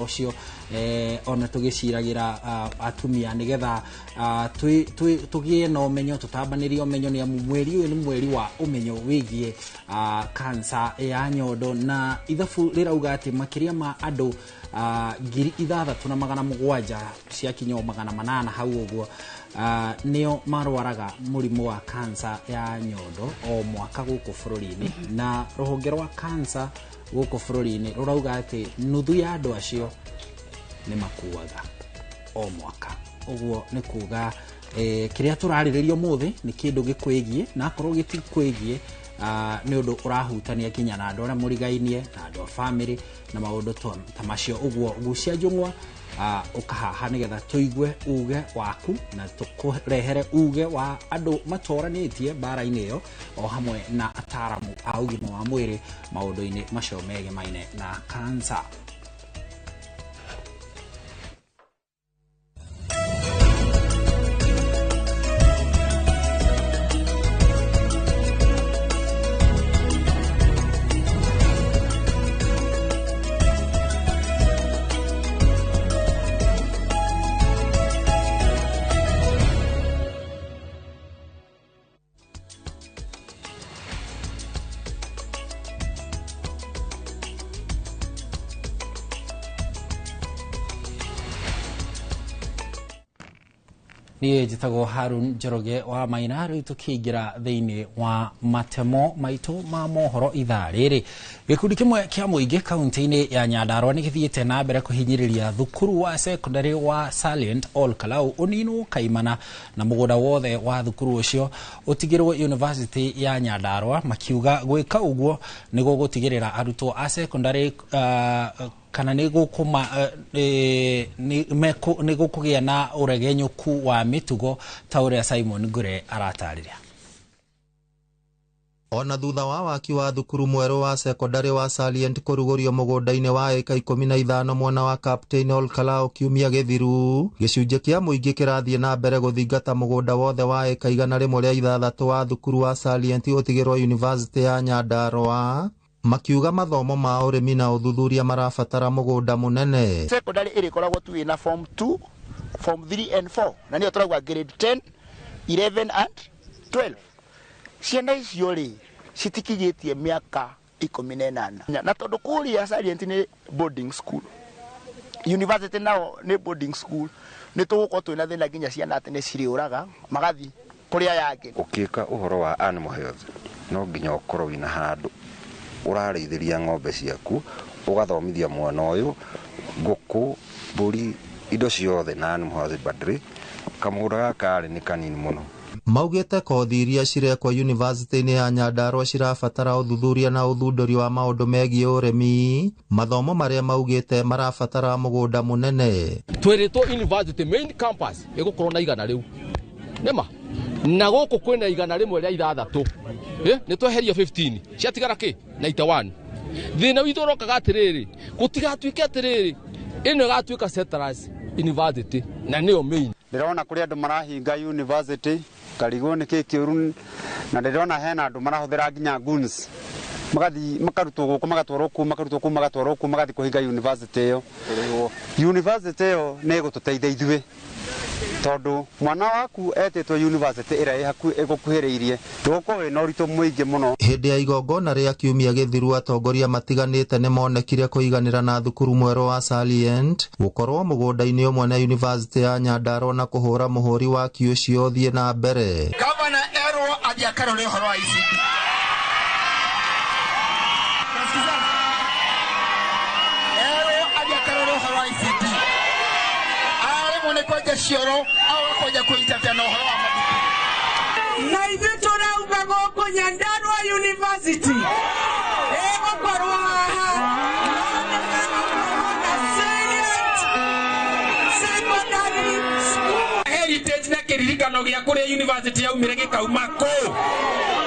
Ũcio ona tũgĩciragĩra atumia nĩgetha tũgĩe na ũmenyo, tũtambanĩrie ũmenyo, nĩ amu mweri ũyũ nĩ mweri wa ũmenyo wĩgiĩ kansa ya nyondo. Na ithabu rĩrauga atĩ makĩria ma andũ 6,700, ciakinya o 800 hau ũguo, nĩo marwaraga mũrimũ wa kansa ya nyondo o mwaka gũkũ bũrũri-inĩ. Na rũhonge rwa kansa gũkũ bũrũri-inĩ rũrauga atĩ nuthu ya andũ acio nĩ makuaga o mwaka. Ũguo nĩ kuga kĩrĩa tũrarĩrĩria ũmũthĩ nĩ kĩndũ gĩkwĩgiĩ, na akorwo gĩtikwĩgiĩ, nĩ ũndũ ũrahutania kinya na andũ arĩa mũrigainie na andũ a bamĩrĩ na maũndũ ta macio. Ũguo gucia njũng'wa, ũkahaha nĩgetha tũigue uge waku na tũkũrehere uge wa andũ matoranĩtie mbara-inĩ ĩyo, o hamwe na ataramu a ũgima wa mwĩrĩ maũndũ-inĩ macio megemaine na kansa. Niĩ njĩtagwo Harun Njoroge wa Maina. Rĩu tũkĩingĩra thĩinĩ wa matemo maitũ ma mohoro ithaa rĩrĩ, gĩkundi kĩmwe kĩa mũingĩ kaunti-inĩ ya Nyandarua nĩ gĩthiĩte na mbere kũhinyĩrĩria thukuru wa secondary wa Salient Ol Kalou ũninwo kaimana na mũgũnda wothe wa thukuru ũcio ũtigĩrwo University ya Nyandarua, makiuga gwĩka ũguo nĩ gũgũtigĩrĩra arutwo a secondary kana nĩ gũkũma nĩ gũkũgĩa na ũregenyũku wa mĩtugo, ta ũrĩa Simon Ngure aratarĩria. Ona thutha wa waki wa thukuru mwerũ wa sekondari wa Salient kũrugũrio mũgũnda-inĩ wa ĩka 15 mwena wa Captain Ol Kalou kiumia gĩthiru, gĩcunjĩ kĩa mũingĩ kĩrathiĩ na mbere gũthingata mũgũnda wothe wa ĩka 106 wa thukuru wa Salient ũtigĩrwo University ya Nyandarua, makiuga mathomo ma ũrĩmi na ũthuthuria marabatara mũgũnda mũnene. Secondary ĩrĩkoragwo tu ĩna form 2, form 3 and 4, na nĩyo tũrauga grade 10, 11 and 12. Ciana icio rĩ citikinyĩtie mĩaka 18, na tondũ kũrĩa Salient nĩ boarding school, university nao nĩ boarding school, nĩ tũgũkorwo twĩna thĩna nginya ciana atĩ nĩ cirĩũraga magathiĩ kũrĩa yangĩ. Ũkĩka ũhoro wa animal health, no nginya ũkorwo wĩna handũ ũrarĩithĩria ng'ombe ciaku, ũgathomithia mwana ũyũ ngũkũ, mbũri, indo ciothe na animal husbandry. Kamũgũnda gaka rĩ nĩ kanini mũno. Maugĩte kothi iria cirekwo yunivasĩtĩ-inĩ ya Nyandarua cirabatara ũthuthuria na ũthundũri wa maũndũ megiĩ ũrĩmi, mathomo marĩa maugĩte marabatara mũgũnda mũnene. Twĩrĩtwo university main campus ĩgũkorwo na 100 rĩu nĩma, na gũkũ kwĩna 106, nĩ tweheria 15, ciatigara kĩ 91. Thĩna witũ ũrokaga atĩrĩrĩ, gũtigatuĩke atĩrĩrĩ ĩno ĩgatuĩka settlers university na nĩyo main. Ndĩrona kũrĩ andũ marahinga university, ngarigwo nĩ kĩ kĩũru, na ndĩrona hena andũ marahũthĩra nginya goons, magathi makarutwo gũkũ magatwarwo kũu, makarutwo kũu magatwarwo kũu, magathi kũhinga university ĩyo. University ĩyo nĩ ĩgũtũteithia ithuĩ, tondũ mwana waku etĩtwo university ĩrĩa ĩgũkuhĩrĩirie, ndũgũkorwo wĩna ũritũ mũingĩ mũno. Hĩndĩ ya igongona rĩa kiumia gĩthiru, atongoria matiganĩte nĩ monekire kũiganĩra na thukuru mwerũ wa Salient gũkorwo mũgũnda-inĩ ũmwe na University ya Nyandarua na kũhũra mũhũri waki ũcio ũthiĩ na mbere. Gavana erwo athiĩ akarore ũhoro wa ICT. Erwo athiĩ akarore ũhoro wa ICT. Aremwo nĩ kwenja cioro, agoka kwenja kwĩinterfere na ũhoro wa mathukuru. Na ithuĩ tũrauga gũkũ Nyandarua University ĩgũkorwo haha na Salient Secondary School. Heritage na kĩririkano gĩa kũrĩa university yaumire gĩkauma kũ.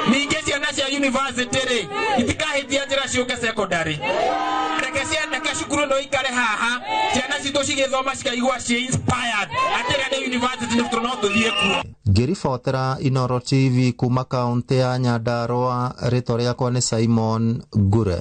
Ningĩ ciana cia university rĩ itikahĩtia njĩra ciũke secondary. Reke ciana, reke cukuru ĩno ikare haha, ciana citũ cigĩthoma cikaigua ciĩ inspired atĩ ĩrĩa nĩ university nĩ no tũthiĩ kuo. Ngĩribotera Inooro TV kuma kaunti ya Nyandarua, rĩtwa rĩakwa nĩ Simon Ngure.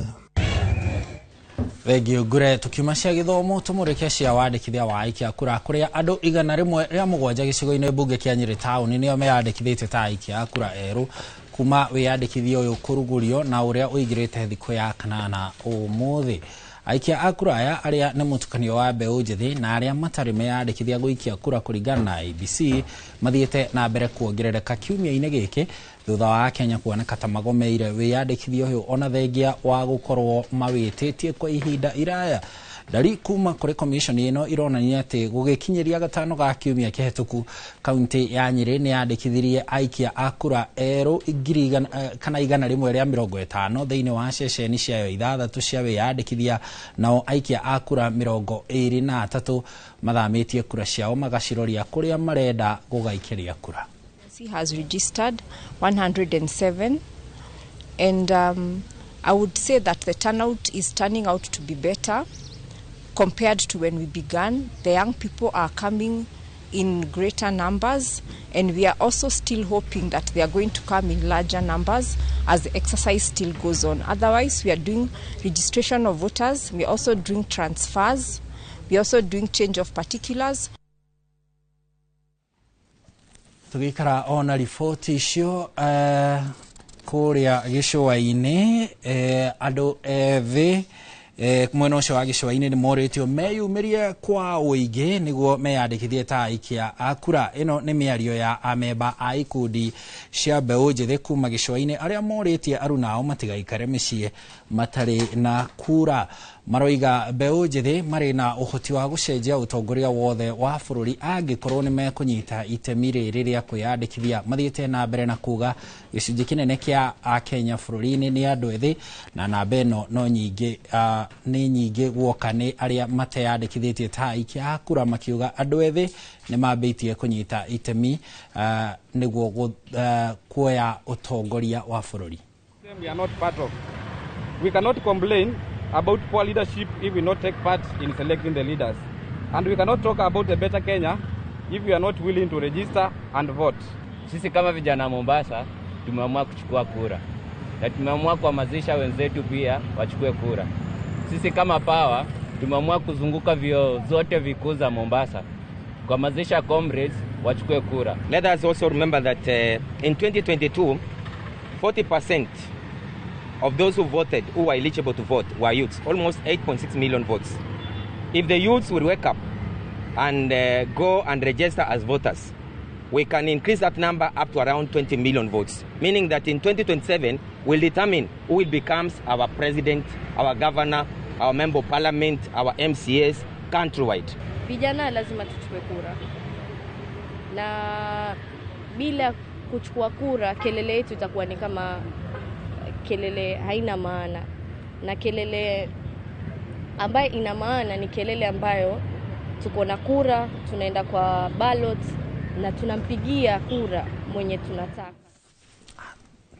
Thengio Ngure. Tukiuma cia gĩthomo tũmũrĩke cia wandĩkithia wa aikia kura kũrĩa andũ 107 gĩcigo-inĩ mbunge kĩa Nyĩrĩ taũni nĩo meyandĩkithĩtie ta aikia a kura erũ kuma wĩyandĩkithia ũyũ kũrugũrio na ũrĩa ũingĩrĩte thikũ ya kanana ũmũthĩ. Aikia a kura aya arĩa nĩ mũtukanio wa mbeũ njĩthĩ na arĩa matarĩ meyandĩkithia gũikia kura kũringana na IEBC mathiĩte na mbere kuongerereka kiumia-inĩ gĩkĩ thutha wa Kenya kuoneka ta magomeire wĩyandĩkithia ũyũ ona thengia wa gũkorwo mawĩtĩtie kwa ihinda iraya. Ndari kuma kũrĩ commission ĩno ironania atĩ gũgĩkinyĩria gatano ga kiumia kĩhetũku kaunti ya Nyĩrĩ nĩ yandĩkithirie aikia a kura erũ 150 thĩinĩ wa ceceni ciayo 6 cia wĩyandĩkithia, nao aikia a kura 23 mathamĩtie kura ciao magaciroria kũrĩa marenda gũgaikĩria kura. Has registered 107, and I would say that the turnout is turning out to be better compared to when we began. The young people are coming in greater numbers, and we are also still hoping that they are going to come in larger numbers as the exercise still goes on. Otherwise, we are doing registration of voters, we are also doing transfers, we are also doing change of particulars. Tugikara ona riboti icio kũrĩa gĩcũa-inĩ, andũ ethĩ mwena ũcio wa gĩcũa-inĩ nĩ morĩtio meyumĩrie kwa ũingĩ nĩguo meyandĩkithie ta aikia a kura. Ĩno nĩ mĩario ya amemba a ikundi cia mbeũ njĩthĩ kuma gĩcũa-inĩ arĩa morĩtie aruna ao matigaikare mĩciĩ matarĩ na kura. Maroiga mbeũ njĩthĩ marĩ na ũhoti wa gũcenjia ũtongoria wothe wa bũrũri angĩkorwo nĩ mekũnyita itemi rĩrĩ rĩa kwĩyandĩkithia. Mathiĩte na mbere na kuga gĩcunjĩ kĩnene kĩa akenya bũrũri-inĩ nĩ andũ ethĩ na namba ĩno no nyingĩ nĩ nyingĩ guoka nĩ arĩa mateyandĩkithĩtie ta aikia a kura, makiuga andũ ethĩ nĩ mambĩtie kũnyita itemi nĩguo kuoya ũtongoria wa bũrũri. We are not part of. We cannot complain about poor leadership if we not take part in selecting the leaders. And we cannot talk about a better Kenya if we are not willing to register and vote. Sisi kama vijana Mombasa tumeamua kuchukua kura na tumeamua kuhamasisha wenzetu pia wachukue kura. Sisi kama Power tumeamua kuzunguka vyuo zote vikuu za Mombasa kuhamasisha comrades wachukue kura. Let us also remember that in 2022 40% of those who voted, who were eligible to vote, were youths, almost 8.6 million votes. If the youths will wake up and go and register as voters, we can increase that number up to around 20 million votes, meaning that in 2027, we'll determine who will becomes our president, our governor, our member of parliament, our MCAs countrywide. Vijana lazima tuchukue kura, na bila kuchukua kura kelele yetu itakuwa ni kama kelele haina maana, na kelele ambayo ina maana ni kelele ambayo tuko na kura, tunaenda kwa ballot na tunampigia kura mwenye tunataka.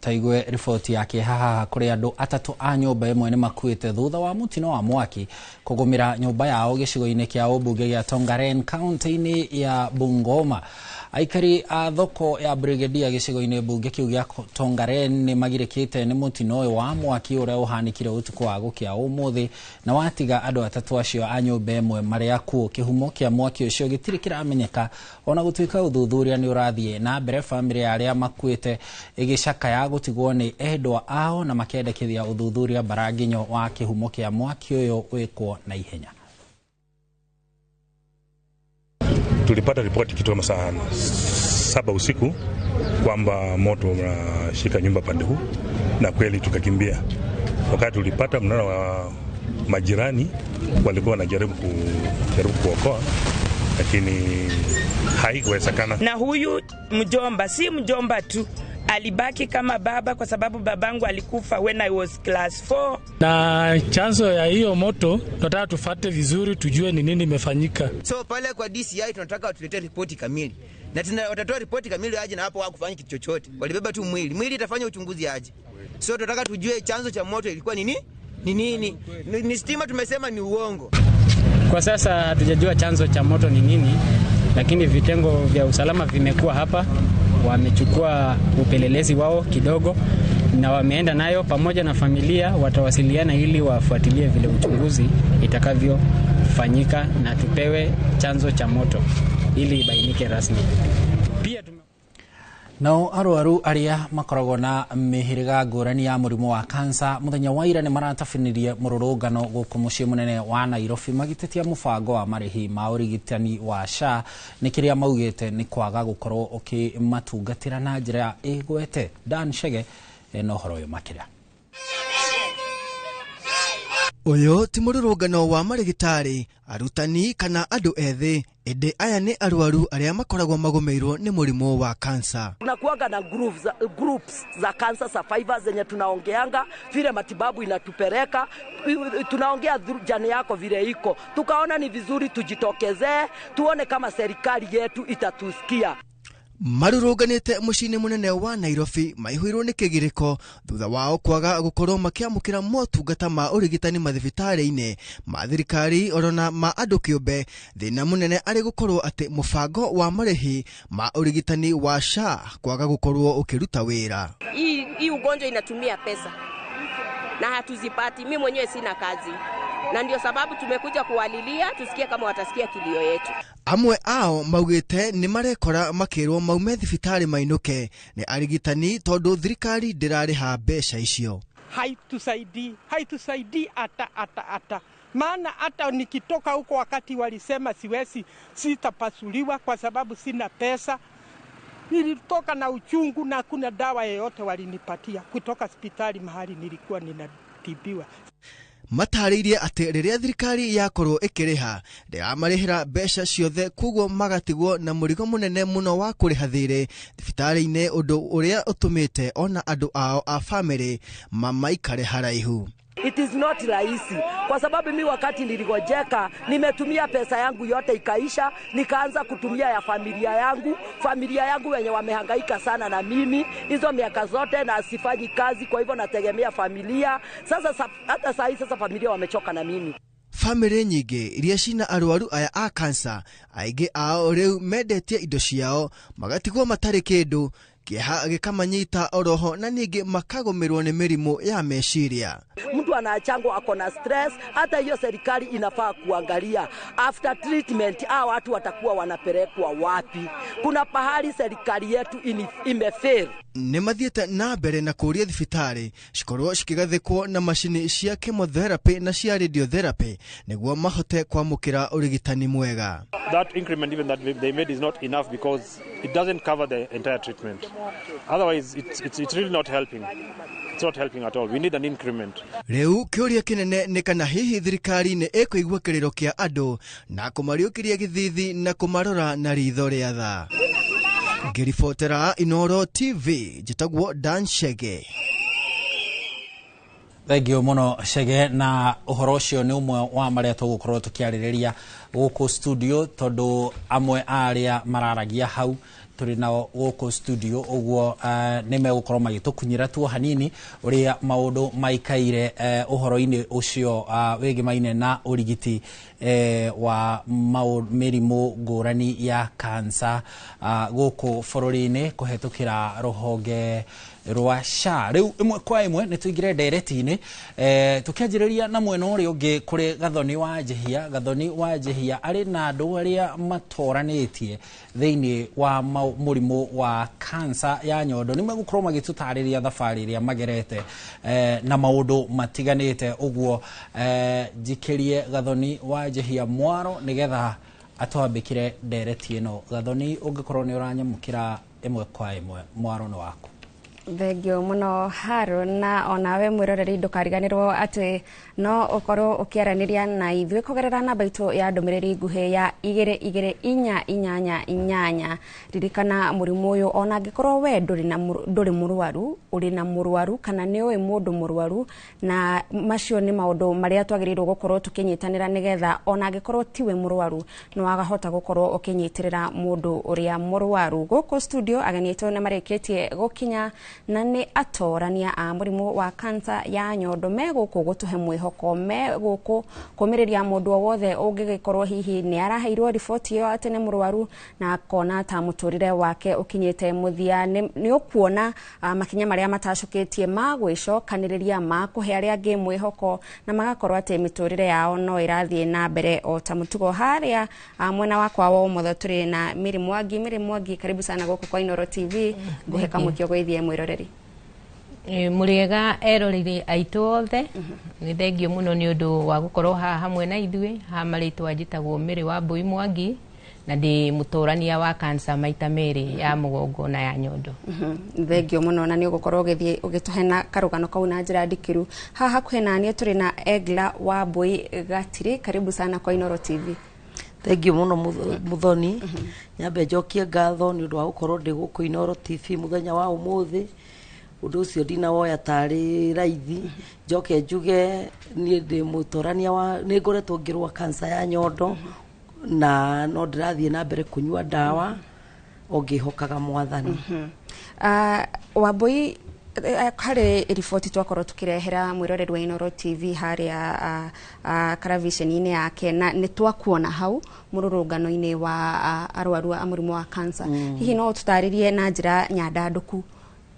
Taigue riboti yake haha kũrĩ andũ atatũ a nyũmba ĩmwe nĩ makuĩte thutha wa mũtino wa mwaki kũgũmĩra nyũmba yao gĩcigo-inĩ kĩa ũmbunge gĩa Tongaren kaunti-inĩ ya Bungoma. Aikari a thoko ya Brigadier gĩcigo-inĩ mbunge kĩu gĩa Tongaren nĩ magirĩkĩte nĩ mũtino ũyũ wa mwaki ũrĩa ũhanĩkire ũtukũ wa gũkĩa ũmũthĩ na watiga andũ atatũ acio a nyũmba ĩmwe marĩ akuũ. Kĩhumo kĩa mwaki ũcio gĩtirĩ kĩramenyeka ona gũtuĩka ũthuthuria nĩ ũrathiĩ na mbere. Bamĩrĩ ya arĩa makuĩte ĩgĩcakaya gũtigwo nĩ endwa ao na makendekithia ũthuthuria mbaranginyo wa kĩhumo kĩa mwaki ũyũ wĩkwo na ihenya. Tulipata ripoti kitu kama saa 7 usiku kwamba moto unashika nyumba pande huu, na kweli tukakimbia. Wakati tulipata mnara wa majirani walikuwa wanajaribu kuokoa, lakini haikuwezekana. Na huyu mjomba si mjomba tu, alibaki kama baba kwa sababu babangu alikufa when I was class 4. Na chanzo ya hiyo moto tunataka tufate vizuri tujue ni nini imefanyika. So pale kwa DCI tunataka watuletee ripoti kamili. Na tena watatoa ripoti kamili aje, na hapo hawakufanya kitu chochote. Walibeba tu mwili. Mwili itafanya uchunguzi aje. So tunataka tujue chanzo cha moto ilikuwa nini? Ni nini? Ni stima tumesema ni uongo. Kwa sasa hatujajua chanzo cha moto ni nini, lakini vitengo vya usalama vimekuwa hapa, wamechukua upelelezi wao kidogo, na wameenda nayo pamoja na familia, watawasiliana ili wafuatilie vile uchunguzi itakavyofanyika na tupewe chanzo cha moto ili ibainike rasmi. Pia Nao arwaru aria makoragwo na mĩhĩrĩga ngũrani ya mũrimũ wa kansa mũthenya wa ira nĩ maratabanirie mũrũrũngano gũkũ mũciĩ mũnene wa Nairobi magĩtetia mũbango wa marĩhi ma ũrigitani wa SHA nĩ kĩrĩa maugĩte nĩ kwaga gũkorwo ũkĩmatungatĩra na njĩra ĩgwete. Dan Chege ena ũhoro ũyũ makĩria. Ũyũ ti mũrũrũngano wa marĩgĩtarĩ, arutani kana andũ ethĩ, ĩndĩ aya nĩ arwaru arĩa makoragwo magũmĩirwo nĩ mũrimũ wa kansa. Tunakuanga na groups za cancer survivors zenye tunaongeanga vile matibabu inatupeleka, tunaongea jani yako vile iko. Tukaona ni vizuri tujitokezee, tuone kama serikali yetu itatusikia. Marũrũnganĩte mũciĩ-inĩ mũnene wa Nairobi maihũirwo nĩ kĩgirĩko thutha wao kwaga gũkorwo makĩamũkĩra motungata ma ũrigitani mathibitarĩ-inĩ ma thirikari orona ma andũ kĩũmbe. Thĩna mũnene arĩ gũkorwo atĩ mũbango wa marĩhi ma ũrigitani wa SHA kwaga gũkorwo ũkĩruta wĩra. Hii ugonjwa inatumia pesa na hatuzipati. Mimi mwenyewe sina kazi, na ndio sababu tumekuja kuwalilia tusikie kama watasikia kilio yetu. Amwe ao maugite nĩ marekora makĩrwo maume thibitarĩ mainũke nĩ arigitani tondũ thirikari ndĩrarĩha mbeca icio. Haitusaidii hata maana hata nikitoka huko wakati walisema siwezi, sitapasuliwa kwa sababu sina pesa. Nilitoka na uchungu na hakuna dawa yoyote walinipatia kutoka hospitali mahali nilikuwa ninatibiwa. Matarĩirie atĩ rĩrĩa thirikari yakorwo ĩkĩrĩha ndĩramarĩhĩra mbeca ciothe, koguo magatigwo na mũrigo mũnene mũno wa kũrĩha thirĩ thibitarĩ-inĩ, ũndũ ũrĩa ũtũmĩte ona andũ ao a bamĩrĩ mamaikare haraihu. It is not rahisi kwa sababu mi wakati niligojeka nimetumia pesa yangu yote ikaisha, nikaanza kutumia ya familia yangu, familia yangu wenye wamehangaika sana na mimi hizo miaka zote, na sifanyi kazi, kwa hivyo nategemea familia. Sasa hata saa hii sasa familia wamechoka na mimi. Famĩlĩ nyingĩ iria cina arwaru aya a kansa aingĩ ao rĩu mendetie indo ciao magatigwo matarĩ kĩndũ, kĩeha gĩkamanyita oroho na ningĩ makagũmĩrwo nĩ mĩrimũ ya meciria. Mtu anachangwa ako na stress, hata hiyo serikali inafaa kuangalia after treatment hao watu watakuwa wanapelekwa wapi. Kuna pahali serikali yetu imefail. Nĩ mathiĩte na mbere na kũũria thibitarĩ cikorwo cikĩgathĩkwo na macini cia chemotherapy na cia radiotherapy nĩguo mahote kwamũkĩra ũrigitani mwega. That increment even that they made is not enough because it doesn't cover the entire treatment. Otherwise it's really not helping. It's not helping at all. We need an increment. Rĩu kĩũria kĩnene nĩ kana hihi thirikari nĩ ĩkũigua kĩrĩro kĩa andũ na kũmariũkĩria gĩthithi na kũmarora na ritho rĩa tha. Ngĩribotera Inoro TV, njĩtagwo Dan Chege. Thengiũ mũno Chege, na ũhoro ũcio nĩ ũmwe wa marĩa tũgũkorwo tũkĩarĩrĩria gũkũ studio, tondũ amwe a arĩa mararagia hau tũrĩ nao gũkũ studio, ũguo nĩ megũkorwo magĩtũkunyĩra tuo hanini ũrĩa maũndũ maikaire ũhoro-inĩ ũcio wĩgĩmaine na ũrigiti wa mĩrimũ ngũrani ya kansa gũkũ bũrũri-inĩ kũhetũkĩra rũhonge rwa SHA. Rĩu ĩmwe kwa ĩmwe nĩ tũingĩre ndereti-inĩ, tũkĩanjĩrĩria na mwena ũrĩa ũngĩ kũrĩ Gathoni wa Njehia. Gathoni wa Njehia arĩ na andũ arĩa matoranĩtie thĩinĩ wa mũrimũ wa kansa ya nyondo. Nĩ megũkorwo magĩtũtarĩria thabarĩ ĩrĩa magerete na maũndũ matiganĩte, ũguo njikĩrie Gathoni wa Njehia mwaro nĩgetha atwambĩkĩre ndereti ĩno. Gathoni, ũngĩkorwo nĩ ũranyamũkĩra ĩmwe kwa ĩmwe, mwaro nĩ waku. Thengio muno Haron, na onawe mwiroreri ndukariganirwo ati no ukorwo ukiaraniria na ithuĩ kũgerera namba itũ ya ndũmĩrĩri nguhĩ ya 22888. Ririkana mũrimũ ũyũ ona angĩkorwo we ndũrĩ mũrwaru, ũrĩ na mũrwaru kana nĩ ũĩ mũndũ mũrwaru, na macio nĩ maũndũ marĩa twagĩrĩirwo gũkorwo tũkĩnyitanĩra nĩgetha ona angĩkorwo tiwe mũrwaru no wagahota gũkorwo ũkĩnyitĩrĩra mũndũ ũrĩa mũrwaru. Gũkũ studio ageni aitũ nĩ marĩkĩtie gũkinya Na nĩ atorania a mũrimũ wa kansa ya nyondo me gũkũ gũtũhe mwĩhoko, me gũkũ kũmĩrĩria mũndũ o wothe ũngĩgĩkorwo hihi nĩ araheirwo riboti ĩyo atĩ nĩ mũrwaru na akona ta mũtũrĩre wake ũkinyĩte mũthia. Nĩ ũkuona makinya marĩa matacũkĩtie ma gwĩcokanĩrĩria, ma kũhe arĩa angĩ mwĩhoko na magakorwo atĩ mĩtũrĩre yao no ĩrathiĩ na mbere o ta mũtugo. Harĩa mwena wakwa wa ũmotho tũrĩ na Mary Mwangi. Mary Mwangi, karibu sana gũkũ kwa Inooro TV. Ngũhe kamweke ũgeithie mwĩroreri. Mũrĩega eroreri aitũ othe, nĩ thengio mũno nĩ ũndũ wa gũkorwo haha hamwe na ithuĩ. Haha marĩtwa njĩtagwo Mary Wambui Mwangi na ndĩ mũtũrania wa kansa maita merĩ, ya mũgongo na ya nyondo. Thengio mũno, na nĩ ũgũkorwo ũgĩthiĩ ũgĩtũhe na karũgano kau na njĩra ndikĩru. Haha hakuhĩ na niĩ tũrĩ na Egla Wambui Gatiri, karibu sana kwa Inooro TV. Thengio mũno Muthoni. Nyambe njokie ngatho nĩ ũndũ wa gũkorwo ndĩ gũkũ Inooro TV mũthenya wa ũmũthĩ. Ũndũ ũcio ndinawoya tarĩ raithi. Njoke njuge niĩ ndĩ mũtũrania wa, nĩ ngoretwo ngĩrũa kansa ya nyondo na no ndĩrathiĩ na mbere kũnyua ndawa o ngĩhokaga Mwathani. Wambui, harĩ riboti twakorwo tukĩrehera mwĩroreri wa Inooro TV harĩa karaviceni-inĩ yake, na nĩ twakuona hau mũrũrũngano-inĩ wa arwaru a mũrimũ wa kansa. Hihi no tũtarĩrie na njĩra nyandandũku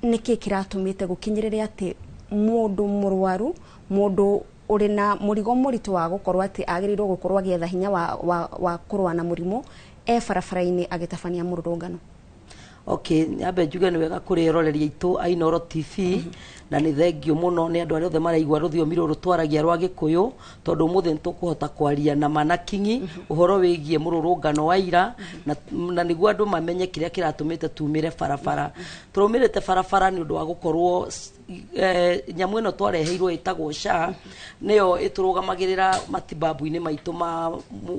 nĩkĩ kĩratũmĩte gũkinyĩrĩre atĩ mũndũ mũrwaru, mũndũ ũrĩ na mũrigo mũritũ wa gũkorwo atĩ agĩrĩirwo gũkorwo agĩetha hinya wa kũrũa na mũrimũ e barabara-inĩ agĩtabania mũrũrũngano? Okay, nyambe njuge nĩ wega kũrĩ eroreri aitũ a Inooro TV, na nĩ thengio mũno nĩ andũ arĩa othe maraigua rũthiomi rũrũ twaragia rwa Gĩkũyũ, tondũ ũmũthĩ nĩ tũkũhota kwaria na mana kinyi ũhoro wĩgiĩ mũrũrũngano wa ira, na nĩguo andũ mamenye kĩrĩa kĩratũmĩte tumĩre barabara. Tũraumĩrĩte barabara nĩ ũndũ wa gũkorwo nyamũ ĩno twareheirwo ĩtagwo SHA, nĩyo ĩtũrũgamagĩrĩra matibabu-inĩ maitũ ma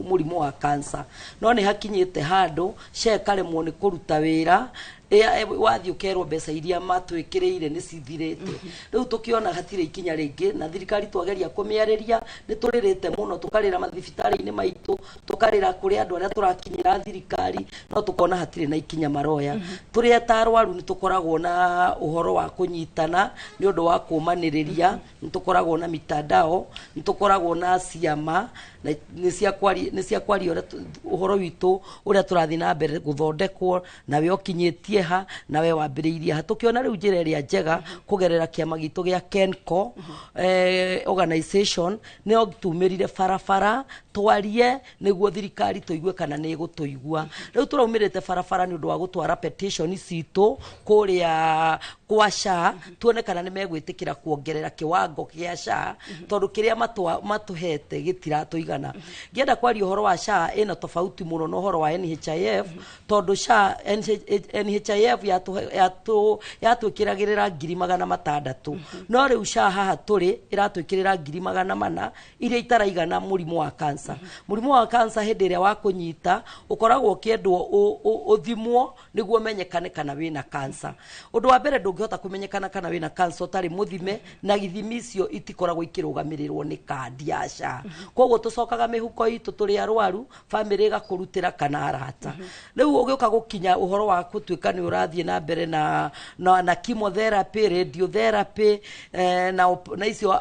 mũrimũ wa kansa. No nĩ hakinyĩte handũ SHA ĩkaremwo nĩ kũruta wĩra, wathiĩ ũkerwo mbeca iria matwĩkĩrĩire nĩ cithirĩte. Rĩu tũkĩona hatirĩ ikinya rĩngĩ, na thirikari twageria kũmĩarĩria nĩ tũrĩrĩte mũno, tũkarĩra mathibitarĩ-inĩ maitũ, tũkarĩra kũrĩ andũ arĩa tũrakinyĩra thirikari, no tũkona hatirĩ na ikinya maroya. Tũrĩ ta arwaru nĩ tũkoragwo na ũhoro wa kũnyitana nĩ ũndũ wa kũmanĩrĩria, nĩ tũkoragwo na mitandao, nĩ tũkoragwo na ciama, na nĩ cia kwaria ũhoro witũ ũrĩa tũrathiĩ na mbere gũthondekwo, nawe ũkinyĩtie ha, nawe wambĩrĩirie ha. Tũkĩona rĩu njĩra ĩrĩa njega kũgerera kĩama gitũ gĩa KENCO organization nĩyo tumĩrire barabara twarie nĩguo thirikari tũigue kana nĩ ĩgũtũigua. Rĩu tũraumĩrĩte barabara nĩ ũndũ wa gũtwara petition citũ kũrĩa kwa SHA, tuone kana nĩ megwĩtĩkĩra kuongerera kĩwango kĩa SHA, tondũ kĩrĩa matũhete gĩtiratũigana. Ngĩenda kwaria ũhoro wa SHA ĩna tofauti mũno na ũhoro wa NHIF, tondũ SHA NHIF yatwĩkĩragĩrĩra 600,000, no rĩu SHA haha tũrĩ ĩratwĩkĩrĩra 400,000 iria itaraigana mũrimũ wa kansa. Mũrimũ wa kansa hĩndĩ ĩrĩa wakũnyita ũkoragwo ũkĩendwo ũthimwo nĩguo ũmenyekane kana wĩna kansa. Ũndũ wa mbere, ndũngĩhota kũmenyekana kana wĩna kansa ũtarĩ mũthime, na ithimi icio itikoragwo ikĩrũgamĩrĩrwo nĩ kandi ya SHA. Koguo tũcokaga mĩhuko itũ tũrĩ arwaru, bamĩrĩ ĩgakũrutĩra kana arata. Rĩu ũgĩũka gũkinya ũhoro wa gũtuĩka nĩ ũrathiĩ na mbere na chemotherapy, radiotherapy, na icio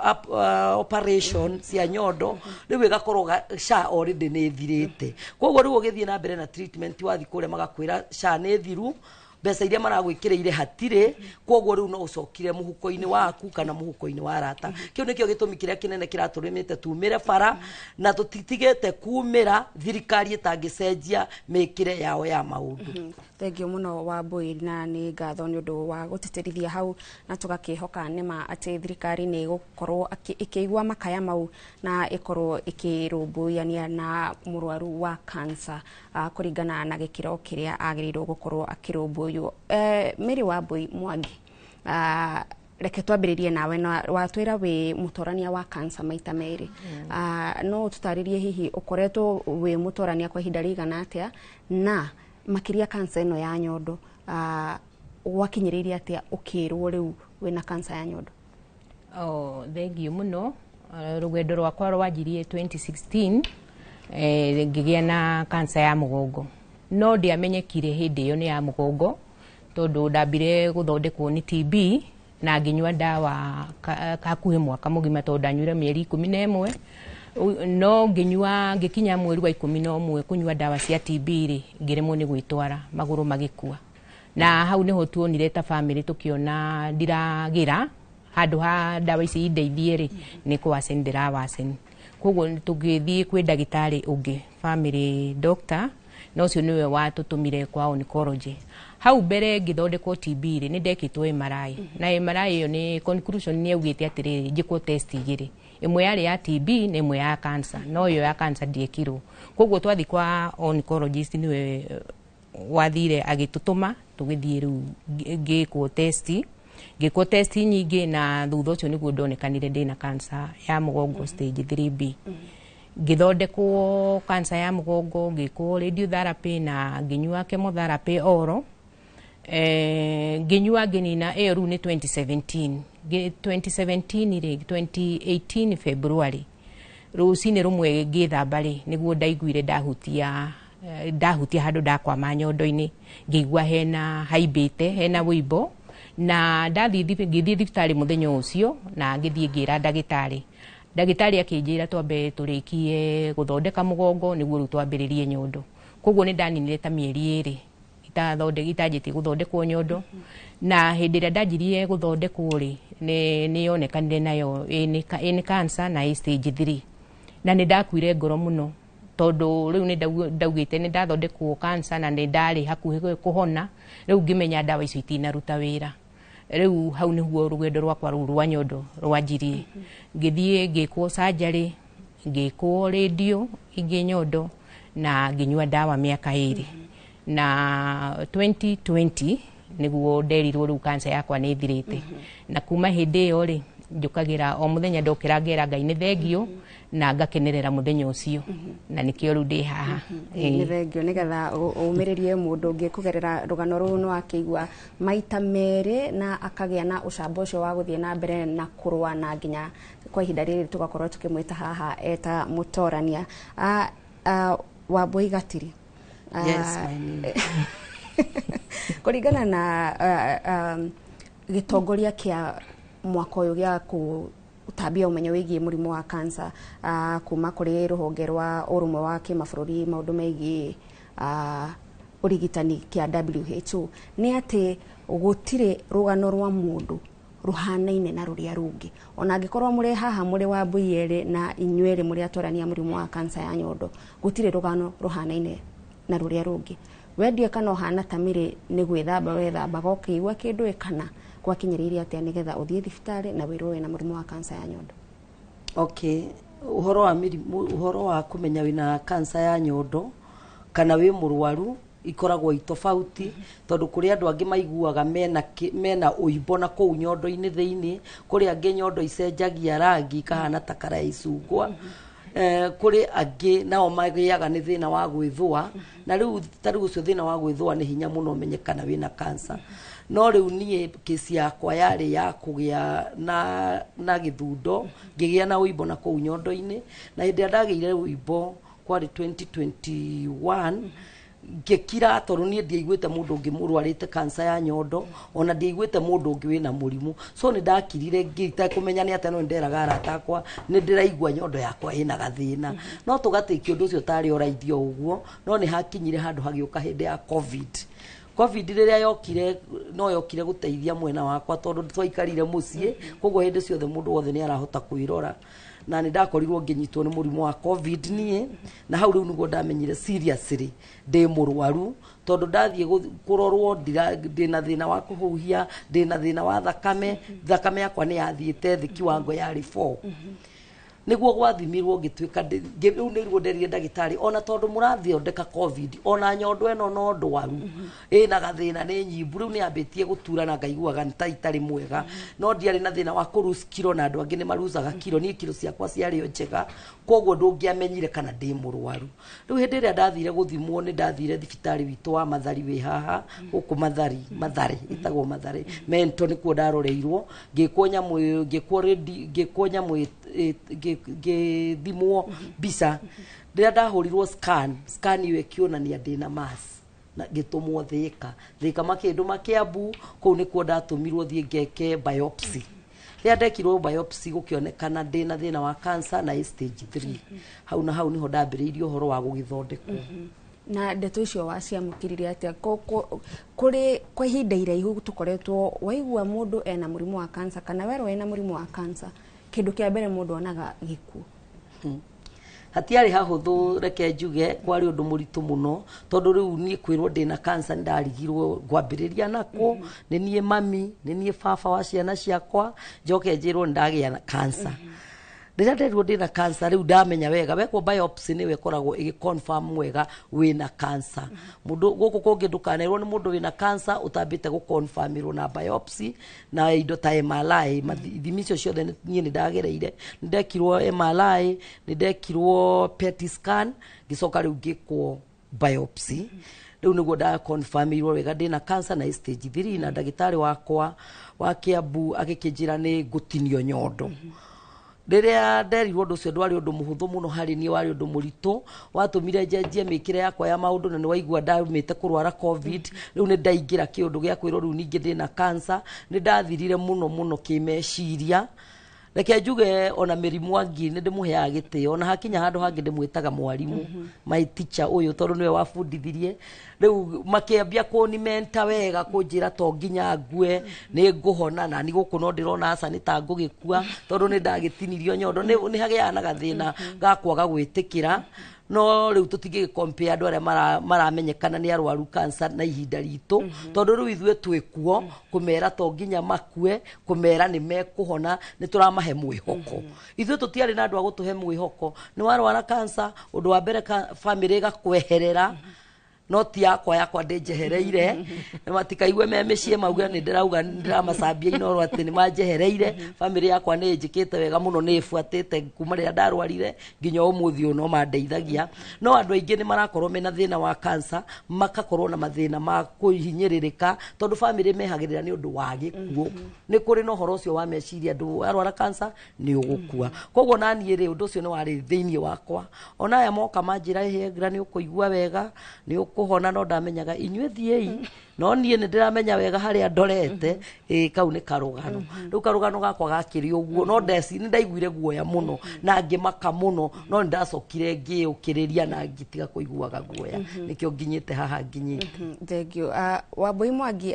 operation cia nyondo, rĩu ĩgakorwo SHA already nĩ ĩthirĩte. Koguo rĩu ũgĩthiĩ na mbere na treatment, wathiĩ kũrĩa magakwĩra SHA nĩ thiru, mbeca iria maragwĩkĩrĩire hatirĩ, koguo rĩu no ũcokire mũhuko-inĩ waku kana mũhuko-inĩ wa arata. Kĩu nĩkĩo gĩtũmi kĩrĩa kĩnene kĩratũrĩmĩte tumĩre bara, na tũtitigĩte kumĩra thirikari ĩtangĩcenjia mĩkĩre yao ya maũndũ. Thengio mũno Wambui, na nĩ ngatho nĩ ũndũ wa gũtĩtĩrithia hau, na tũgakĩhoka nĩma atĩ thirikari nĩ ĩgũkorwo ĩkĩigua makaya mau na ĩkorwo ĩkĩrũmbũyania na mũrwaru wa kansa kũringana na gĩkĩro kĩrĩa agĩrĩirwo gũkorwo akĩrũmbũywo. Mary Wambui Mwangi, reke twambĩrĩrie nawe, na watwĩra wĩ mũtorania wa kansa maita merĩ. No tũtarĩrie hihi ũkoretwo wĩ mũtorania kwa ihinda rĩigana atĩa, na makĩria kansa ĩno ya nyondo gwakinyĩrĩirie atĩa ũkĩrwo rĩu wĩna kansa ya nyondo? Oh, thengio mũno. Rũgendo rwakwa rwanjirie 2016, ngĩgĩa na kansa ya mũgongo, no ndiamenyekire hĩndĩ ĩyo nĩ ya mũgongo, Tondu ndambire guthondekwo ni TB na nginyua ndawa hakuhi mwaka mugima tondu ndanyuire mieri 11 no nginyua ngikinya mweri wa 11 kunyua ndawa cia TB ri ngiremwo ni gwitwara maguru magikua. Na hau niho tuonire ta family tukiona ndiragira handu ha ndawa ici indeithie ri ni kwasen ndirawasen. Koguo tugithie kwi ndagitari ungi family doctor na ucio niwe watutumire kwa oncology. Hau mbere ngithondekwo TB ri ni ndekitwo MRI na MRI iyo ni conclusion ni yaugite atiriri njikwo test igiri, imwe yari ya TB na imwe ya cancer, no iyo ya cancer ndiekirwo. Koguo twathi kwa oncologist niwe wathire agitutuma tugithie riu ngikwo test nyingi na thutha ucio niguo ndonekanire ndina cancer ya mugongo stage 3B. Ngithondekwo cancer ya mugongo, ngikwo radiotherapy na nginyua chemotherapy oro. Nginyua nginina iyo riu ni 2017. 2017 ri 2018 February rucini rumwe ngithamba ri niguo ndaiguire ndahutia handu ndakwama nyondo-ini ngĩigua hena haimbĩte hena wĩimbo na ngĩthiĩ thibitarĩ mũthenya ũcio na ngĩthiĩ ngĩra ndagĩtarĩ. Ndagĩtarĩ akĩnjĩra twambe tũrĩkie gũthondeka mũgongo nĩguo rĩu twambĩrĩrie nyondo. Koguo nĩ ndaninire ta mĩeri 2 itanjĩtie gũthondekwo nyondo. Na hĩndĩ ĩrĩa ndanjirie gũthondekwo rĩ nĩ yonekanire nayo ĩ cancer na ĩ stage 3 na nĩ ndakuire ngoro mũno tondu riu ni ndaugite ni ndathondekwo cancer na ni ndari hakuhi kuhona. Riu ngimenya ndawa icio itinaruta wira. Riu hau niguo rugendo rwakwa ruu rwa nyondo rwanjirie. Ngithie ngikwo surgery, ngikwo radio ingi nyondo na nginyua ndawa miaka 2. Na 2020 niguo nderirwo riu cancer yakwa ni ithirite. Na kuma hindi iyo ri njukagira o muthenya ndokira ngera Ngai ni thengio na ngakenerera muthenya ucio na nikio riu ndi haha. Ni thengio nigetha umiririe mundu ungi kugerera rugano ruru no akigua maita mere na akagia na ucamba ucio wa guthie na mbere na kurwa na nginya kwa ihinda riri tugakorwo tukimwita haha eta mutorania Wambui Gatiri. Yes, my name. Kuringana na gitongoria kia mwaka uyu gia kutambia umenyo wigie murimu wa cancer kuma kuri ruhonge rwa urumwe wa kimabũrũri maundu megie urigitani kia WHO ni ati gutire rugano rwa mundu ruhanaine na ruria rungi. Ona angikorwo muri haha muri Wambui eri na inyuĩ muri atorania murimu wa cancer ya nyondo, gutire rugano ruhanaine na ruria rungi. Wendio kana uhana ta miri ni gwithamba wethambaga ukiigua kindu kana gwakinyiriire atia nigetha uthie thibitarĩ na wirwo wina murimu wa cancer ya nyondo? Okay, uhoro wa mirimu, uhoro wa kumenya wina cancer ya nyondo kana wi murwaru ikoragwo itofauti tondu kuri andu angi maiguaga mena uimbo na kuu nyondo-ini thiini, kuri angi nyondo icenjagia rangi ikahana ta kara ya icungwa. Kuri angi nao magiaga ni thina wa gwithua na riu ta riu ucio thina wa gwithua ni hinya muno umenye kana wina cancer. No riu nie kesi yakwa yari ya kugia na githundo ngigia na uimbo na kuu nyondo-ini, na hindi ndagiire uimbo kwari 2021 ngikira tondu nie ndiaiguite mundu ungi murwarite cancer ya nyondo ona ndiaiguite mundu ungi wina murimu, so ni ndakirire ngitakumenya ni atia no nderaga arata akwa ni ndiraigua nyondo yakwa ina gathina. No tugatiki undu ucio tari oraithio uguo, no ni hakinyire handu hagiuka hindi ya COVID. COVID riria yokire no yokire guteithia mwena wakwa tondu twaikarire mucii, koguo hindi ciothe mundu wothe ni arahota kwirora. Na ni ndakorirwo nginyitwo ni murimu wa COVID nie, na hau riu niguo ndamenyire seriously ndi murwaru tondu ndathie kurorwo ndina thina wa kuhuhia, ndina thina wa thakame, thakame yakwa ni yathiite thi kiwango yari 4. Niguo gwathimirwo ngituika riu niguo nderire ndagitari ona tondu murathondeka COVID ona nyondo eno no ndwaru ina gathina ni nyimbu riu ni ambitie gutura na ngaiguaga ta itari mwega, no ndiari na thina wa kurusa kiro na andu angi ni maruzaga kiro, ni kiro ciakwa ciari o njega, koguo ndungiamenyire kana ndi murwaru. Riu hindi iria ndathire guthimwo ni ndathire thibitari witu wa Mathari wi haha guku Mathari, Mathari itagwo Mathari mento nikuo ndaroreirwo, ngikwo nyamu ngikwo ready ngikwo nyamu ngithimwo mbica. Rĩrĩa ndahurirwo scan iyo ikionania ndina mass Na ngĩtũmwo Thĩka. Thĩka makĩndũma Kĩambu, kũu nĩkuo ndatũmirwo thiĩ ngeke biopsy. Rĩrĩa ndekirwo biopsy, gũkĩonekana ndĩna thĩna wa cancer na ĩ stage 3. Hau na hau nĩho ndambĩrĩirie ũhoro wa gũgĩthondekwo. Na ndeto icio waciamũkĩrire atĩa? Kũrĩ kwa ihinda iraihu tũkoretwo waigua mũndũ ena mũrimũ wa cancer kana werwo ena mũrimũ wa cancer, kĩndũ kĩa mbere mũndũ onaga gĩkuũ. Hatiarĩ hahũthũ, reke njuge kwarĩ ũndũ mũritũ mũno, tondũ rĩu niĩ kwĩrwo ndĩna cancer nĩndarigirwo ngwambĩrĩria nako. Nĩ niĩ mami, nĩ niĩ baba wa ciana ciakwa, njoke njĩrwo nĩndagĩa na cancer. Rĩrĩa nderirwo ndĩna cancer, rĩu ndamenya wega wekwo biopsy nĩwe ĩkoragwo ĩgĩ confirm wega wĩna cancer. Mũndũ gũkũ kũngĩ, ndũkanerwo nĩ mũndũ wĩna cancer ũtambĩte gũconfirmĩrwo na biopsy na indo ta MRI. Ithimi icio ciothe niĩ nĩ ndagereire, nĩ ndekirwo MRI, nĩ ndekirwo PET scan, ngĩcoka rĩu ngĩkwo biopsy. Rĩu nĩguo ndaconfirmĩirwo wega ndĩna cancer na ĩ stage 3, na ndagĩtarĩ wakwa wa Kiambu agĩkĩnjĩra nĩ ngũtinio nyondo. Rĩrĩa nderirwo ũndũ ũcio, ndwarĩ ũndũ mũhũthũ mũno harĩ niĩ, warĩ ũndũ mũritũ watũmire njenjie mĩkĩre yakwa ya maũndũ. Na nĩ waigua ndaumĩte kũrwara COVID, rĩu nĩ ndaingĩra kĩũndũ gĩa kwĩrwo rĩu ningĩ ndĩna cancer. Nĩ ndathirire mũno mũno kĩmeciria. Reke njuge ona mĩrimũ angi nĩ ndĩmũheaga gĩtĩo, ona hakinya handũ hangĩ ndĩmwĩtaga mwarimũ, my teacher ũyũ, tondũ nĩwe wabundithirie. Rĩu makĩambia kũnimenta wega, kũnjĩra to nginya ngue, nĩ ngũhona. Na ni gũkũ no ndĩrona aca nĩ ta ngũgĩkua, tondũ nĩ ndagĩtinirio nyondo. Nĩ hagĩaga na gathĩna ga kwaga gwĩtĩkĩra. No rĩu tũtingĩgĩ compare andũ arĩa maramenyekana nĩ arwaru cancer na ihinda ritũ, tondũ rĩu ithuĩ twĩkuo kũmera to nginya makue, kũmera nĩ mekũhona, nĩ tũramahe mwĩhoko. Ithuĩ tũtiarĩ na andũ a gũtũhe mwĩhoko. Nĩ warwara cancer, ũndũ wa mbere famĩlĩ ĩgakweherera. No ti yakwa, yakwa ndĩnjehereire. Matikaigue me mĩciĩ mauge nĩ ndĩrauga ndĩramacambia Inoro atĩ nĩ manjehereire. Famĩlĩ yakwa nĩ ĩnjĩkĩte wega mũno, nĩ ĩbuatĩte kuma rĩrĩa ndarwarire nginya ũmũthĩ ũyũ, no mandeithagia. No andũ aingĩ nĩ marakorwo mena thĩna wa cancer, makakorwo na mathĩna ma kũhinyĩrĩrĩka, tondũ famĩlĩ mehagĩrĩra nĩ ũndũ wa gĩkuũ. Nĩ kũrĩ na ũhoro ũcio wa meciria, andũ arwara cancer nĩ ũgũkua. Koguo naniĩ rĩ, ũndũ ũcio nĩ warĩ thĩinĩ wakwa. Ona aya moka manjĩra, "Ĩhĩ, nĩ ũkũigua wega, nĩ ũkũhona," no ndamenyaga inyuĩ thiĩi, no niĩ nĩ ndĩramenya wega harĩa ndorete. Ĩ kau nĩ karũgano. Rĩu karũgano gakwa gakĩrĩ ũguo, no ndeci nĩ ndaiguire guoya mũno na ngĩmaka mũno, no nĩ ndacokire ngĩũkĩrĩria na ngĩtiga kũiguaga guoya. Nĩkĩo nginyĩte haha nginyĩte. Thank you. Wambui Mwangi,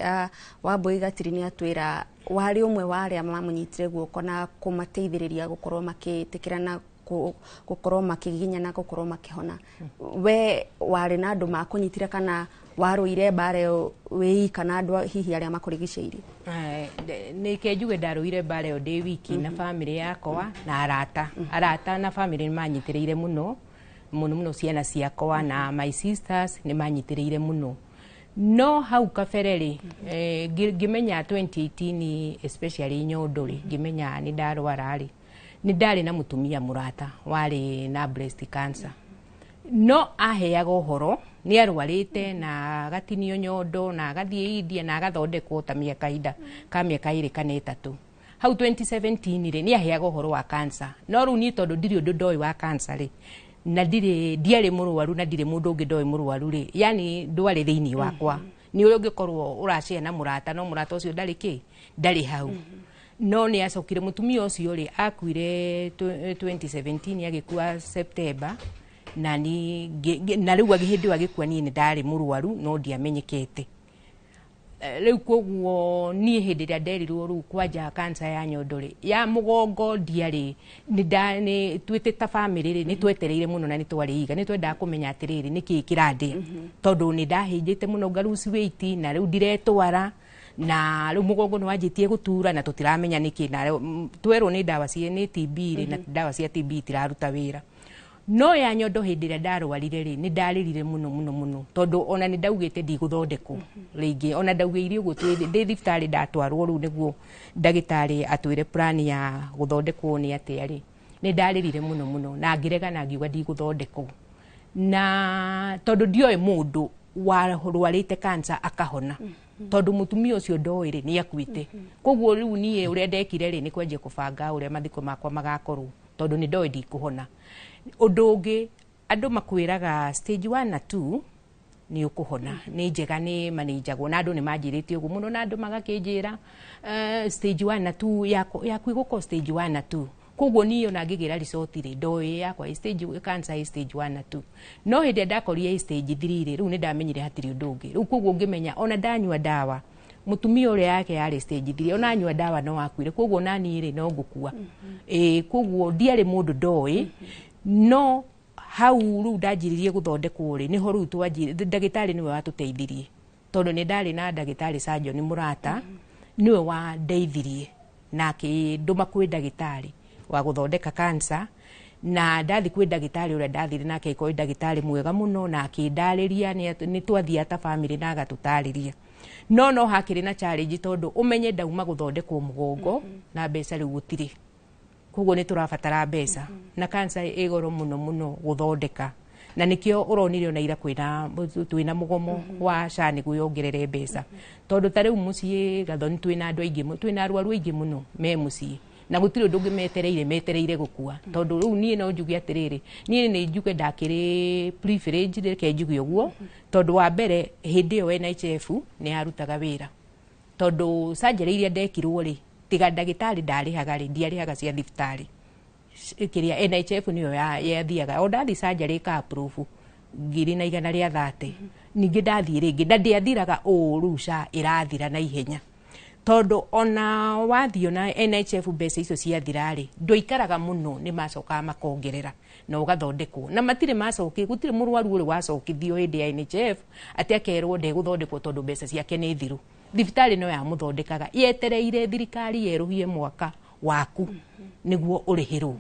Wambui Gatiri nĩ atwĩra warĩ ũmwe wa arĩa mamũnyitire guoko na kũmateithĩrĩria gũkorwo makĩtĩkĩra na gũkorwo makĩginya na gũkorwo makĩhona. We warĩ na andũ makũnyitire kana warũire mbara ĩyo wĩ kana andũ hihi arĩa makũrigicĩirie? Nĩ ke njuge ndarũire mbara ĩyo ndĩ wiki na bamĩrĩ yakwa na arata. Arata na bamĩrĩ nĩ manyitĩrĩire mũno mũno mũno, ciana ciakwa na my sisters nĩ manyitĩrĩire mũno. No hau kabere rĩ, ngĩmenya 2018 especially nyondo rĩ, ngĩmenya nĩ ndarwara rĩ, nĩ ndarĩ na mũtumia mũrata warĩ na breast cancer, no aheaga ũhoro nĩ arwarĩte na agatinio nyondo na agathiĩ India na agathondekwo ta mĩaka ihinda ka mĩaka 2 kana 3. Hau 2017 rĩ, nĩ aheaga ũhoro wa cancer. No rĩu niĩ tondũ ndirĩ ũndũ ndoĩ wa cancer rĩ, na ndirĩ ndiarĩ mũrwaru na ndirĩ mũndũ ũngĩ ndoĩ mũrwaru rĩ, yani ndwarĩ thĩinĩ wakwa. Nĩ ũrĩa ũngĩkorwo ũracea na mũrata, no mũrata ũcio ndarĩ kĩ ndarĩ hau. No nĩ acokire mũtumia ũcio rĩ, akuire 2017, agĩkua September. Na ni na rĩu hĩndĩ ĩyo agĩkua, niĩ nĩ ndarĩ mũrwaru no ndiamenyekete. Rĩu koguo niĩ hĩndĩ ĩrĩa nderirwo rĩu kwanja cancer ya nyondo rĩ, ya mũgongo, ndiarĩ nĩ twĩte ta bamĩrĩ rĩ, nĩ twetereire mũno na nĩ twarĩ iga nĩ twendaga kũmenya atĩrĩrĩ, nĩkĩĩ kĩrandĩa, tondũ nĩ ndahĩnjĩte mũno, nga-lose weight, na rĩu ndiretwara, na rĩu mũgongo nĩ wanjĩtie gũtura na tũtiramenya nĩkĩ. Na twerwo nĩ ndawa cia nĩ TB rĩ, na ndawa cia TB itiraruta wĩra. No ya nyondo, hĩndĩ ĩrĩa ndarwarire rĩ, nĩ ndarĩrire mũno mũno mũno, tondũ ona nĩ ndaugĩte ndigũthondekwo rĩngĩ. Ona ndaugĩire ũguo ndĩ thibitarĩ ndatwarwo rĩu nĩguo ndagĩtarĩ atwĩre plan ya gũthondekwo nĩ atĩa rĩ, nĩ ndarĩrire mũno mũno na ngĩrega na ngiuga ndigũthondekwo, na tondũ ndioĩ mũndũ warwarĩte cancer akahona, tondũ mũtumia ũcio ndoĩ rĩ, nĩ akuĩte. Koguo rĩu niĩ ũrĩa ndekire rĩ, nĩ kwanjia kũbanga ũrĩa mathiko makwa magakorwo, tondũ nĩ ndoĩ ndikũhona. Ũndũ ũngĩ, andũ makwĩraga stage 1 na 2. Nĩ ũkũhona, nĩ njega, nĩ manĩnjagwo na andũ nĩ manjĩrĩte ũguo mũno, na andũ magakĩnjĩra stage 1 na 2 yaku ĩgũkorwo stage 1 na 2. Koguo niĩ ona ngĩgĩra result rĩ, ndoĩ yakwa ĩ stage, cancer ĩ stage 1 na 2. No hĩndĩ ĩrĩa ndakorire ĩ stage 3 rĩ, rĩu nĩ ndamenyire hatirĩ ũndũ ũngĩ rĩu. Koguo ngĩmenya ona ndanyua ndawa, mũtumia ũrĩa yake yarĩ stage 3, ona anyua ndawa no akuire, koguo naniĩ rĩ, no ngũkua. Ĩĩ, koguo ndiarĩ mũndũ ndoĩ. No hau rĩu ndanjĩrĩrie gũthondekwo rĩ, nĩho rĩu twanjire. Ndagĩtarĩ nĩwe watũteithirie, tondũ nĩ ndarĩ na ndagĩtarĩ surgeon mũrata, nĩwe wandeithirie na akĩndũma kwĩ ndagĩtarĩ wa gũthondeka cancer. Na ndathi kwĩ ndagĩtarĩ ũrĩa ndathire nake, agĩkorwo nĩ ndagĩtarĩ mwega mũno na akĩndarĩria. Nĩ twathiaga ta family na agatũtarĩria, no hakĩrĩ na challenge, tondũ ũmenye ndauma gũthondekwo mũgongo na mbeca rĩu gũtirĩ. Koguo nĩ tũrabatara mbeca, na cancer ĩ goro mũno mũno gũthondeka, na nĩkĩo ũronire ona ira kwĩna twĩna mũgomo wa SHA nĩguo yongerere mbeca, tondũ ta rĩu mũciĩ Gathoni twĩna andũ aingĩ, twĩna arwaru aingĩ mũno me mũciĩ, na gũtirĩ ũndũ ũngĩ metereire, metereire gũkua. Tondũ rĩu niĩ no njuge atĩrĩrĩ, niĩ nĩ njuge ndakĩrĩ privilege, reke njuge ũguo, tondũ wa mbere hĩndĩ ĩyo NHIF nĩ yarutaga wĩra, tondũ surgery iria ndekirwo rĩ, tiga ndagĩtarĩ ndarĩhaga rĩ, ndiarĩhaga cia thibitarĩ. Kĩrĩa NHIF nĩyo yathiaga, o ndathi surgery ĩka approve 1,130. Ningĩ ndathiĩ rĩngĩ na ndĩathiraga ũũ. Rĩu SHA ĩrathira na ihenya, tondũ ona wathiĩ na NHIF mbeca icio ciathira rĩ, ndũikaraga mũno, nĩ macokaga makongerera na ũgathondekwo, na matirĩ macoki, gũtirĩ mũrwaru ũrĩ wacokithio hĩndĩ ya NHIF atĩ akerwo ndegũthondekwo tondũ mbeca ciake nĩ thiru. Thibitarĩ no yamũthondekaga, yetereire thirikari yerũhie mwaka waku nĩguo ũrĩhĩrwo.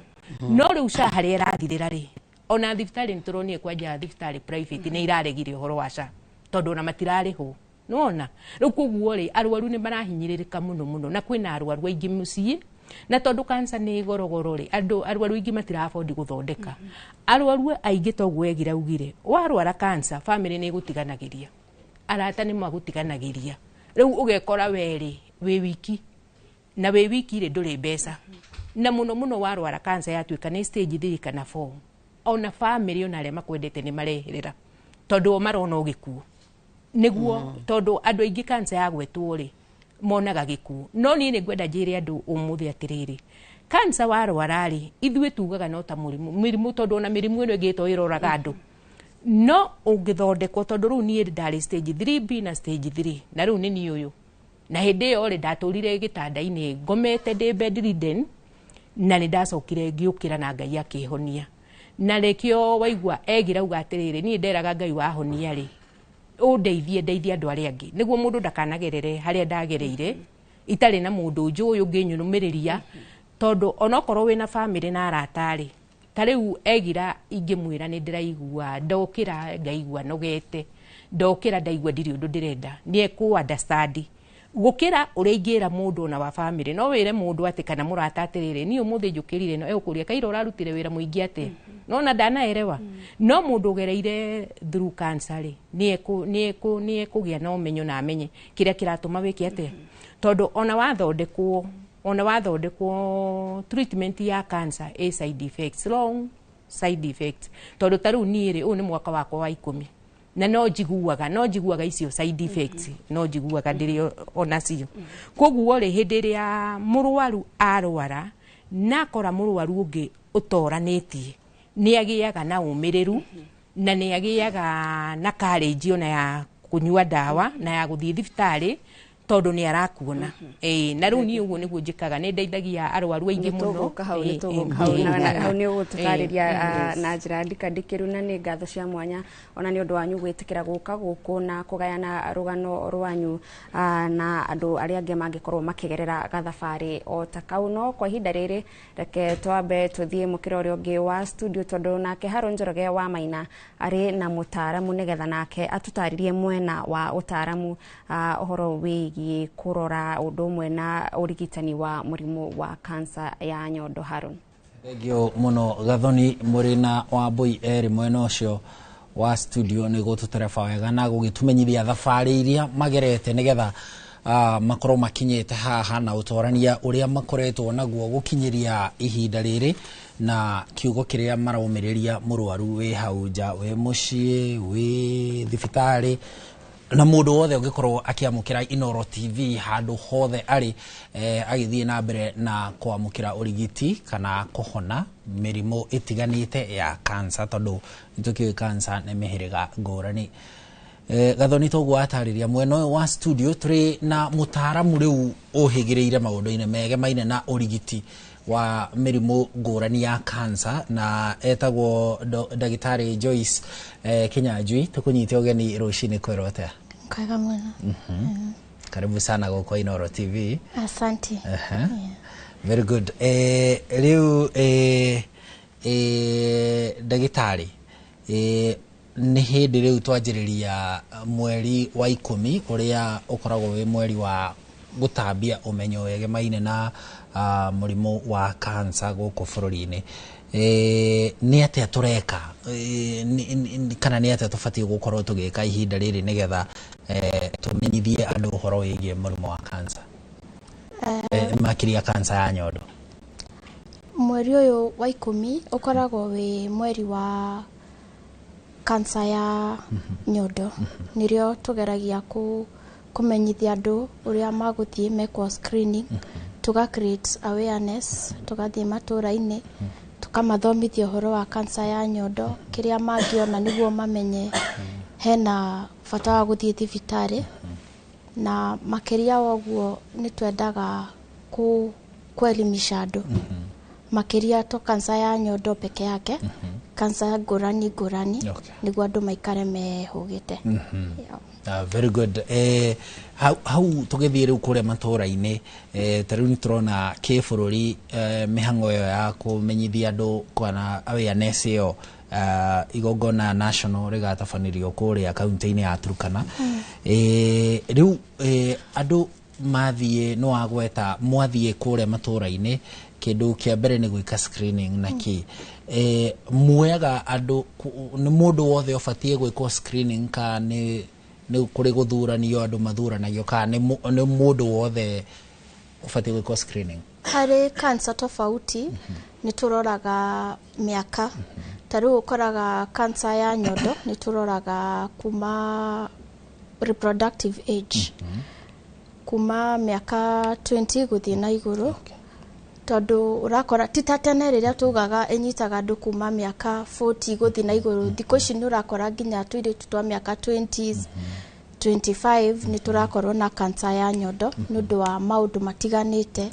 No rĩu SHA harĩa ĩrathirĩra rĩ, ona thibitarĩ nĩ tũronire kwanja thibitarĩ private nĩ iraregire ũhoro wa SHA, tondũ ona matirarĩhwo. Nĩwona rĩu koguo rĩ, arwaru nĩ marahinyĩrĩrĩka mũno mũno, na kwĩna arwaru aingĩ mũciĩ, na tondũ cancer nĩ gorogoro rĩ, andũ arwaru aingĩ matira afford gũthondeka. Arwaru aingĩ, toguo Egira augire, warwara cancer family nĩ ĩgũtiganagĩria, arata nĩ magũtiganagĩria, rĩu ũgekora werĩ wĩ wiki, na wĩ wiki rĩ, ndũrĩ mbeca. Na mũno mũno warwara cancer yatuĩka nĩ stage 3 kana 4, ona family, ona arĩa makwendete nĩ mareherera, tondũ o marona ũgĩkuo nĩguo, tondũ andũ aingĩ cancer yagwetwo rĩ, monaga gĩkuũ. No niĩ nĩ ngwenda njĩre andũ ũmũthĩ atĩrĩrĩ, cancer warwara rĩ, ithuĩ tugaga no ta mũrimũ mĩrimũ, tondũ ona mĩrimũ ĩno ĩngĩ to ĩroraga andũ, no ũngĩthondekwo, tondũ rĩu niĩ ndarĩ stage 3B na stage 3, na rĩu nĩ niĩ ũyũ. Na hĩndĩ ĩyo rĩ, ndatũrire gĩtanda-inĩ ngomete ndĩ bedridden, na nĩ ndacokire ngĩũkĩra na Ngai akĩhonia. Na nĩkĩo waigua Egira auga atĩrĩrĩ, niĩ nderaga Ngai wahonia rĩ, ũndeithie ndeithie andũ arĩa angĩ, nĩguo mũndũ ndakanagerere harĩa ndagereire itarĩ na mũndũ njũĩ ũngĩnyũmĩrĩria, tondũ onokorwo wĩna family na arata rĩ, ta rĩu Egira ingĩmwĩra nĩ ndĩraigua, ndokĩra ngaigua nogete, ndokĩra ndaigua ndirĩ ũndũ ndĩrenda, nĩ ekũ understand gũkĩra ũrĩa ingĩra mũndũ ona wa family. No wĩre mũndũ atĩ kana mũrata atĩrĩrĩ, niĩ ũmũthĩ njũkĩrire, no egũkũria kaira ũrarutire wĩra mũingĩ atĩa, nona ndanaerewa. No mũndũ ũgereire through cancer rĩ, nĩ ekũgĩa na ũmenyo na amenye kĩrĩa kĩratũma wĩke atĩa, tondũ ona wathondekwo treatment ya cancer ĩ side effects, long side effects. Tondũ ta rĩu niĩ rĩ, ũyũ nĩ mwaka wakwa wa 10, na no njiguaga icio side effects, no njiguaga ndĩrĩ onacio. Koguo rĩ, hĩndĩ ĩrĩa mũrwaru arwara na akora mũrwaru ũngĩ ũtoranĩtie, nĩ agĩaga na ũmĩrĩru na nĩ agĩaga na courage ona ya kũnyua ndawa na ya gũthiĩ thibitarĩ, tondũ nĩ arakuona. Ĩĩ, na rĩu niĩ ũguo nĩguo njĩkaga, nĩ ndeithagia arwaru aingĩ mũno. Nĩtũgũka hau, nĩtũgũka hau. Na hau nĩ ũgũtũtarĩria na njĩra ndikandikĩru. Na nĩ ngatho cia mwanya ona nĩ ũndũ wanyu gwĩtĩkĩra gũka gũkũ na kũgayana rũgano rwanyu na andũ arĩa angĩ mangĩkorwo makĩgerera gathabarĩ o ta kau. No kwa ihinda rĩrĩ, reke twambe tũthiĩ mũkĩra ũrĩa ũngĩ wa studio, tondũ nake Haron Njoroge wa Maina arĩ na mũtaaramu, nĩgetha nake atũtarĩrie mwena wa ũtaaramu ũhoro wĩgiĩ kũrora ũndũ ũmwe na ũrigitani wa mũrimũ wa kansa ya nyondo. Haron. Thengio mũno Gathoni, mũrĩ na Wambui erĩ mwena ũcio wa studio nĩ gũtũtereba wega na gũgĩtũmenyithia thabarĩ iria magerete, nĩgetha makorwo makinyĩte haha na ũtorania ũrĩa makoretwo naguo gũkinyĩria ihinda rĩrĩ na kiugo kĩrĩa maraumĩrĩria mũrwaru wĩ hau nja, wĩ mũciĩ, wĩ thibitarĩ, na mũndũ wothe ũngĩkorwo akĩamũkĩra Inooro TV handũ hothe arĩ, agĩthiĩ na mbere na kwamũkĩra ũrigiti kana kũhona mĩrimũ ĩtiganĩte ya cancer, tondũ nĩtũkĩũĩ cancer nĩ mĩhĩrĩga ngũrani. Gathoni, toguo atarĩria, mwena ũyũ wa studio tũrĩ na mũtaaramu rĩu ũhĩgĩrĩire maũndũ-inĩ megemaine na ũrigiti wa mĩrimũ ngũrani ya cancer, na etagwo ndagĩtarĩ Joyce Kinyanjui. Tũkũnyite ũgeni rũcinĩ, kwĩrwo atĩa? Kwega mũno. Karibu sana gũkũ Inooro TV. Asante. Very good. Rĩu ndagĩtarĩ, nĩ hĩndĩ rĩu twanjĩrĩria mweri wa 10 ũrĩa ũkoragwo wĩ mweri wa gũtambia ũmenyo wegemaine na mũrimũ wa cancer gũkũ bũrũri-inĩ. Nĩ atĩa tũreka, kana nĩ atĩa tũbatiĩ gũkorwo tũgĩka ihinda rĩrĩ nĩgetha tũmenyithie andũ ũhoro wĩgiĩ mũrimũ wa cancer, makĩria cancer ya nyondo? Mweri ũyũ wa 10 ũkoragwo wĩ mweri wa kansa ya nyondo. Nĩrĩo tũgeragia kũmenyithia andũ ũrĩa magũthiĩ mekwo screening, tũga create awareness, tũgathiĩ matũra-inĩ tũkamathomithia ũhoro wa kansa ya nyondo, kĩrĩa mangĩona nĩguo mamenye hena bata wa gũthiĩ thibitarĩ. Na makĩria wa ũguo nĩ twendaga kuelimisha andũ makĩria to kansa ya nyondo peke yake, kansa ngũrani ngũrani, nĩguo andũ maikare mehũgĩte. Very good. Hau tũgĩthiĩ rĩu kũrĩa matũra-inĩ, ta rĩu nĩ tũrona kĩbũrũri, mĩhang'o ĩyo ya kũmenyithia andũ kana awareness ĩyo, igongona national rĩgatabanĩrio kũrĩa kaunti-inĩ ya Turkana. Rĩu andũ mathiĩ, nĩ wagweta mwathiĩ kũrĩa matũra-inĩ, kĩndũ kĩa mbere nĩ gwĩka screening na kĩ muoyaga andũ, nĩ mũndũ wothe ũbatiĩ gwĩkwo screening, ka nĩ kũrĩ gũthuranio andũ mathuranagio, ka nĩ mũndũ wothe ũbatiĩ gwĩkwo screening? Harĩ cancer tofauti nĩ tũroraga mĩaka. Ta rĩu ũkoraga cancer ya nyondo nĩ tũroraga kuma reproductive age, kuma mĩaka 20 gũthiĩ na igũrũ, tondũ ũrakora ti ta tene rĩrĩa tugaga ĩnyitaga andũ kuma mĩaka 40 gũthiĩ na igũrũ. Thikũ ici nĩ ũrakora nginya tũirĩtu twa mĩaka 20s, 25 nĩ tũrakorwo na cancer ya nyondo nĩ ũndũ wa maũndũ matiganĩte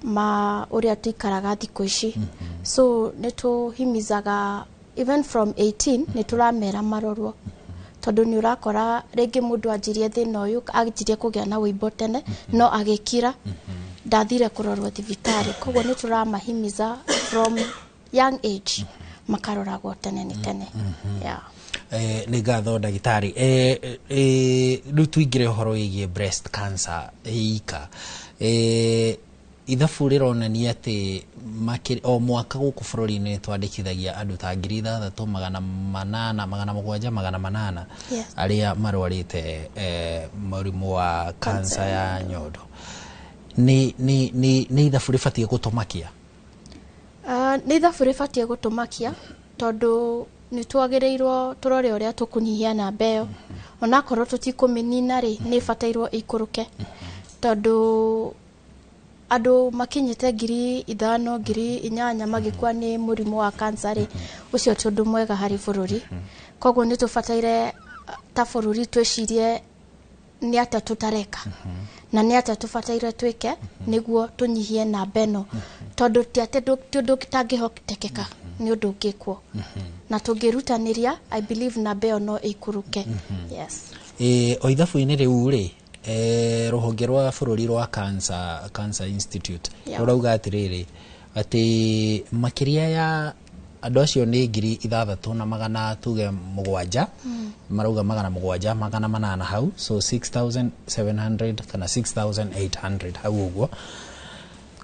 ma ũrĩa tũikaraga thikũ ici. So nĩ tũhimizaga even from 18 nĩ tũramera marorwo, tondũ nĩ ũrakora rĩngĩ mũndũ anjirie thĩna ũyũ, anjirie kũgĩa na wũimbo tene, no agĩkira ndathire kũrorwo thibitarĩ. Koguo nĩ tũramahimiza from young age makaroragwo tene nĩ tene. Yeah. Nĩ ngatho ndagĩtarĩ. Rĩu tũingĩre ũhoro wĩgiĩ breast cancer ika. Ithabu rĩronania atĩ o mwaka gũkũ bũrũri-inĩ twandĩkithagia andũ ta 6800, 700, 800 arĩa marwarĩte mũrimũ wa cancer ya nyondo. Nĩ ithabu rĩbatiĩ gũtũmakia? Nĩ ithabu rĩbatiĩ gũtũmakia, tondũ nĩ twagĩrĩirwo tũrore ũrĩa tũkũnyihia namba ĩyo. Onakorwo tũtikũmĩnina rĩ, nĩ ĩbatairwo ĩikũrũke, tondũ andũ makinyĩte 5,000, 8,000 magĩkua nĩ mũrimũ wa cancer rĩ, ũcio ti ũndũ mwega harĩ bũrũri. Koguo nĩ tũbataire ta bũrũri twĩcirie nĩ atĩa tũtareka na nĩ atĩa tũbataire twĩke nĩguo tũnyihie namba ĩno, tondũ ti atĩ ti ũndũ ũtangĩhotekeka, nĩ ũndũ ũngĩkwo na tũngĩrutanĩria, I believe namba ĩyo no ĩikũrũke. Yes. O ithabu-inĩ rĩu rĩ, rũhonge rwa bũrũri rwa Cancer Institute rũrauga atĩrĩrĩ, atĩ makĩria ya andũ acio nĩ 6,700, marauga 700, 800 hau, so 6700 kana 6800 hau ũguo,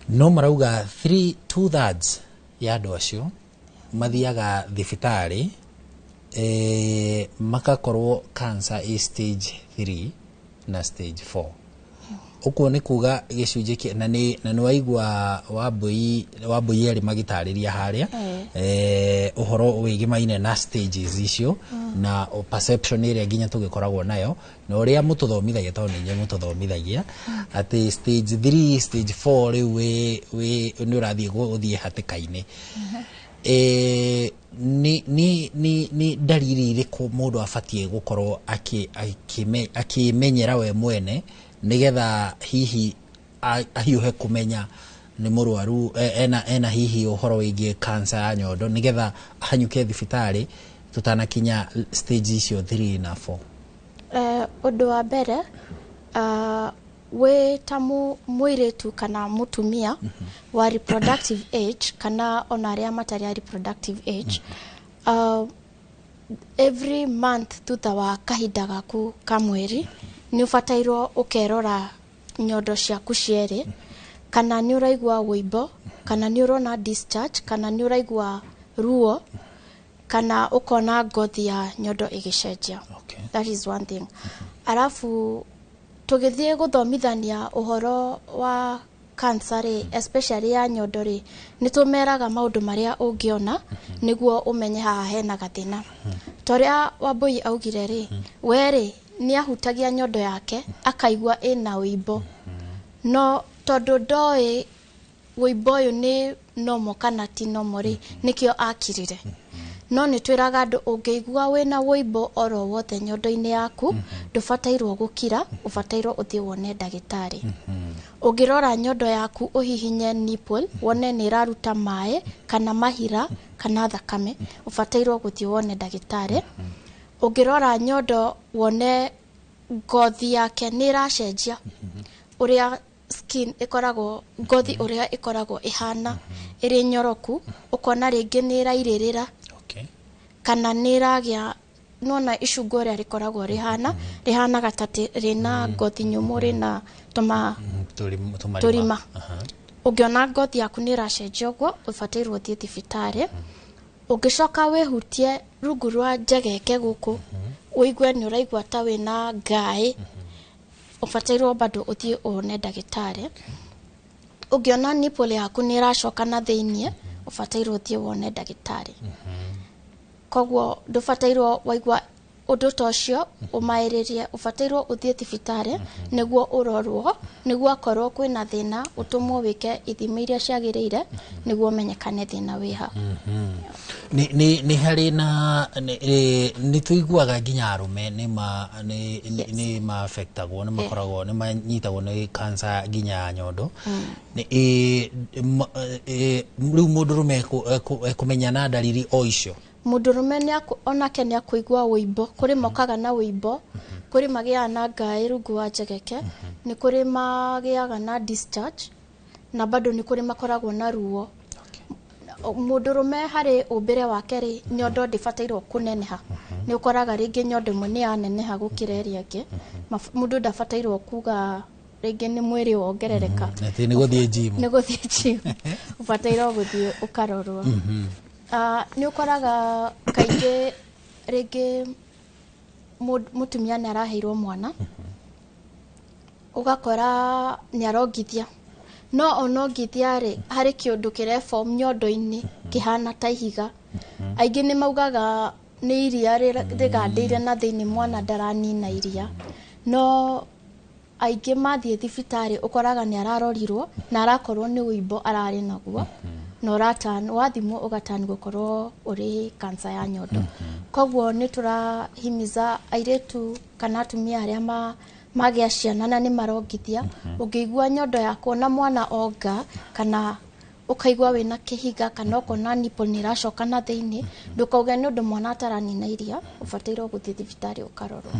no marauga 2/3 ya andũ acio mathiaga thibitarĩ, makakorwo cancer ĩ stage 3 na stage 4. Ũguo nĩ kuga gĩcunjĩ kĩa na nĩ na nĩ waigua Wambui Wambui erĩ magĩtarĩria harĩa ũhoro wĩgĩmaine na stages icio na perception ĩrĩa nginya tũgĩkoragwo nayo na ũrĩa mũtũthomithagia, tondũ nĩ inyuĩ mũtũthomithagia atĩ stage 3, stage 4 rĩu wĩ nĩ ũrathiĩ gũthiĩ hatĩka-inĩ. Nĩ ndariri irĩkũ mũndũ abatiĩ gũkorwo akĩmenyera we mwene nĩgetha hihi ahiũhe kũmenya nĩ mũrwaru, ena hihi ũhoro wĩgiĩ cancer ya nyondo, nĩgetha ahanyũke thibitarĩ tũtanakinya stage icio 3 na 4? Ũndũ wa mbere, wĩ ta mũirĩtu kana mũtumia wa reproductive age kana ona arĩa matarĩ a reproductive age, every month thutha wa kahinda gaku ka mweri nĩ ũbatairwo ũkerora nyondo ciaku cierĩ, kana nĩ ũraigua wũimbo, kana nĩ ũrona discharge, kana nĩ ũraigua ruo, kana ũkona ngothi ya nyondo ĩgĩcenjia. That is one thing. Arabu tũgĩthiĩ gũthomithania ũhoro wa cancer rĩ, especially ya nyondo rĩ, nĩ tũmeraga maũndũ marĩa ũngĩona nĩguo ũmenye haha hena gathĩna. Ta ũrĩa Wambui augire rĩ, we rĩ nĩ ahutagia nyondo yake akaigua ĩna ũimbo, no tondũ ndoĩ wũimbo ũyũ nĩ normal kana ti normal rĩ, nĩkĩo akirire. No nĩ twĩraga andũ ũngĩigua wĩna wũimbo oro wothe nyondo-inĩ yaku, ndũbatairwo gũkira, ũbatairwo ũthiĩ wone ndagĩtarĩ. Ũngĩrora nyondo yaku ũhihinye nipple wone nĩ ĩraruta maĩ kana mahira kana thakame, ũbatairwo gũthiĩ wone ndagĩtarĩ. Ũngĩrora nyondo wone ngothi yake nĩ ĩracenjia, ũrĩa skin ĩkoragwo, ngothi ũrĩa ĩkoragwo ĩhana ĩrĩ nyoroku, ũkona rĩngĩ nĩ ĩrairĩrĩra kana nĩ ĩragĩa nona icungwa ũrĩa rĩkoragwo rĩhana, rĩhanaga ta rĩna ngothi nyũmũ, rĩna tũma tũrima. Ũngĩona ngothi yaku nĩ ĩracenjia ũguo, ũbatairwo ũthiĩ thibitarĩ. Ũngĩcoka wĩhutie rungu rwa njegeke gũkũ, ũigue nĩ ũraigua ta wĩna ngaĩ, ũbatairwo bado ũthiĩ wone ndagĩtarĩ. Ũngĩona nipple yaku nĩ ĩracoka na thĩiniĩ, ũbatairwo ũthiĩ wone ndagĩtarĩ. Koguo ndũbatairwo waigua ũndũ ta ũcio ũmaĩrĩrie, ũbatairwo ũthiĩ thibitarĩ nĩguo ũrorwo, nĩguo akorwo kwĩna thĩna ũtũmwo wĩke ithimi iria ciagĩrĩire nĩguo ũmenyekane thĩna wĩha. Nĩ harĩ na nĩ tũiguaga nginya arũme nĩ ma affectagwo, nĩ makoragwo nĩ manyitagwo nĩ cancer nginya ya nyondo. Rĩu mũndũrũme ekũmenya na ndariri o icio? Mũndũrũme onake nĩ akũigua wũimbo, kũrĩ mokaga na wũimbo, kũrĩ magĩaga na ngaĩ rungu wa njegeke, nĩ kũrĩ magĩaga na discharge, na bado nĩ kũrĩ makoragwo na ruo. Mũndũrũme harĩ ũmbĩre wake rĩ, nyondo ndĩbatairwo kũneneha. Nĩ ũkoraga rĩngĩ nyondo ĩmwe nĩ yaneneha gũkĩra ĩrĩa ĩngĩ. Mũndũ ndabatairwo kuga rĩngĩ nĩ mwĩrĩ wongerereka. Atĩ nĩ gũthiĩ gym. Nĩ gũthiĩ gym. Ũbatairwo gũthiĩ ũkarorwo. Nĩ ũkoraga kaingĩ rĩngĩ mũtumia nĩ araheirwo mwana, ũgakora nĩ arongithia, no onongithia rĩ, harĩ kĩũndũ kĩreform nyondo-inĩ kĩhana ta ihiga. Aingĩ nĩ maugaga nĩ iria rĩgandĩire na thĩinĩ, mwana ndaranina iria, no aingĩ mathiĩ thibitarĩ ũkoraga nĩ ararorirwo na arakorwo nĩ wũimbo ararĩ naguo, na ũratan wathimwo ũgatani gũkorwo ũrĩ cancer ya nyondo. Koguo nĩ tũrahimiza airĩtu kana atumia arĩa magĩa ciana na nĩ marongithia, ũngĩigua nyondo yaku na mwana onga kana ũkaigua wĩna kĩhiga kana ũkona nipple nĩ ĩracoka na thĩinĩ, ndũkauge nĩ ũndũ mwana ataranina iria, ũbatairwo gũthiĩ thibitarĩ ũkarorwo.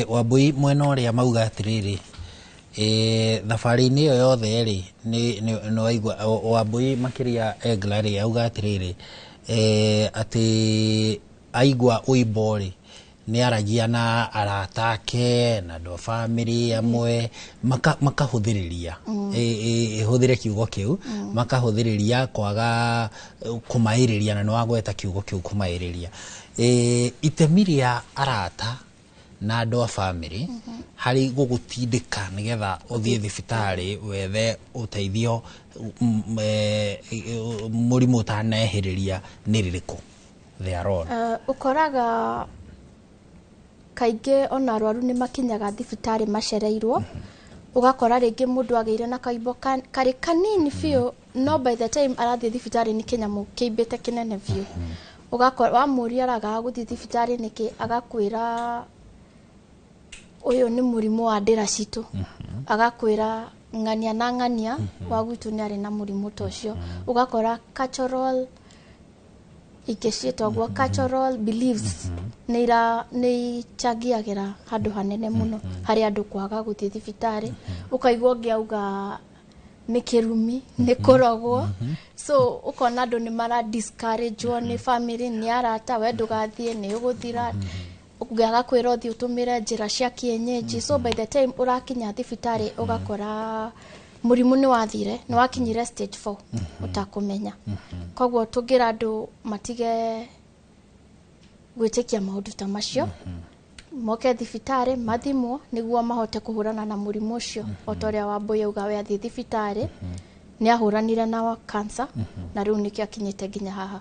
Wambui mwena ũrĩa mauga atĩrĩrĩ, thabarĩ-inĩ ĩyo yothe rĩ, nĩ waigua Wambui makĩria Egla rĩ, auga atĩrĩrĩ, atĩ aigua ũimbo rĩ, nĩ aragia na arata ake na andũ a bamĩrĩ amwe, makahũthĩrĩria, hũthĩre kiugo kĩu, makahũthĩrĩria kwaga kũmaĩrĩria, na nĩ wagweta kiugo kĩu kũmaĩrĩria. Itemi rĩa arata Na andũ a bamĩrĩ harĩ gũgũtindĩka nĩgetha ũthiĩ thibitarĩ wethe ũteithio mũrimũ ũtanehĩrĩria nĩ rĩrĩkũ, their role? Ũkoraga kaingĩ ona arwaru nĩ makinyaga thibitarĩ macereirwo. Ũgakora rĩngĩ mũndũ agĩire na kaimbo karĩ kanini biũ, no by the time arathiĩ thibitarĩ nĩ kĩnyamũ kĩimbĩte kĩnene biũ. Ũgakora wamũria aragaga gũthiĩ thibitarĩ nĩkĩ, agakwĩra ũyũ nĩ mũrimũ wa ndĩra citũ, agakwĩra ng'ania na ng'ania wa gwitũ nĩ arĩ na mũrimũ ta ũcio. Ũgakora cultural ingĩ ciĩtagwo cultural beliefs nĩ ira nĩ icangĩagĩra handũ hanene mũno harĩ andũ kwaga gũthiĩ thibitarĩ. Ũkaigua ũngĩ auga nĩ kĩrumi, nĩ kũrogwo. So ũkona andũ nĩ mara discourage nĩ family, nĩ arata, we ndũgathiĩ, nĩ ũgũthira, ũngĩ agakwĩra ũthiĩ ũtũmĩre njĩra cia kienyeji. So by the time ũrakinya thibitarĩ, ũgakora mũrimũ nĩ wathire, nĩ wakinyire stage 4 ũtakũmenya. Koguo tũngĩra andũ matige gwĩtĩkia maũndũ ta macio, moke thibitarĩ mathimwo nĩguo mahote kũhũrana na mũrimũ ũcio, o ta ũrĩa Wambũi auga, we athiĩ thibitarĩ nĩ ahũranire na cancer na rĩu nĩkĩo akinyĩte nginya haha.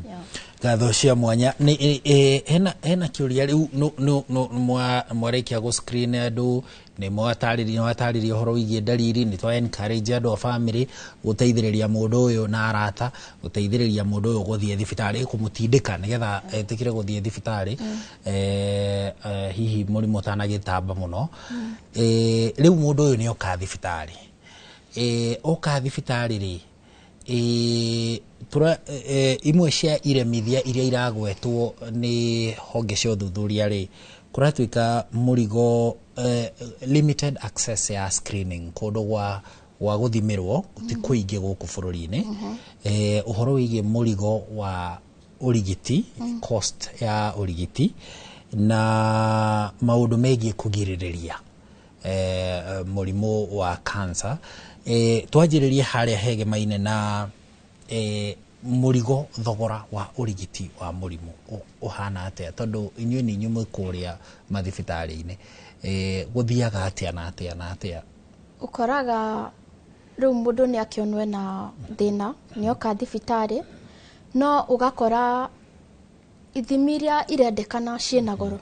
Yeah. Ngatho cia mwanya. Nĩ hena kĩũria rĩu. Mwarĩkia gũ screen andũ, nĩ mwatarĩria ũhoro wĩgiĩ ndariri, nĩ twa encourage andũ a family gũteithĩrĩria mũndũ ũyũ na arata gũteithĩrĩria mũndũ ũyũ gũthiĩ thibitarĩ, kũmũtindĩka nĩgetha etĩkĩre gũthiĩ thibitarĩ, hihi mũrimũ ũtanagĩtamba mũno. Rĩu mũndũ ũyũ nĩ oka thibitarĩ, oka thibitarĩ rĩ, imwe cia iremithia iria iragwetwo nĩ honge cia ũthuthuria rĩ, kũratuĩka mũrigo, limited access ya screening, kũndũ gwa gũthimĩrwo ti kũingĩ gũkũ bũrũri-inĩ, ũhoro wĩgiĩ mũrigo wa ũrigiti, cost ya ũrigiti, na maũndũ megiĩ kũgirĩrĩria mũrimũ wa cancer. Twanjĩrĩrie harĩa hegemaine na mũrigo, thogora wa ũrigiti wa mũrimũ ũhana atĩa, tondũ inyuĩ nĩ inyuĩ mwĩ kũrĩa mathibitarĩ-inĩ, gũthiaga atĩa na atĩa na atĩa? Ũkoraga rĩu mũndũ nĩ akĩonwo ena thĩna, nĩ oka thibitarĩ, no ũgakora ithimi iria irendekana ciĩna goro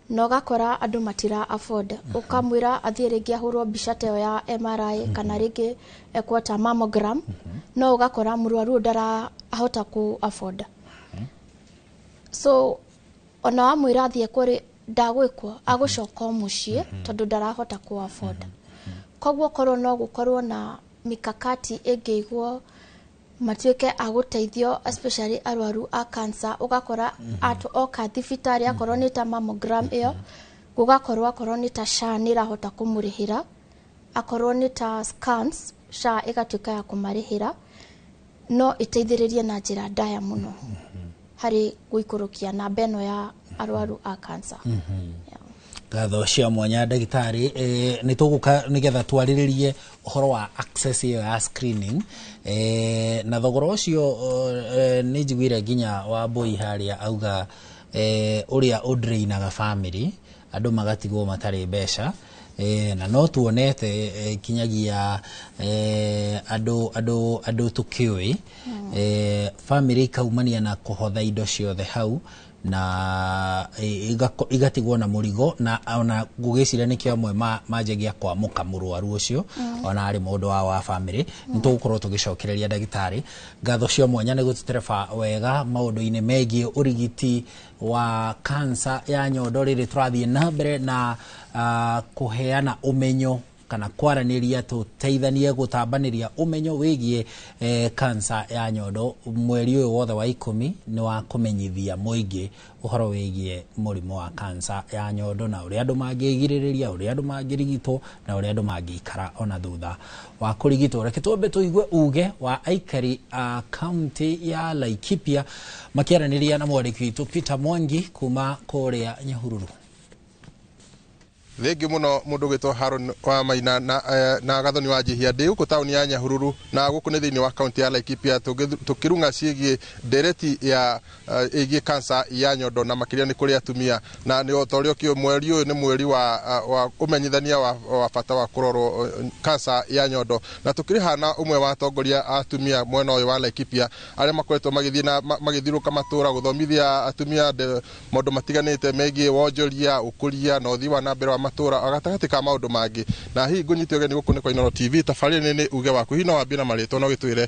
na ũgakora andũ matira afford. Ũkamwĩra athiĩ rĩngĩ ahũrwo mbica ta ĩyo ya MRI kana rĩngĩ ekwo ta mammogram, no ũgakora mũrwaru ũyũ ndarahota kũ afford. So ona wamwĩra athiĩ ekwo rĩ, ndagwĩkwo, agũcoka o mũciĩ tondũ ndarahota kũ afford. Koguo korwo no gũkorwo na mikakati ĩngĩigwo matuĩke a gũteithio, especially arwaru a cancer, ũgakora oka thibitarĩ, akorwo nĩ ta mammogram ĩyo, gũgakorwo akorwo nĩ ta SHA nĩ ĩrahota kũmũrĩhĩra, akorwo nĩ ta scans, SHA ĩgatuĩka ya kũmarĩhĩra, no ĩteithĩrĩrie na njĩra ndaya mũno harĩ gũikũrũkia namba ĩno ya arwaru a cancer. Ngatho cia mwanya, ndagĩtarĩ. Nĩ tũgũka nĩgetha twarĩrĩrie ũhoro wa access ĩyo ya screening na thogora ũcio. Nĩ njiguire nginya Wambũi harĩa auga ũrĩa ũdrainaga family, andũ magatigwo matarĩ mbeca, na no tuonete kinyagia andũ tũkĩũĩ, family ikaumania na kũhotha indo ciothe hau na igatigwo na mũrigo, na ona ngũgĩciria nĩkĩo amwe manjagia kwamũka mũrwaru ũcio ona arĩ mũndũ wa family. Nĩ tũgũkorwo tũgĩcokereria. Ndagĩtarĩ, ngatho cia mwanya nĩ gũtũtereba wega maũndũ-inĩ megiĩ ũrigiti wa cancer ya nyondo rĩrĩ tũrathiĩ na mbere na kũheana ũmenyo kana kwaranĩria, tũteithanie gũtambanĩria ũmenyo wĩgiĩ cancer ya nyondo. Mweri ũyũ wothe wa 10 nĩ wa kũmenyithia mũingĩ ũhoro wĩgiĩ mũrimũ wa cancer ya nyondo na ũrĩa andũ mangĩgirĩrĩria, ũrĩa andũ mangĩrigitwo, na ũrĩa andũ mangĩikara ona thutha wa kũrigitwo. Reke twambe tũigue uge wa aikari a kaunti ya Laikipia makĩaranĩria na mwandĩki witũ Peter Mwangi kuma kũrĩa Nyahururu. Thengiũ mũno mũndũ ũgwĩtwo Haron wa Maina na Gathoni wa Njihia. Ndĩ gũkũ taũni ya Nyahururu na gũkũ nĩ thĩinĩ wa kaunti ya Laikipia, tũkĩrung'a ciĩgiĩ ndereti ya ĩgiĩ kansa ya nyondo na makĩria nĩ kũrĩ atumia. Na nĩ ta ũrĩa ũkĩũĩ, mweri ũyũ nĩ mweri wa ũmenyithania wa bata wa kũrorwo kansa ya nyondo, na tũkĩrĩ haha na ũmwe wa atongoria a atumia mwena ũyũ wa Laikipia arĩa makoretwo magĩthiĩ na magĩthiũrũrũka matũra gũthomithia atumia maũndũ matiganĩte megiĩ wonjoria, ũkũria na ũthii wa na mbere wa matũra gatagatĩ ka maũndũ mangĩ. Na hihi ngũnyite ũgeni gũkũ nĩ kwa Inooro TV, tabarĩra nĩ uge waku. Hihi no wambie na marĩtwa na ũgĩtwĩre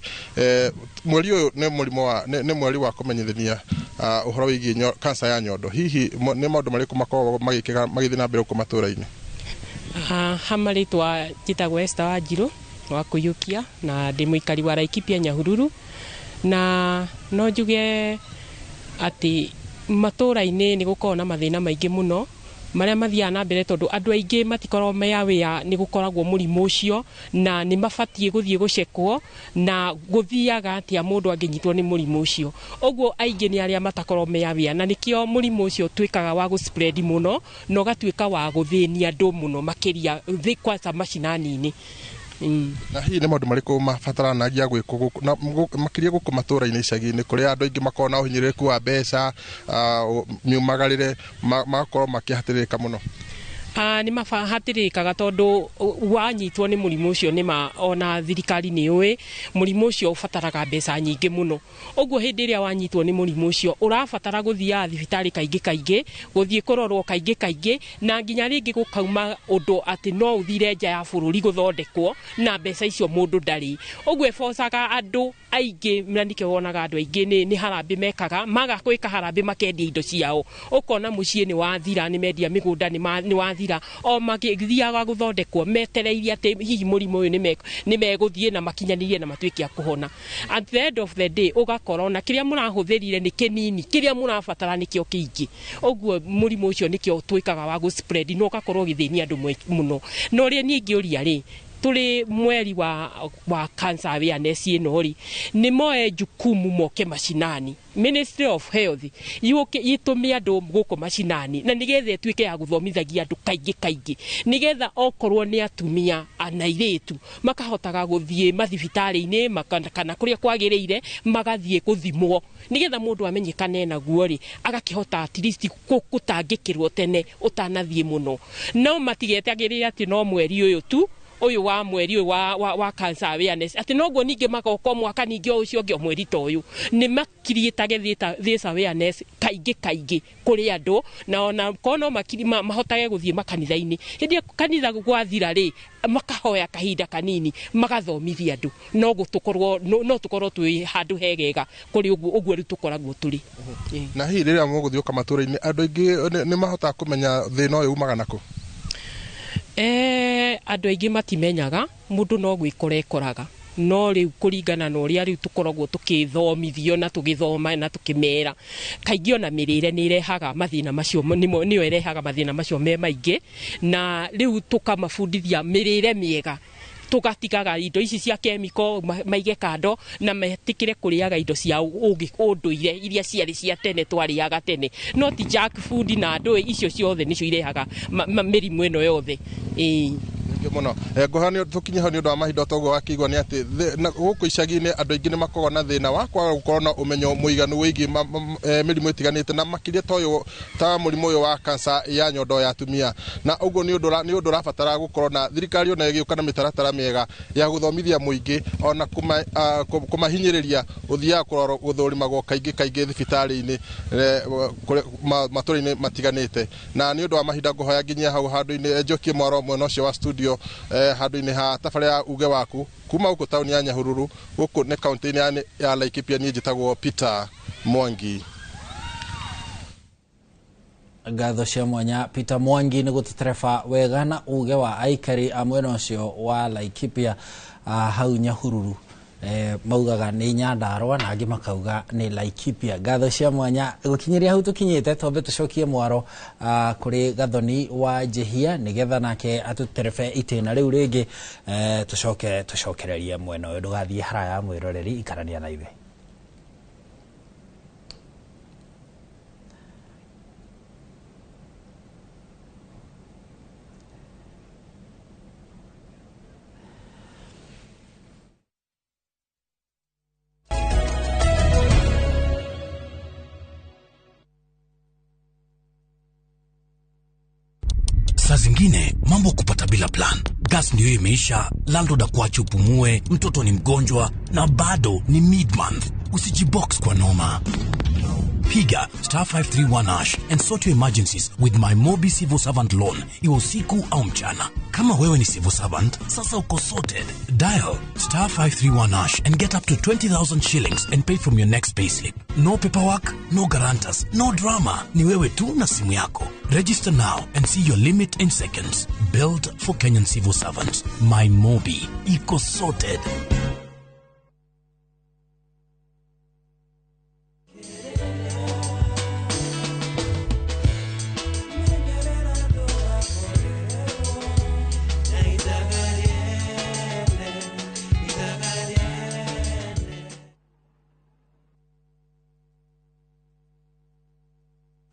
mweri ũyũ nĩ mũrimũ wa nĩ mweri wa kũmenyithania ũhoro wĩgiĩ kansa ya nyondo, hihi nĩ maũndũ marĩkũ makoragwo magĩkĩka magĩthiĩ na mbere gũkũ matũra-inĩ? Ha marĩtwa njĩtagwo Esther Wanjirũ wa Kũiyũkia na ndĩ mũikari wa Laikipia Nyahururu, na no njuge atĩ matũra-inĩ nĩ gũkoragwo na mathĩna maingĩ mũno marĩa mathiaga na mbere, tondũ andũ aingĩ matikoragwo me aware nĩ gũkoragwo mũrimũ ũcio na nĩ mabatiĩ gũthiĩ gũcekwo na gũthiaga atĩa mũndũ angĩnyitwo nĩ mũrimũ ũcio. Ũguo aingĩ nĩ arĩa matakoragwo me aware, na nĩkĩo mũrimũ ũcio ũtuĩkaga wa gũ-spread mũno na ũgatuĩka wa gũthĩnia andũ mũno makĩria thĩ kwanza macinani-inĩ. Na hihi nĩ maũndũ marĩkũ mabataranagia gwĩkwo makĩria gũkũ matũra-inĩ icagi-inĩ kũrĩa andũ aingĩ makoragwo na ũhinyĩrĩrĩku wa mbeca, miumagarĩre, magakorwo makĩhatĩrĩrĩka mũno? Nĩ mahatĩrĩrĩkaga tondũ wanyitwo nĩ mũrimũ ũcio nĩma ona thirikari nĩ yũĩ mũrimũ ũcio ũbataraga mbeca nyingĩ mũno. Ũguo hĩndĩ ĩrĩa wanyitwo nĩ mũrimũ ũcio ũrabatara gũthiaga thibitarĩ kaingĩ kaingĩ, gũthiĩ kũrorwo kaingĩ kaingĩ, na nginya rĩngĩ gũkauma ũndũ atĩ no ũthire nja ya bũrũri gũthondekwo na mbeca icio mũndũ ndarĩ. Ũguo ĩbocaga andũ aingĩ, na nĩkĩo wonaga andũ aingĩ nĩ harambĩ mekaga, maga gwĩka harambĩ makendia indo ciao, ũkona mũciĩ nĩ wathira, nĩ mendia mĩgũnda nĩ wathira, o magĩthiaga gũthondekwo metereirie atĩ hihi mũrimũ ũyũ nĩ megũthiĩ na makinyanĩrie na matuĩke a kũhona. At the end of the day ũgakora ona kĩrĩa mũrahũthĩrire nĩ kĩnini, kĩrĩa mũrabatara nĩkĩo kĩingĩ. Ũguo mũrimũ ũcio nĩkĩo ũtuĩkaga wa gũ-spread na ũgakorwo ũgĩthĩnia andũ mũno. Na ũrĩa niĩ ingĩũria rĩ, tũrĩ mweri wa cancer awareness ĩno rĩ, nĩ moe jukumu moke macinani. Ministry of Health yũke ĩtũme andũ gũkũ macinani na nĩgetha ĩtuĩke ya gũthomithagia andũ kaingĩ kaingĩ, nĩgetha okorwo nĩ atumia na airĩtu makahotaga gũthiĩ mathibitarĩ-inĩ kana kũrĩa kwagĩrĩire magathiĩ gũthimwo, nĩgetha mũndũ amenyekane naguo rĩ, agakĩhota at least gũtangĩkĩrwo tene ũtanathiĩ mũno. No matigetagĩrĩre atĩ no mweri ũyũ tu, ũyũ wa mweri ũyũ wa cancer awareness, atĩ noguo ningĩ magoka mwaka ningĩ o ũcio ũngĩ o mweri ta ũyũ, nĩ makiriĩtage this awareness kaingĩ kaingĩ kũrĩ andũ, na ona korwo no mahotage gũthiĩ makanitha-inĩ. Hĩndĩ ĩyo kanitha gwathira rĩ, makahoya kahinda kanini magathomithia andũ, no tũkorwo twĩ handũ hegega kũrĩ ũguo rĩu tũkoragwo tũrĩ. Na hihi rĩrĩa mũgũthiũka matũra-inĩ andũ aingĩ nĩ mahotaga kũmenya thĩna ũyũ umaga nakũ? Andũ aingĩ matimenyaga, mũndũ no gwĩkora ekoraga, no rĩu kũringana na ũrĩa rĩu tũkoragwo tũkĩthomithio na tũgĩthoma na tũkĩmera, kaingĩ ona mĩrĩre nĩ ĩrehaga mathĩna macio, nĩyo ĩrehaga mathĩna macio me maingĩ, na rĩu tũkamabundithia mĩrĩre mĩega, tũgatigaga indo ici cia chemical maige kando na metĩkĩre kũrĩaga indo cia ũndũire iria ciarĩ cia tene twarĩaga tene, no ti junk food na ndũĩ icio ciothe nĩcio irehaga mĩrimũ ĩno yothe. Mũno ngũha nĩ tũkinye hau nĩ ũndũ wa mahinda, toguo wakĩigua nĩ atĩ gũkũ icagi-inĩ andũ aingĩ nĩ makoragwo na thĩna wa kwaga gũkorwo na ũmenyo mũiganu wĩgiĩ mĩrimũ ĩtiganĩte, na makĩria ta ũyũ ta mũrimũ ũyũ wa kansa ya nyondo ya atumia. Na ũguo nĩ ũndũ ũrabatara gũkorwo na thirikari ona ĩgĩũka na mĩtaratara mĩega ya gũthomithia mũingĩ ona kũmahinyĩrĩria gũthiaga kũrorwo gũthũrimagwo kaingĩ kaingĩ thibitarĩ-inĩ matũra-inĩ matiganĩte. Na nĩ ũndũ wa mahinda ngũhoya nginyia hau handũ-inĩ njokie mwaro mwena ũcio wa studio handũ-inĩ ha tabarĩra ya uge waku kuma gũkũ taũni ya Nyahururu, gũkũ nĩ kaunti-inĩ ya Laikipia. Niĩ njĩtagwo Peter Mwangi. Ngatho cia mwanya Peter Mwangi nĩ gũtũtereba wega na uge wa aikari a mwena ũcio wa Laikipia hau Nyahururu. Maugaga nĩ Nyandarua na angĩ makauga nĩ Laikipia. Ngatho cia mwanya gũkinyĩria hau tũkinyĩte, twambe tũcokie mwaro kũrĩ Gathoni wa Njihia nĩgetha nake atũterebe itĩna rĩu rĩngĩ, tũcoke tũcokererie mwena ũyũ. Ndũgathiĩ haraya mwĩroreri, ikarania na ithuĩ. Saa zingine mambo kupata bila plan. Gas ndio imeisha, landlord akuache upumue, mtoto ni mgonjwa na bado ni mid-month. Usijibox kwa noma. Piga star 531 hash and sort your emergencies with my Mobi Civil Servant Loan, iwe usiku au mchana. Kama wewe ni civil servant, sasa uko sorted. Dial star 531 hash and get up to 20,000 shillings and pay from your next payslip. No paperwork, no guarantors, no drama. Ni wewe tu na simu yako. Register now and see your limit in seconds. Built for Kenyan civil servants. My Mobi. Iko sorted.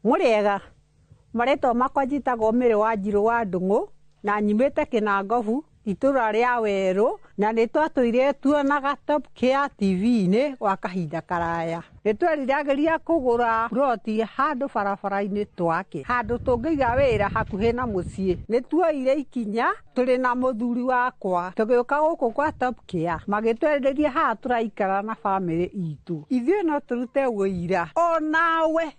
Mũrĩega, marĩtwa makwa njĩtagwo Mary Wanjirũ wa Ndung'u na nyumĩte Kĩnangobu itũra rĩa Werũ na nĩ twatũire tuonaga Top Care TV-inĩ gwa kahinda karaya. Nĩ tweriragĩria kũgũra ploti handũ barabara-inĩ twake, handũ tũngĩiga wĩra hakuhĩ na mũciĩ. Nĩ tuoire ikinya tũrĩ na mũthuri wakwa tũgĩũka gũkũ kwa Top Care, magĩtwenderia haha tũraikara na bamĩrĩ itũ. Ithuĩ no tũrute ũira onawe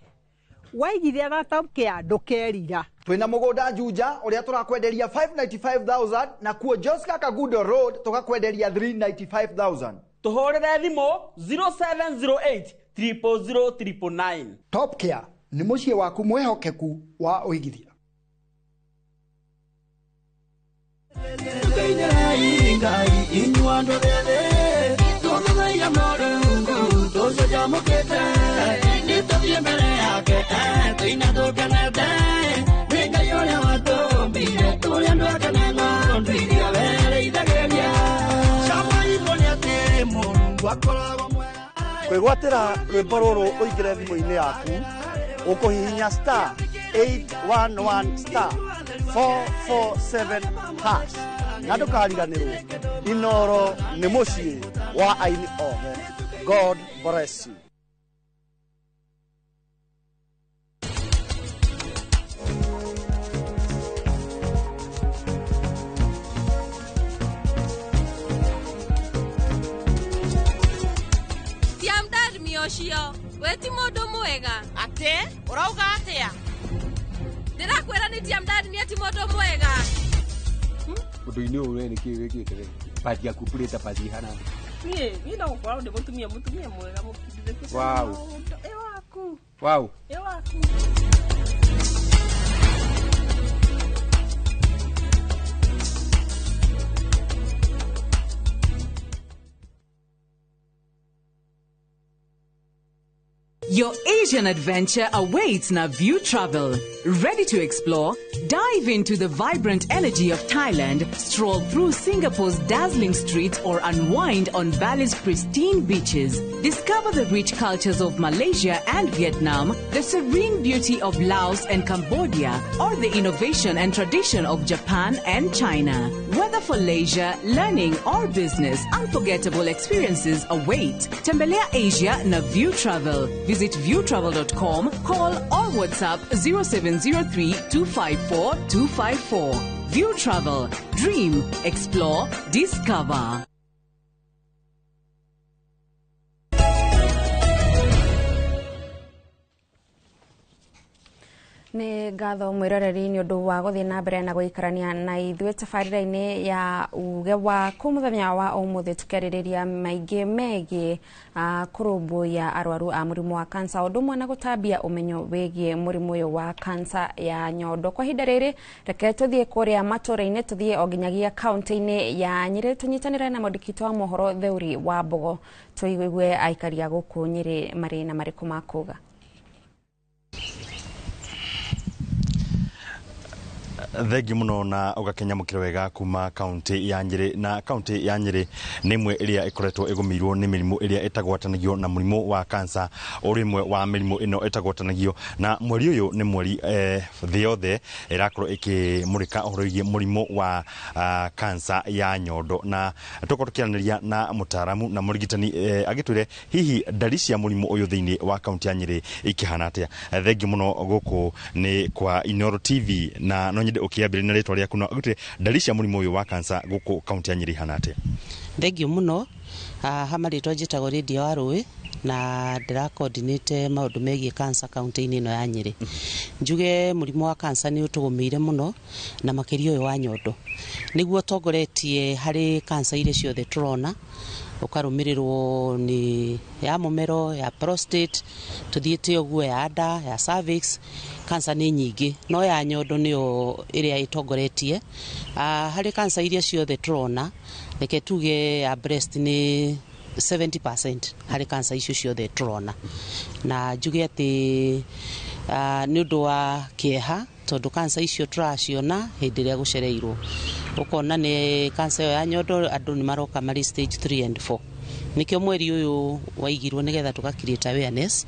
waigithia na Top Care ndũkerira. Twina mugunda Juja uria turakwenderia 595,000 na kuo Joska Kagudo Road tukakwenderia 395,000. Tuhurire thimu 0708 000 999. Top Care ni muciĩ waku mwihokeku wa uigithia. Kwĩgwatĩra rwĩmbo rũrũ ũingĩre thimũ-inĩ yaku ũkũhihinya star 811 star 447 hash na ndũkariganĩrwo Inoro nĩ mũciĩ wa aini othe. God bless you. Ũcio we ti mũndũ mwega. Atĩ ũrauga atĩa? Ndĩrakwĩra nĩ tiamdad ti mũndũ mwega. Ũndũ-inĩ ũyũ we nĩkĩ wĩkĩte we? Padi yaku purĩta padi ihana. Niĩ no gũkorwo ndĩ mũtumia mwega mũkindĩrĩku. Wow. Ĩ waku. Wow. Ĩ waku. Your Asian adventure awaits na View Travel. Ready to explore? Dive into the vibrant energy of Thailand, stroll through Singapore's dazzling streets, or unwind on Bali's pristine beaches. Discover the rich cultures of Malaysia and Vietnam, the serene beauty of Laos and Cambodia, or the innovation and tradition of Japan and China. Whether for leisure, learning, or business, unforgettable experiences await. Tembelea Asia na View Travel. Visit viewtravel.com, call or WhatsApp 0703 254 254. View Travel. Dream, explore, discover. Nĩ ngatho mwĩroreri nĩ ũndũ wa gũthiĩ na mbere na gũikarania na ithuĩ tabarĩra-inĩ ya uge waku mũthenya wa ũmũthĩ tũkĩarĩrĩria maingĩ megiĩ kũrũmbũiya arwaru a mũrimũ wa kansa ũndũ ũmwe na gũtambia ũmenyo wĩgiĩ mũrimũ ũyũ wa kansa ya nyondo. Kwa ihinda rĩrĩ reke tũthiĩ kũrĩa matũra-inĩ, tũthiĩ o nginyagia kaunti-inĩ ya Nyĩrĩ tũnyitanĩre na mwandĩki wa mohoro Theuri wa Mbogo tũigue aikari a gũkũ Nyĩrĩ marĩ na marĩkũ ma kuga. Thengi muno na ũgakĩnyamũkĩra wega kuma kaunti ya Nyĩrĩ. Na kaunti ya Nyĩrĩ nĩ ĩmwe ĩrĩa ĩkoretwo ĩgũmĩirwo nĩ mĩrimũ ĩrĩa ĩtagwatanagio na mũrimũ wa kansa, ũrĩ ĩmwe wa mĩrimũ ĩno ĩtagwatanagio. Na mweri ũyũ nĩ mweri thĩ yothe ĩrakorwo ĩkĩmũrĩka ũhoro wĩgiĩ mũrimũ wa kansa ya nyondo, na tũkorwo tũkĩaranĩria na mũtaaramu na mũrigitani agĩtwĩre hihi ndari cia mũrimũ ũyũ thĩinĩ wa kaunti ya Nyĩrĩ ikĩhana atĩa. Thengi mũno gũkũ nĩ kwa Inoro TV na no nyende Ũkĩambĩrĩria na rĩtwa rĩaku na ũgĩtwĩre ndariri cia mũrimũ ũyũ wa kansa gũkũ kaunti ya Nyĩrĩ ihana atĩa? Thengio mũno. Ha marĩtwa njĩtagwo Lydia Warũĩ na ndĩra coordinate maũndũ megiĩ cancer kaunti-inĩ ĩno ya Nyĩrĩ. Njuge mũrimũ wa cancer nĩ ũtũgũmĩire mũno na makĩria ũyũ wa nyondo. Nĩguo ũtongoretie harĩ cancer iria ciothe tũrona, ũkarũmĩrĩrwo nĩ ya mũmero, ya prostate, tũthiĩte ũguo ya nda, ya cervix. Cancer nĩ nyingĩ no ya nyondo nĩyo ĩrĩa ĩtongoretie. Harĩ cancer iria ciothe tũrona, reke tuge ya breast nĩ 70% harĩ cancer icio ciothe tũrona. Na njuge atĩ nĩ ũndũ wa kĩeha tondũ cancer icio tũraciona hĩndĩ ĩrĩa gũcereirwo. Ũkona nĩ cancer ĩyo ya nyondo andũ nĩ maroka marĩ stage 3 and 4. Nĩkĩo mweri ũyũ waigirwo nĩgetha tũka create awareness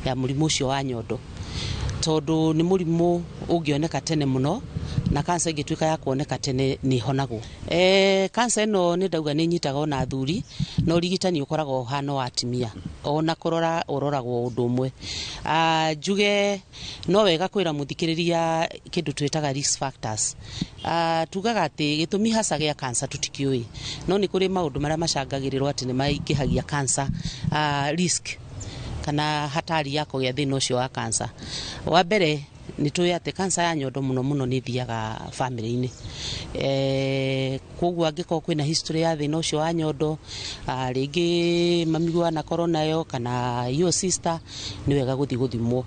ya mũrimũ ũcio wa nyondo, tondũ nĩ mũrimũ ũngĩoneka tene mũno na cancer ĩngĩtuĩka ya kuoneka tene nĩ ĩhonagwo. Cancer ĩno nĩ ndauga nĩ ĩnyitaga ona athuri, no ũrigitani ũkoragwo ũhana wa atumia, ona kũrora ũroragwo ũndũ ũmwe. Njuge no wega kwĩra mũthikĩrĩria kĩndũ twĩtaga risk factors. Tugaga atĩ gĩtũmi hasa gĩa cancer tũtikĩũĩ, no nĩ kũrĩ maũndũ marĩa macangagĩrĩrwo atĩ nĩ maingĩhagia cancer risk kana hatari ya kũgĩa thĩna ũcio wa cancer. Wa mbere nĩ tũĩ atĩ cancer ya nyondo mũno mũno nĩ ĩthiaga family-inĩ. Koguo angĩkorwo kwĩna history ya thĩna ũcio wa nyondo, rĩngĩ mami anakorwo nayo kana your sister, nĩ wega gũthiĩ gũthimwo.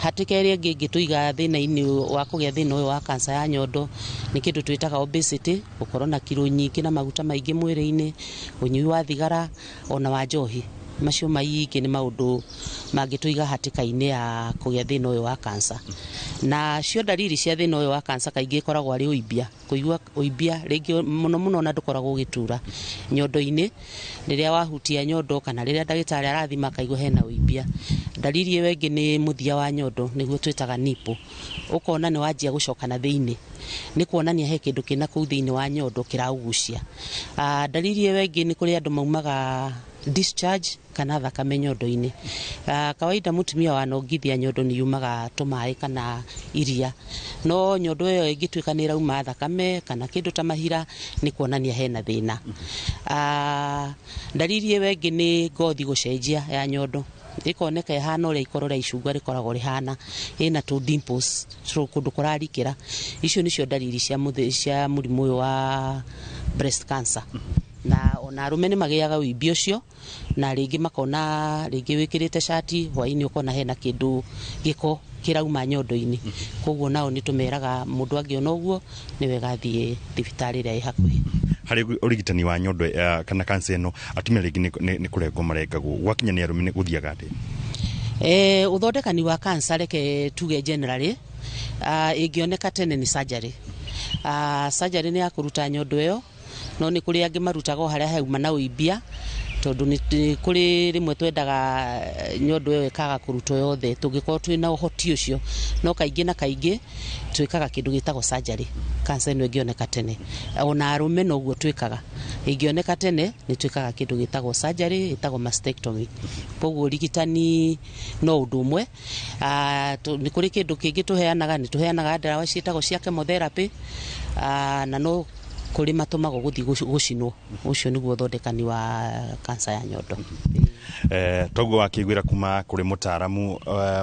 Hatĩka ĩrĩa ĩngĩ ĩngĩtũiga thĩna-inĩ wa kũgĩa thĩna ũyũ wa cancer ya nyondo nĩ kĩndũ twĩtaga obesity, gũkorwo na kiro nyingĩ na maguta maingĩ mwĩrĩ-inĩ, ũnyui wa thigara ona wa njohi. Macio maingĩ nĩ maũndũ mangĩtũiga hatĩka-inĩ ya kũgĩa thĩna ũyũ wa cancer. Na cio ndariri cia thĩna ũyũ wa cancer kaingĩ ĩkoragwo arĩ ũimbia, kũigua ũimbia rĩngĩ mũno mũno na ndũkoragwo ũgĩtura nyondo-inĩ. Rĩrĩa wahutia nyondo kana rĩrĩa ndagĩtarĩ arathima akaigua hena ũimbia. Ndariri ĩyo ĩngĩ nĩ mũthia wa nyondo, nĩguo twĩtaga nipple. Ũkona nĩ wanjia gũcoka na thĩinĩ, nĩ kuonania he kĩndũ kĩna kũu thĩinĩ wa nyondo kĩraũgucia. Ndariri ĩyo ĩngĩ nĩ kũrĩ andũ maumaga discharge kana thakame nyondo-inĩ. Kawaida mũtumia wanongithia nyondo nĩ yumaga tũmaĩ kana iria, no nyondo ĩyo ĩngĩtuĩka nĩ ĩrauma thakame kana kĩndũ ta mahira nĩ kuonania hena thĩna. Ndariri ĩyo ĩngĩ nĩ ngothi gũcenjia ya nyondo, ĩkoneka ĩhana ũrĩa ikoro rĩa icungwa rĩkoragwo rĩhana, ĩna tũ dimples kũndũ kũrarikĩra. Icio nĩcio ndariri cia mũrimũ ũyũ wa breast cancer. Na ona arũme nĩ magĩaga ũimbi ũcio, na rĩngĩ makona rĩngĩ wĩkĩrĩte cati hwaĩ-inĩ ũkona hena kĩndũ gĩko kĩrauma nyondo-inĩ. Koguo nao nĩ tũmeraga mũndũ angĩona ũguo nĩ wega athiĩ thibitarĩ ĩrĩa ĩ hakuhĩ. Harĩ ũrigitani wa nyondo kana cancer ĩno, atumia rĩngĩ nĩ kũrengwo marengagwo, gwakinya nĩ arũme nĩ gũthiaga atĩa? Ũthondekani wa cancer reke tuge generally, ĩngĩoneka tene nĩ surgery. Surgery nĩ ya kũruta nyondo ĩyo, no nĩ kũrĩ angĩ marutaga o harĩa hauma na ũimbia, tondũ nĩ kũrĩ rĩmwe twendaga nyondo ĩyo ĩkaga kũrutwo yothe tũngĩkorwo twĩna ũhoti ũcio, no kaingĩ na kaingĩ twĩkaga kĩndũ gĩtagwo surgery cancer ĩno ĩngĩoneka tene. Ona arũme noguo twĩkaga, ĩngĩoneka tene nĩ twĩkaga kĩndũ gĩtagwo surgery, ĩtagwo mastectomy. Koguo ũrigitani no ũndũ ũmwe. Nĩ kũrĩ kĩndũ kĩngĩ tũheanaga, nĩ tũheanaga ndawa ciĩtagwo cia chemotherapy, na no kũrĩ matũmagwo gũthiĩ gũcinwo. Ũcio nĩguo ũthondekani wa cancer ya nyondo. Toguo wakĩiguĩra kuma kũrĩ mũtaaramu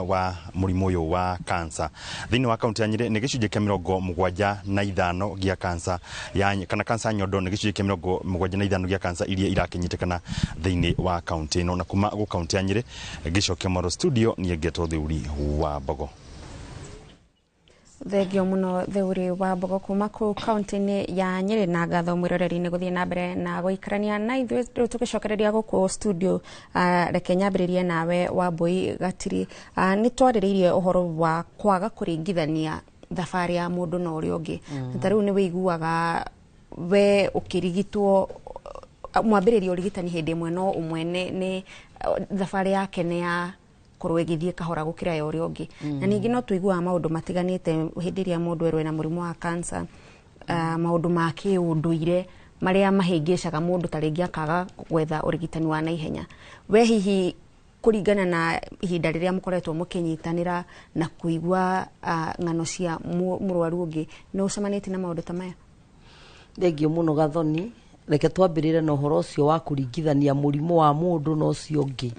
wa mũrimũ ũyũ wa cancer thĩinĩ wa kaunti ya Nyĩrĩ, nĩ gĩcunjĩ kĩa 75 gĩa cancer ya kana cancer ya nyondo, nĩ gĩcunjĩ kĩa 75 gĩa cancer iria irakĩnyitĩkana thĩinĩ wa kaunti ĩno. Na kuma gũ kaunti ya Nyĩrĩ ngĩcokia mwaro studio, niĩ ngetwo Theuri wa Mbogo. Thengio muno Theuri wa Mbogo kuma kuu kaunti-inĩ ya Nyĩrĩ, na ngatho mwĩroreri-inĩ gũthiĩ na mbere na gũikarania na ithuĩ. Rĩu tũgĩcokereria gũkũ studio, reke nyambĩrĩrie nawe Wambui Gatiri. Nĩ twarĩrĩirie ũhoro wa kwaga kũringithania thabarĩ ya mũndũ na ũrĩa ũngĩ. Ta rĩu nĩ wĩiguaga we ũkĩrigitwo mwambĩrĩria ũrigitani hĩndĩ ĩmwe, no ũmwe nĩ thabarĩ yake nĩ ya korwo ĩgĩthiĩ kahora gũkĩra ya ũrĩa ũngĩ. Na ningĩ no tũiguaga maũndũ matiganĩte hĩndĩ ĩrĩa mũndũ erwo ena mũrimũ wa cancer, maũndũ ma kĩũndũire marĩa mahĩngĩcaga mũndũ, ta rĩngĩ akaga gwetha ũrigitani wa naihenya. We hihi Kũringana na ihinda rĩrĩa mũkoretwo mũkĩnyitanĩra na kũigua ng'ano cia mũrwaru ũngĩ, nĩ ũcemanĩtie na maũndũ ta maya? Thengio mũno, Gathoni. Reke twambĩrĩre na ũhoro ũcio wa kũringithania mũrimũ wa mũndũ na ũcio ũngĩ.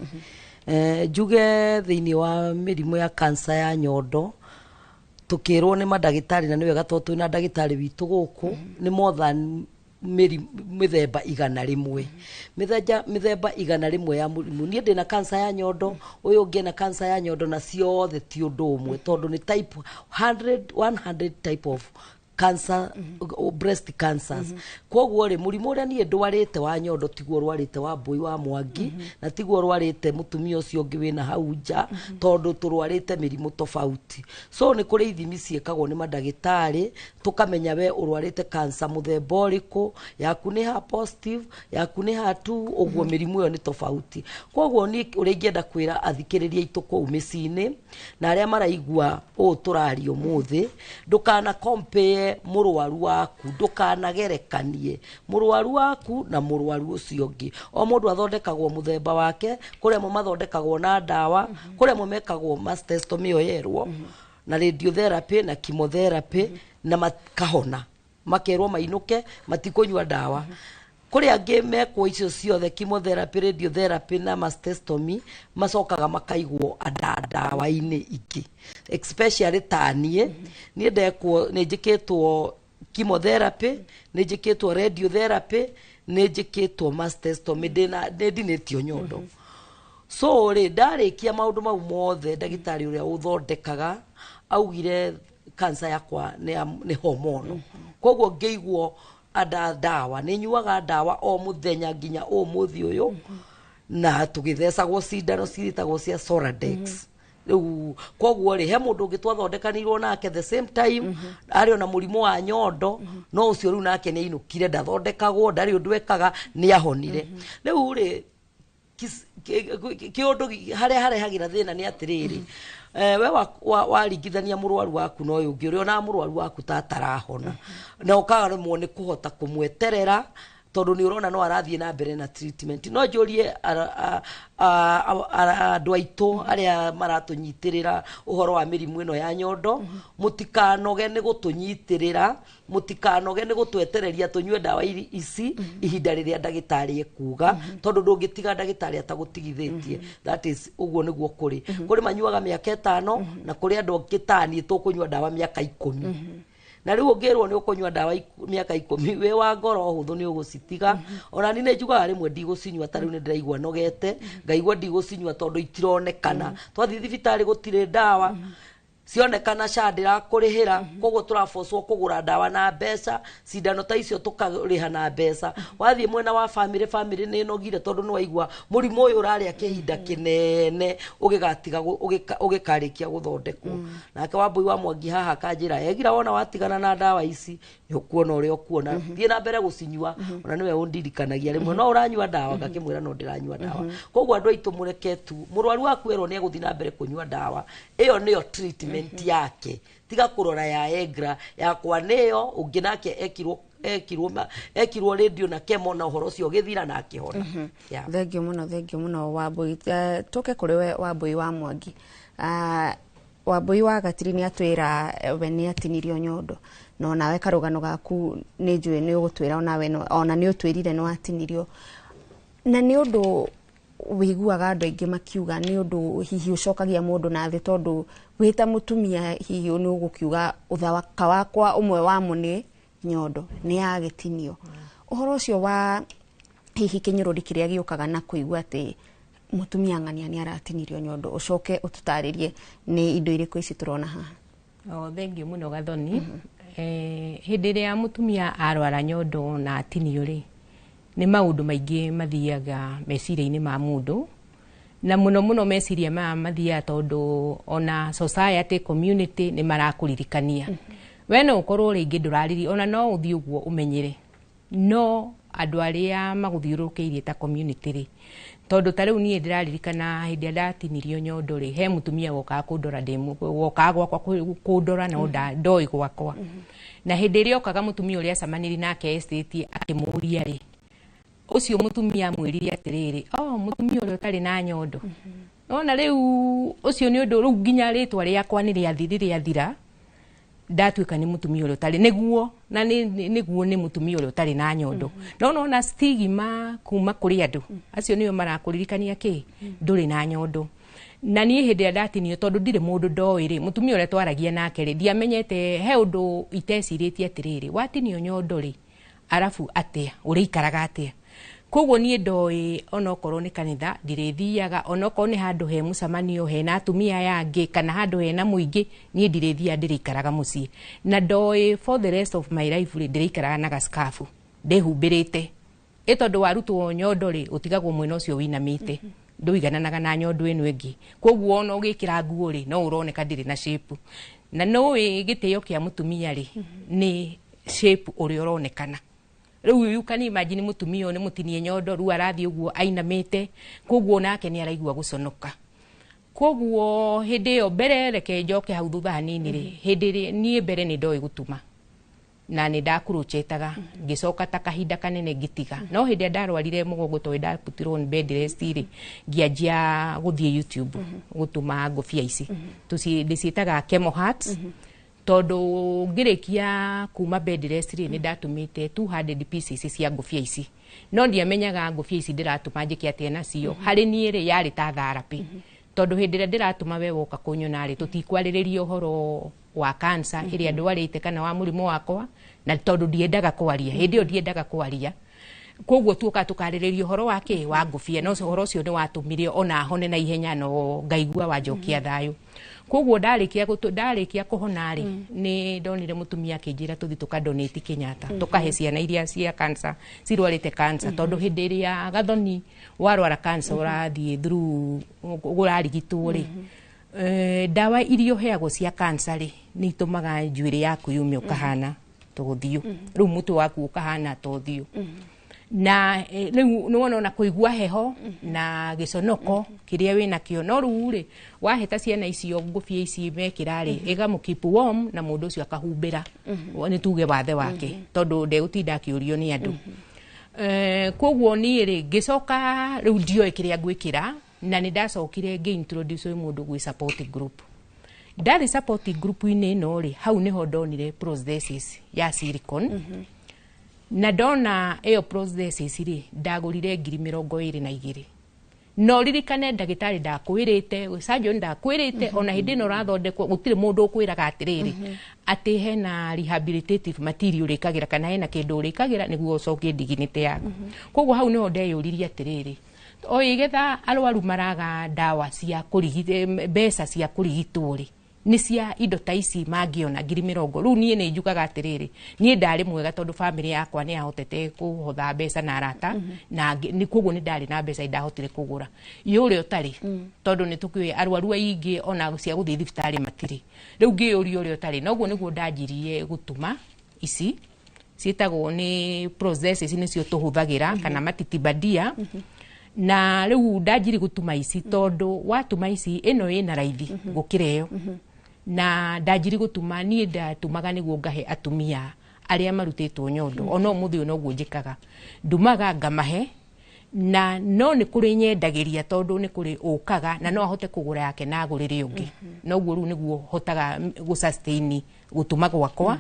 Njuge thĩinĩ wa mĩrimũ ya kansa ya nyondo, tũkĩrwo nĩ mandagĩtarĩ, na nĩ wega tondũ twĩna ndagĩtarĩ witũ gũkũ, nĩ more than mĩthemba 100, mĩthemba 101 ya mũrimũ. Niĩ ndĩna kansa ya nyondo, ũyũ ũngĩ ena kansa ya nyondo, na ciothe ti ũndũ ũmwe, tondũ nĩ type 100, 100 type of cancer, breast cancers. Koguo rĩ, mũrimũ ũrĩa niĩ ndwarĩte wa nyondo tiguo rwarĩte wa Mbũi wa Mwangi, na tiguo rwarĩte mũtumia ũcio ũngĩ wĩna hau nja, tondũ tũrwarĩte mĩrimũ tofauti. So nĩ kũrĩ ithimi ciĩkagwo nĩ mandagĩtarĩ, tũkamenya we ũrwarĩte cancer mũthemba ũrĩkũ, yaku nĩ ha positive, yaku nĩ ha 2, ũguo mĩrimũ ĩyo nĩ tofauti. Koguo niĩ ũrĩa ingĩenda kwĩra athikĩrĩria aitũ kũu mĩciĩ-inĩ na arĩa maraigua ũũ tũraria ũmũthĩ, ndũkana compare mũrwaru waku, ndũkanagerekanie mũrwaru waku na mũrwaru ũcio ũngĩ. O mũndũ athondekagwo mũthemba wake. Kũrĩ amwe mathondekagwo na ndawa, kũrĩ amwe mekagwo mastectomy ĩyo yerwo na radiotherapy na chemotherapy na makahona, makerwo mainũke matikũnyua ndawa. Kũrĩ angĩ mekwo icio ciothe, chemotherapy, radiotherapy na mastectomy, macokaga makaigwo ndawa-inĩ ingĩ, especially ta niĩ. Niĩ ndekwo, nĩ njĩkĩtwo chemotherapy, nĩ njĩkĩtwo radiotherapy, nĩ njĩkĩtwo mastectomy, ndĩna nĩ ndinĩtio nyondo. So rĩ, ndarĩkia maũndũ mau mothe, ndagĩtarĩ ũrĩa ũthondekaga augire cancer yakwa nĩ hormonal. Koguo ngĩiguo anda ndawa, nĩ nyuaga ndawa o mũthenya nginya ũmũthĩ ũyũ, na tũgĩthecagwo cindano ciĩtagwo cia Soladex. Rĩu koguo rĩ, he mũndũ ũngĩ twathondekanirwo nake the same time, arĩ ona mũrimũ wa nyondo, no ũcio rĩu nake nĩ ainũkire, ndathondekagwo, ndarĩ ũndũ ekaga, nĩ ahonire. Rĩu rĩ, kĩũndũ harĩa harehagĩra thĩna nĩ atĩrĩrĩ, we waringithania mũrwaru waku na ũyũ ũngĩ, ũrĩa onaga mũrwaru waku ta atarahona, na ũkaremwo nĩ kũhota kũmweterera, tondũ nĩ ũrona no arathiĩ na mbere na treatment. No njũrie andũ aitũ arĩa maratũnyitĩrĩra ũhoro wa mĩrimũ ĩno ya nyondo, mũtikanoge nĩ gũtũnyitĩrĩra, mũtikanoge nĩ gũtwetereria tũnyue ndawa ici ihinda rĩrĩa ndagĩtarĩ ekuga, tondũ ndũngĩtiga ndagĩtarĩ atagũtigithĩtie. That is, ũguo nĩguo kũrĩ manyuaga mĩaka 5, na kũrĩ andũ angĩ ta niĩ tũkũnyua ndawa mĩaka 10. Na rĩu ũngĩrwo nĩ ũkũnyua ndawa mĩaka 10, wĩ wa ngoro hũthũ nĩ ũgũcitiga. Ona niĩ nĩ njugaga rĩmwe ndigũcinyua, ta rĩu nĩ ndĩraigua nogete, ngaigua ndigũcinyua tondũ itironekana. Twathiĩ thibitarĩ gũtirĩ ndawa cionekana, SHA ndĩrakũrĩhĩra, koguo tũrabocwo kũgũra ndawa na mbeca, cindano ta icio tũkarĩha na mbeca. Wathiĩ mwena wa family, family nĩ ĩnogire, tondũ nĩ waigua mũrimũ ũyũ ũrarĩa kĩhinda kĩnene ũgĩgatiga ũgĩkarĩkia gũthondekwo. Nake Wambui wa Mwangi haha akanjĩra, egira wona watigana na ndawa ici nĩ ũkuona ũrĩa ũkuona, thiĩ na mbere gũcinyua. Ona nĩwe ũndirikanagia rĩmwe, no ũranyua ndawa? Ngakĩmwĩra no ndĩranyua ndawa. Koguo andũ aitũ, mũreke tu mũrwaru waku erwo nĩ egũthiĩ na mbere kũnyua ndawa, ĩyo nĩyo treatment yake. Tiga kũrora ya Egra, yakwa nĩyo ũngĩ nake ekirwo radio na kemo, na ũhoro ũcio ũgĩthira na akĩhona. Yeah. Thengio mũno, thengio mũno, Wambui. Tũke kũrĩ we Wambui wa Mwangi. Wambui wa Gatiri nĩ atwĩra we nĩ atinirio nyondo, no nawe karũgano gaku nĩ njũĩ nĩ ũgũtwĩra onawe ona nĩ ũtwĩrire nĩ watinirio, na nĩ ũndũ wĩiguaga andũ aingĩ makiuga nĩ ũndũ hihi ũcokagia mũndũ na thĩ, tondũ wĩ ta mũtumia hihi nĩ ũgũkiuga ũthaka wakwa ũmwe wamo nĩ nyondo, nĩ yagĩtinio. Ũhoro ũcio wa hihi kĩnyũrũri kĩrĩa gĩũkaga na kũigua atĩ mũtumia ng'ania nĩ aratinirio nyondo, ũcoke ũtũtarĩrie nĩ indo irĩkũ ici tũrona haha? Oh, thengio mũno, Gathoni. Hĩndĩ ĩrĩa mũtumia arwara nyondo na atinio rĩ, nĩ maũndũ maingĩ mathiaga meciria-inĩ ma mũndũ, na mũno mũno meciria maya mathiaga tondũ ona society, community nĩ marakũririkania. We no ũkorwo rĩngĩ ndũrariri, ona no ũthiĩ ũguo ũmenyere, no andũ arĩa magũthiũrũrũkĩirie ta community rĩ, tondũ ta rĩu niĩ ndĩraririkana hĩndĩ ĩrĩa ndatinirio nyondo rĩ, he mũtumia wokaga kũndora, wokaga gwakwa kũndora, no ndoĩ gwakwa. Na hĩndĩ ĩrĩa okaga, mũtumia ũrĩa acemanirie nake estate akĩmũria rĩ, ũcio mũtumia amwĩrire atĩrĩrĩ, oh, mũtumia ũrĩa ũtarĩ na nyondo. Nona rĩu ũcio nĩ ũndũ rĩu nginya rĩtwa rĩakwa nĩ rĩathira ndatuĩka nĩ mũtumia ũrĩa ũtarĩ nĩguo na nĩguo nĩ mũtumia ũrĩa ũtarĩ na nyondo. No nona stigma kuma kũrĩ andũ acio nĩo marakũririkania kĩ ndũrĩ na nyondo. Na niĩ hĩndĩ ĩrĩa ndatinio tondũ ndirĩ mũndũ ndoĩ rĩ, mũtumia ũrĩa twaragia nake rĩ, ndiamenyete he ũndũ itecirĩtie atĩrĩrĩ, watinio nyondo rĩ, arabu atĩa ũrĩikaraga atĩa. Koguo niĩ ndoĩ onokorwo nĩ kanitha ndirĩthiaga, onokorwo nĩ handũ he mũcemanio hena atumia aya angĩ kana handũ hena mũingĩ, niĩ ndirĩthiaga, ndĩrĩikaraga mũciĩ. Na ndoĩ for the rest of my life rĩ, ndĩrĩikaraga na gaskabu ndĩhumbĩrĩte. Ĩ tondũ warutwo nyondo rĩ, ũtigagwo mwena ũcio wĩinamĩte, ndũigananaga na nyondo ĩno ĩngĩ. Koguo ona ũgĩkĩra nguo rĩ, no ũroneka ndĩrĩ na shape. Na nĩũĩ gĩtĩo kĩa mũtumia rĩ, nĩ shape ũrĩa ũronekana. Rĩu you can imagine mũtumia ũyũ nĩ mũtinie nyondo, rĩu arathiĩ ũguo ainamĩte, koguo nake nĩ araigua gũconoka. Koguo hĩndĩ ĩyo mbere, reke njoke hau thutha hanini rĩ, hĩndĩ ĩrĩa niĩ mbere nĩ ndoĩ gũtuma na nĩ ndakuruchetaga, ngĩcoka ta kahinda kanene ngĩtiga. No hĩndĩ ĩrĩa ndarwarire mũgongo tondũ ndaputirwo nĩ bed rest rĩ, ngĩanjia gũthiĩ YouTube gũtuma ngũbia ici. Ndĩciĩtaga chemo hats. Tondũ ngĩrĩkia kuma bed rest rĩ, nĩ ndatumĩte 200 pieces cia ngũbia ici. No ndiamenyaga ngũbia ici ndĩratuma njĩke atĩa nacio. Harĩ niĩ rĩ, yarĩ ta therapy. Tondũ hĩndĩ ĩrĩa ndĩratuma we woka kũnyona rĩ, tũtikwarĩrĩria ũhoro wa cancer ĩrĩa ndwarĩte kana wa mũrimũ wakwa, na tondũ ndiendaga kwaria, hĩndĩ ĩyo ndiendaga kwaria. Koguo tuoka tũkarĩrĩria ũhoro wa kĩ wa ngũbia, no ũhoro ũcio nĩ watũmire ona hone na ihenya no ngaigua wanjokia thayũ. Koguo ndarĩkia kũhona rĩ, nĩ ndonire mũtumia akĩnjĩra tũthiĩ tũkadonate Kenyatta, tũkahe ciana iria cia cancer, cirwarĩte cancer, tondũ hĩndĩ ĩrĩa gathoni warwara cancer ũrathiĩ through ũrarigitwo rĩ, ndawa iria ũheagwo cia cancer rĩ, nĩ itũmaga njuĩrĩ yaku yume ũkahana ta ũthiũ, rĩu mũtwe waku ũkahana ta ũthiũ. Na rĩu nĩwona ona kũigua heho na gĩconoko kĩrĩa wĩnakĩo. No rĩu rĩ, waheta ciana icio ngũbia ici mekĩra rĩ, ĩgamũ keep warm na mũndũ ũcio akahumbĩra, nĩ tuge wathe wake, tondũ ndegũtinda akĩũrio nĩ andũ. Koguo niĩ rĩ, ngĩcoka rĩu ndioĩ kĩrĩa ngwĩkĩra, na nĩ ndacokire ngĩ-introduce mũndũ gwĩ support group. Ndarĩ support group-inĩ ĩno rĩ, hau nĩho ndonire prosthesis ya silicone. Na ndona ĩyo prosthesis rĩ, ndagũrire 22,000. No ririkane ndagĩtarĩ ndakwĩrĩte, surgeon ndakwĩrĩte, ona hĩndĩ ĩno ũrathondekwo gũtirĩ mũndũ ũkwĩraga atĩrĩrĩ, atĩ hena rehabilitative material ũrĩkagĩra kana hena kĩndũ ũrĩkagĩra nĩguo ũcokie dignity yaku. Koguo hau nĩho ndeyũririe atĩrĩrĩ, o ĩgetha arwaru maraga ndawa cia kũrigita, mbeca cia kũrigitwo rĩ, nĩ cia indo ta ici mangĩona 20,000. Rĩu niĩ nĩ njugaga atĩrĩrĩ, niĩ ndarĩ mwega tondũ famĩlĩ yakwa nĩ yahotete kũhotha mbeca na arata, na koguo nĩ ndarĩ na mbeca ndahotire kũgũra. Ĩ ũrĩa ũtarĩ, tondũ nĩ tũkĩũĩ arwaru aingĩ ona cia gũthiĩ thibitarĩ matirĩ. Rĩu ngĩyũria ũrĩa ũtarĩ, noguo nĩguo ndanjirie gũtuma ici ciĩtagwo nĩ prosthesis, nĩcio tũhũthagĩra kana matiti bandia. Na rĩu ndanjiri gũtuma ici tondũ watuma ici ĩno ĩna raithi gũkĩra ĩyo. Na ndanjiri gũtuma, niĩ ndatumaga nĩguo ngahe atumia arĩa marutĩtwo nyondo. Ona ũmũthĩ ũyũ noguo njĩkaga, ndumaga ngamahe, na no nĩ kũrĩ nyendagĩria tondũ nĩ kũrĩ ũkaga na no ahote kũgũra yake na agũrĩre ũngĩ. Noguo rĩu nĩguo hotaga gũ-sustain gũtuma gwakwa,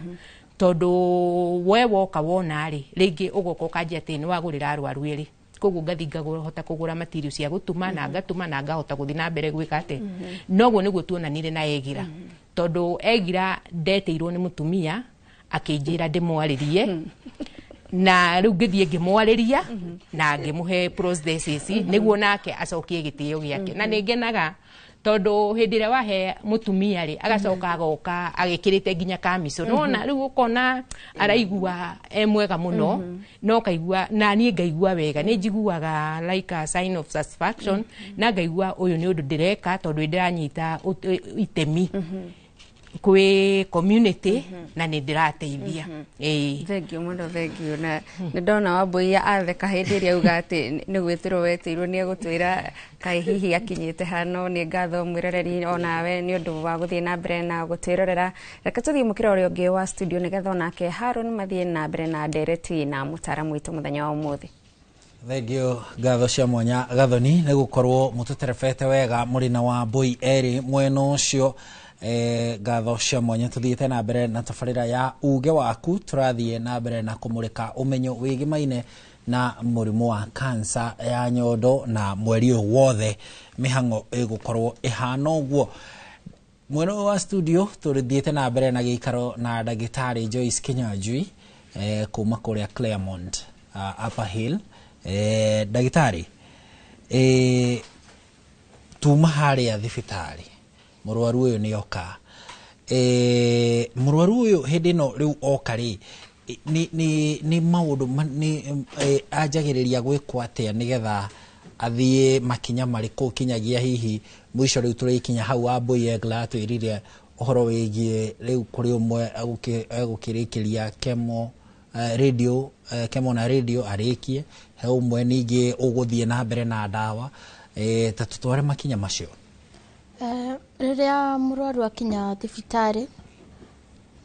tondũ we woka wona rĩ, rĩngĩ ũgoka ũkanjia atĩ nĩ wagũrĩra arwaru erĩ. Koguo ngathi ngahota kũgũra material cia gũtuma na ngatuma na ngahota gũthiĩ na mbere gwĩka atĩ. Noguo nĩguo tuonanire na Egira, tondũ Egira ndetĩirwo nĩ mũtumia akĩnjĩra ndĩmwarĩrie, na rĩu ngĩthiĩ ngĩmwarĩria na ngĩmũhe prosthesis nĩguo nake acokie gĩtĩo gĩake. Na nĩ ngenaga tondũ hĩndĩ ĩrĩa wahe mũtumia rĩ, agacoka agoka agĩkĩrĩte nginya kamico. Nĩwona rĩu ũkona araigua e mwega mũno, no kaigua na niĩ ngaigua wega, nĩ njiguaga like a sign of satisfaction, na ngaigua ũyũ nĩ ũndũ ndĩreka tondũ ndĩranyita itemi kwĩ community na nĩ ndĩrateithia. Ĩĩ. Thengio mũno, thengio. Na nĩ ndona Wambũi atheka hĩndĩ ĩrĩa auga atĩ nĩ gwĩtĩrwo wetĩirwo nĩ egũtwĩra kaĩ hihi akinyĩte hano. Nĩ ngatho mwĩroreri onawe nĩ ũndũ wa gũthiĩ na mbere na gũtwĩrorera. Reke tũthiĩ mũkĩra ũrĩa ũngĩ wa studio nĩgetha onake Haron mathiĩ na mbere na ndereti na mũtaaramu witũ mũthenya wa ũmũthĩ. Thengio, ngatho cia mwanya Gathoni nĩ gũkorwo mũtũterebete wega mũrĩ na Wambui erĩ mwena ũcio. Ngatho cia mwanya. Tũthiĩte na mbere na tabarĩra ya uge waku, tũrathiĩ na mbere na kũmũrĩka ũmenyo wĩgĩmaine na mũrimũ wa kansa ya nyondo, na mweri ũyũ wothe mĩhang'o ĩgũkorwo ĩhana ũguo. Mwena ũyũ wa studio tũthiĩte na mbere na gĩikaro na ndagĩtarĩ Joyce Kinyanjui kuma kũrĩa Claremont, Upper Hill. Ndagĩtarĩ, tuma harĩa thibitarĩ, mũrwaru ũyũ nĩ oka. Mũrwaru ũyũ hĩndĩ ĩno rĩu oka rĩ, nĩ maũndũ nĩ anjagĩrĩria gwĩkwo atĩa nĩgetha athiĩ makinya marĩkũ kinyagia hihi mũico rĩu tũrĩkinya hau Wambui Engla atwĩrire ũhoro wĩgiĩ rĩu kũrĩ ũmwe egũkĩrĩkĩria chemo, radio, chemo na radio arĩkie, he ũmwe ningĩ ũgũthiĩ na mbere na ndawa, ta tũtware makinya macio. Rĩrĩa mũrwaru akinya thibitarĩ,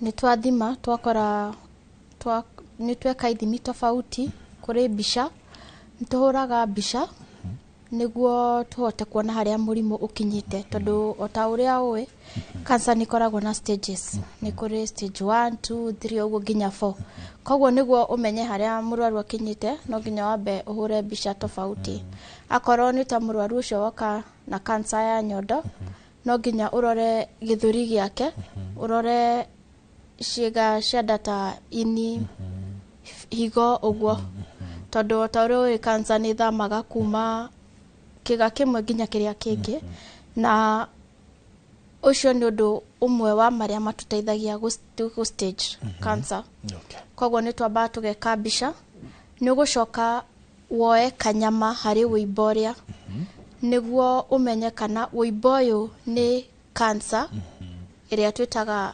nĩ twathima, twakora nĩ tweka ithimi tofauti. Kũrĩ mbica, nĩ tũhũraga mbica nĩguo tũhote kuona harĩa mũrimũ ũkinyĩte, tondũ o ta ũrĩa ũĩ, cancer nĩ ĩkoragwo na stages. Nĩ kũrĩ stage 1, 2, 3 ũguo nginya 4. Koguo nĩguo ũmenye harĩa mũrwaru akinyĩte, no nginya wambe ũhũre mbica tofauti. Akorwo nĩ ta mũrwaru ũcio woka na cancer ya nyondo, no nginya ũrore gĩthũri gĩake, ũrore ciĩga cia nda ta ini, higo ũguo, tondũ o ta ũrĩa ũĩ, cancer nĩ ĩthamaga kuma kĩga kĩmwe nginya kĩrĩa kĩngĩ, na ũcio nĩ ũndũ ũmwe wa marĩa matũteithagia gũ stage cancer. Koguo nĩ twambaga tũgeka mbica. Nĩ ũgũcoka woe kanyama harĩ wũimbo ũrĩa nĩguo ũmenye kana wũimbo ũyũ nĩ cancer ĩrĩa twĩtaga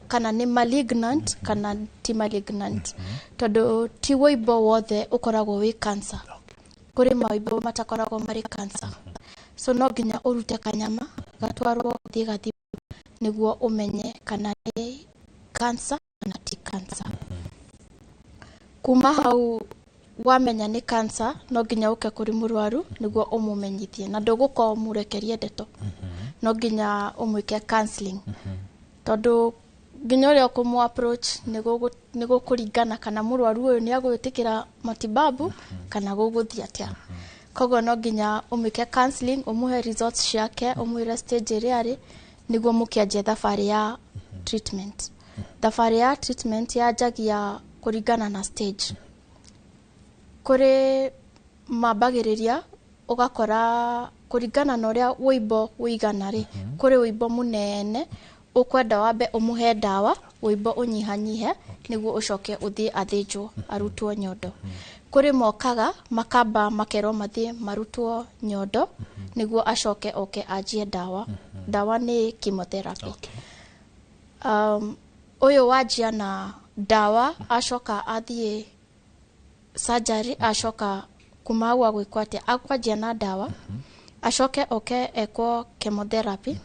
kana nĩ malignant kana ti malignant, tondũ ti wũimbo wothe ũkoragwo wĩ cancer. Kũrĩ mawũimbo matakoragwo marĩ cancer, so no nginya ũrute kanyama gatwarwo gathiĩ gathimwo nĩguo ũmenye kana nĩ cancer kana ti cancer. Kuma hau wamenya nĩ cancer, no nginya ũke kũrĩ mũrwaru nĩguo ũmũmenyithie, na ndũgũkorwo ũmũrekerie ndeto, no nginya ũmwĩke counseling, tondũ nginya ũrĩa ũkũmũ approach nĩ gũkũringana kana mũrwaru ũyũ nĩ agwĩtĩkĩra matibabu kana gũgũthiĩ atĩa. Koguo no nginya ũmwĩke counseling, ũmũhe results ciake, ũmwĩre stage ĩrĩa arĩ, nĩguo mũkĩanjie thabarĩ ya treatment. Thabarĩ ya treatment yanjagia kũringana na stage. Kũrĩ mambagĩrĩria ũgakora kũringana na ũrĩa wũimbo ũigana rĩ, kũrĩ wũimbo mũnene ũkwenda wambe ũmũhe ndawa wũimbo ũnyihanyihe nĩguo ũcoke ũthiĩ athĩnjwo arutwo nyondo. Kũrĩ mokaga makamba makerwo mathiĩ marutwo nyondo nĩguo acoke oke anjie ndawa. Ndawa nĩ chemotherapy. Ũyũ wanjia na ndawa, acoka athiĩ surgery, acoka kuma hau agwĩkwo atĩa? Akwanjia na ndawa, acoke oke ekwo chemotherapy,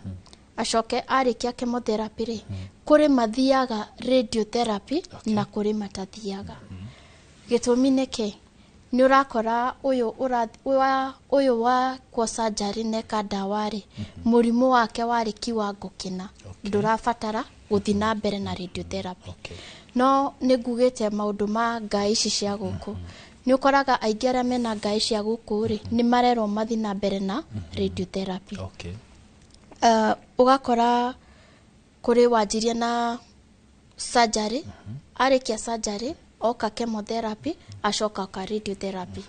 acoke arĩkia chemotherapy rĩ, kũrĩ mathiaga radiotherapy na kũrĩ matathiaga. Gĩtũmi nĩ kĩ? Nĩ ũrakora ũyũ ũyũ wa kwa surgery neka ndawa rĩ, mũrimũ wake warĩ kiwango kĩna, ndũrabatara gũthiĩ na mbere na radiotherapy. No nĩ ngugĩte maũndũ ma ngai ici cia gũkũ, nĩ ũkoraga aingĩ arĩa mena ngai cia gũkũ rĩ, nĩ marerwo mathiĩ na mbere na radiotherapy. Ũgakora kũrĩ wanjirie na surgery, arĩkia surgery oka chemotherapy, acoka oka radiotherapy,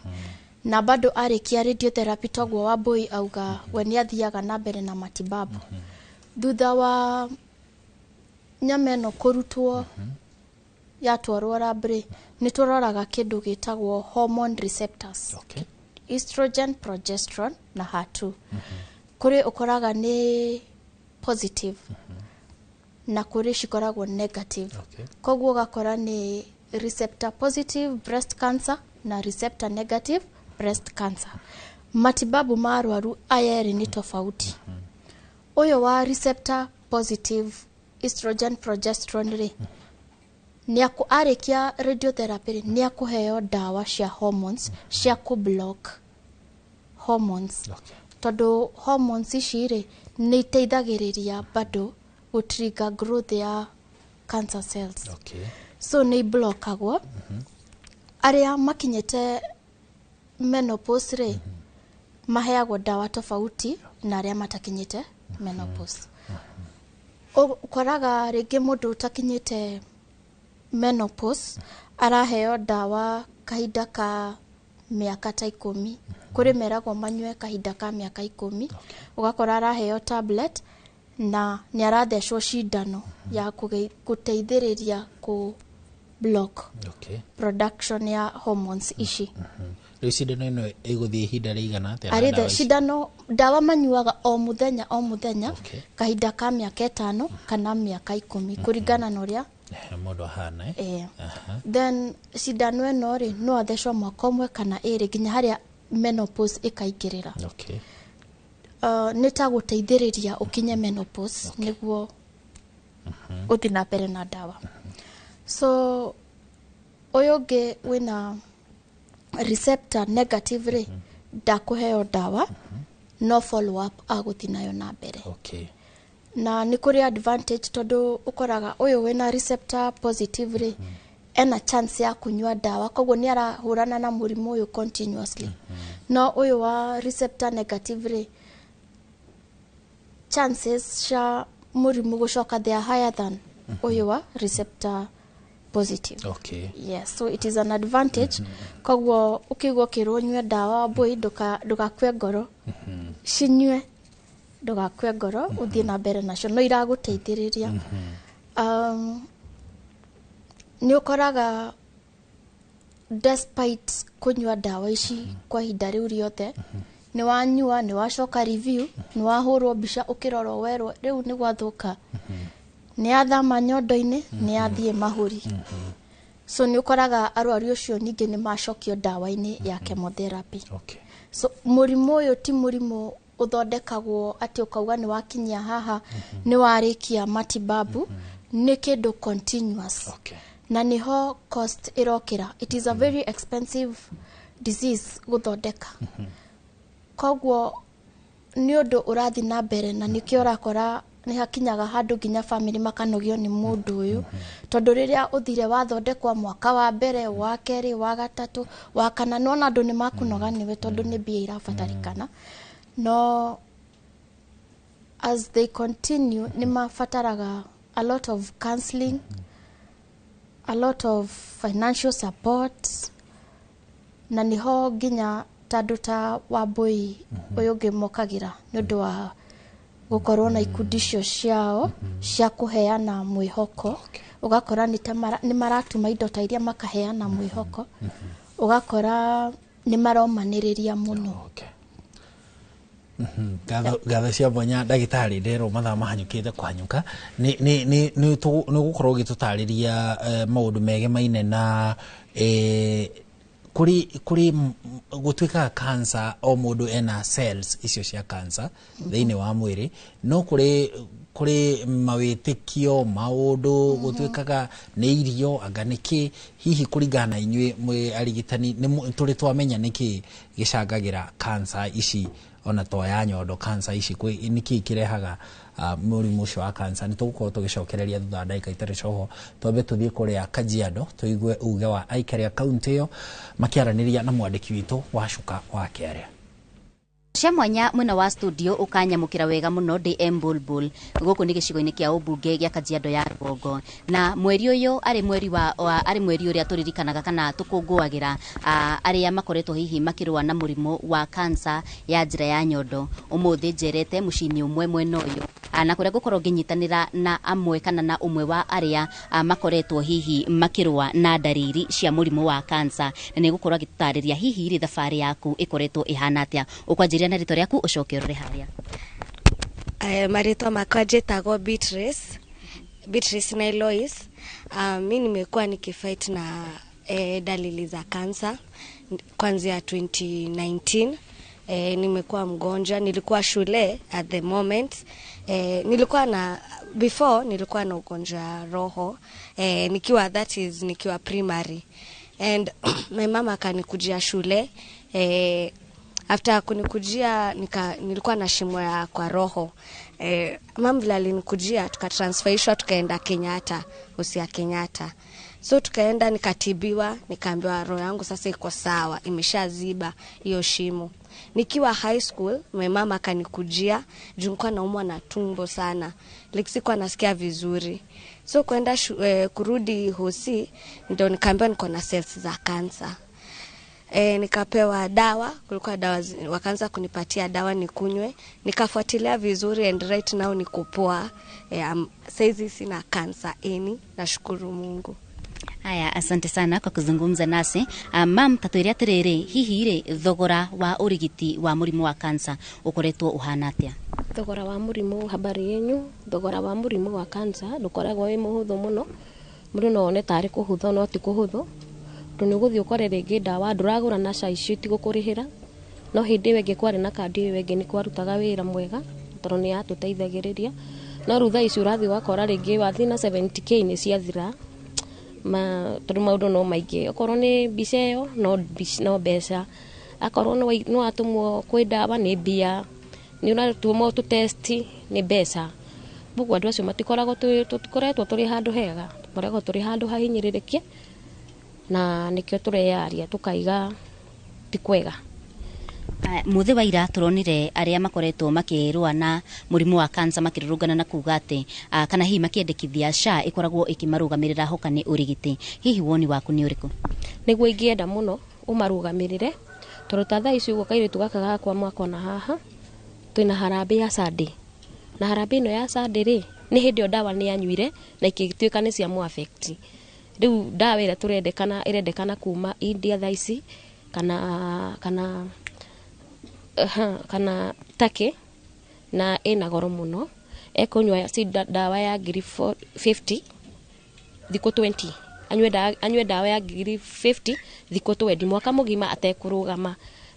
na bado arĩkia radiotherapy, toguo Wambui auga we nĩ athiaga na mbere na matibabu thutha wa nyama ĩno kũrutwo yatwarwo lab rĩ, nĩ tũroraga kĩndũ gĩtagwo hormone receptors, estrogen, progesterone na HER2. Kũrĩ ũkoraga nĩ positive na kũrĩ cikoragwo negative. Koguo ũgakora nĩ receptor positive breast cancer na receptor negative breast cancer. Matibabu ma arwaru aya erĩ nĩ tofauti. Ũyũ wa receptor positive estrogen progesterone rĩ, Arĩkia radiotherapy rĩ, nĩ akũheo ndawa cia hormones cia kũ block hormones, tondũ hormones ici rĩ, nĩ iteithagĩrĩria bado gũ trigger growth ya cancer cells. So nĩ iblockagwo. Arĩa makinyĩte menopause rĩ, maheagwo ndawa tofauti na arĩa matakinyĩte menopause. Ũkoraga rĩngĩ mũndũ ũtakinyĩte menopause araheo ndawa kahinda ka mĩaka ta 10. Kũrĩ meragwo manyue kahinda ka mĩaka 10. Ũgakora araheo tablet na nĩ arathecwo cindano ya gũteithĩrĩria kũ block production ya hormones ici. Rĩu cindano ĩno ĩgũthiĩ ihinda rĩigana atĩa na Arĩ ndawa ici? Cindano ndawa manyuaga o mũthenya o mũthenya kahinda ka mĩaka 5 kana mĩaka 10, kũringana na ũrĩa mũndũ ahana, eh? Eh. Then cindano ĩno rĩ, no athecwo mwaka ũmwe kana 2 nginya harĩa menopause ĩkaingĩrĩra. Nĩ ta gũteithĩrĩria ũkinye menopause nĩguo ũthiĩ na mbere na ndawa. So ũyũ ũngĩ wĩna receptor negative rĩ, ndakũheo ndawa, no follow up agũthiĩ nayo na mbere. Na nĩ kũrĩ advantage, tondũ ũkoraga ũyũ wĩna receptor positive rĩ, ena chance ya kũnyua ndawa, koguo nĩ arahũrana na mũrimũ ũyũ continuously. No ũyũ wa receptor negative rĩ, chances cia mũrimũ gũcoka, they are higher than ũyũ wa receptor positive. Yes, so it is an advantage. Koguo ũkĩigua ũkĩrwo ũnyue ndawa mbũi, ndũgakue ngoro, cinyue, ndũgakue ngoro, ũthiĩ na mbere nacio, no iragũteithĩrĩria. Nĩ ũkoraga despite kũnyua ndawa ici kwa ihinda rĩu rĩothe, nĩ wanyua, nĩ wacoka review, nĩ wahũrwo mbica, ũkĩrorwo, werwo rĩu nĩ gwathũka, nĩ athama nyondo-inĩ, nĩ athiĩ mahũri. So nĩ ũkoraga arwaru ũcio ningĩ nĩ macokio ndawa-inĩ ya chemotherapy. So mũrimũ ũyũ ti mũrimũ ũthondekagwo atĩ ũkauga nĩ wakinyia haha nĩ warĩkia matibabu. Nĩ kĩndũ continuous, na nĩho cost ĩrokĩra. It is a very expensive disease gũthondeka, koguo nĩ ũndũ ũrathiĩ na mbere, na nĩkĩo ũrakora nĩ hakinyaga handũ nginya family makanogio nĩ mũndũ ũyũ, tondũ rĩrĩa ũthire wathondekwa mwaka wa mbere, wa kerĩ, wa gatatũ, wa kana, nĩwona andũ nĩ makũnoga nĩwe, tondũ nĩ mbia irabatarĩkana. No as they continue, nĩ mabataraga a lot of counseling, a lot of financial support, na niho nginya tandũ ta Wambui ũyũ ũngĩ mokagĩra nĩ ũndũ wa gũkorwo na ikundi icio ciao cia kũheana mwĩhoko. Ũgakora nĩ ta nĩ maratuma indo ta iria makaheana mwĩhoko, ũgakora nĩ maromanĩrĩria mũno. Ngatho cia mwanya, ndagĩtarĩ. Nderwo mathaa mahanyũkĩte kũhanyũka. Nĩ ũgũkorwo ũgĩtũtarĩria maũndũ megemaine na kũrĩ gũtuĩkaga cancer, o mũndũ ena cells icio cia cancer thĩinĩ wa mwĩrĩ, no kũrĩ mawĩtĩkio, maũndũ gũtuĩkaga nĩ irio, anga nĩkĩ. Hihi kũringana na inyuĩ mwĩ arigitani, nĩ tũrĩ twamenya nĩkĩ gĩcangagĩra cancer ici, ona to ya nyondo, cancer ici nĩkĩ kĩrehaga mũrimũ ũcio wa cancer? Nĩ tũgũkorwo tũgĩcokereria thutha wa ndagĩka itarĩ coho. Twambe tũthiĩ kũrĩa Kajiado tũigue uge wa aikari a kaunti ĩyo makĩaranĩria na mwandĩki witũ wa Cuka wa Kĩarĩa. Cia mwanya mwena wa studio ukanyamukira wega muno ndi M Bulbul. Guku ni gicigo-inĩ kĩa ũmbunge gĩa Kajiado ya Rũgongo, na mweri ũyũ arĩ mweri wa arĩ mweri ũrĩa tũririkanaga kana tũkũngũagĩra arĩa makoretwo hihi makĩrũa na mũrimũ wa cancer ya njĩra ya nyondo. Ũmũthĩ njerete mũciĩ-inĩ ũmwe mwena ũyũ, na kũrĩa ngũkorwo ngĩnyitanĩra na amwe kana na ũmwe wa arĩa makoretwo hihi makĩrũa na ndariri cia mũrimũ wa cancer, na nĩ gũkorwo agĩtũtarĩria hihi rĩ thabarĩ yaku ĩkoretwo ĩhana atĩa. Ũkwanjĩrĩria na rĩtwa rĩaku ũcoke ũrore harĩa. Marĩtwa makwa njĩtagwo Beatrice na Elois. Mi nimekuwa nikifight na dalili za kansa kuanzia 2019. Nimekuwa mgonjwa, nilikuwa shule at the moment. Nilikuwa na before nilikuwa na ugonjwa wa roho, nikiwa, that is, nikiwa primary, and my mama akanikujia shule. After kunikujia nilikuwa na shimo ya kwa roho. Mama vile alinikujia, tukatransferishwa tukaenda Kenyatta, hosi ya Kenyatta. So tukaenda nikatibiwa, nikaambiwa roho yangu sasa iko sawa, imeshaziba hiyo shimo. Nikiwa high school, my mama akanikujia juu nilikuwa naumwa na tumbo sana. Like sikuwa nasikia vizuri. So kwenda kurudi hosi ndio nikaambiwa niko na cells za cancer. Nikapewa dawa, kulikuwa dawa, wakaanza kunipatia dawa nikunywe, nikafuatilia vizuri and right now niko poa. Saizi sina cancer any, nashukuru Mungu. Haya, asante sana kwa kuzungumza nasi. Mam, tatwire atiriri, hihi ri thogora wa urigiti wa murimu wa kansa ukoretwo uhana atia? Thogora wa murimu, habari yenyu, thogora wa murimu wa kansa ndukoragwo wi muhuthu muno. Mundu no one tari kuhutho no ti kuhuthu. Tondu ni uguthii ukore ringi ndawa nduragura na SHA icio itigũkũrĩhĩra, no hĩndĩ ĩyo ĩngĩ kwarĩ na kandi ĩyo ĩngĩ nĩ kwarutaga wĩra mwega tondũ nĩ yatũteithagĩrĩria. No rĩu thaa ici ũrathiĩ ũgakora rĩngĩ wathiĩ na 70K nĩ ciathira, tondũ maũndũ no maingĩ. Okorwo nĩ mbica ĩyo no mbeca, akorwo nĩ watũmwo kwĩ ndawa nĩ mbia, nĩ ũratũmwo tũ test nĩ mbeca. Koguo andũ acio matikoragwo tũtikoretwo tũrĩ handũ hega, tũkoragwo tũrĩ handũ hahinyĩrĩrĩkie, na nikio tureyaria tukaiga ti kwega. Muthi wa ira turonire aria makoretwo makirua na murimu wa kansa makirurungana na kuga ati kana hihi makiendekithia SHA ikoragwo ikimarugamirira hoka ni urigiti. Hihi woni waku ni uriku? Niguo ingienda muno umarugamirire tondu ta thaa ici uguo kairitu gaka gakwa mwakona haha twina harambĩ ya Sunday, na harambĩ ĩno ya Sunday rĩ nĩ hĩndĩ ĩyo ndawa nĩ yanyuire na ikĩtuĩka nĩ cia mu affect. Rĩu ndawa ĩrĩa tũrendekana ĩrendekana kuma India thaa ici kana Turkey, na ĩna goro mũno. Ekũnyua ndawa ya ngiri 50 thikũ 20, anyue ndawa ya ngiri 50 thikũ 20 mwaka mũgima atekũrũgama.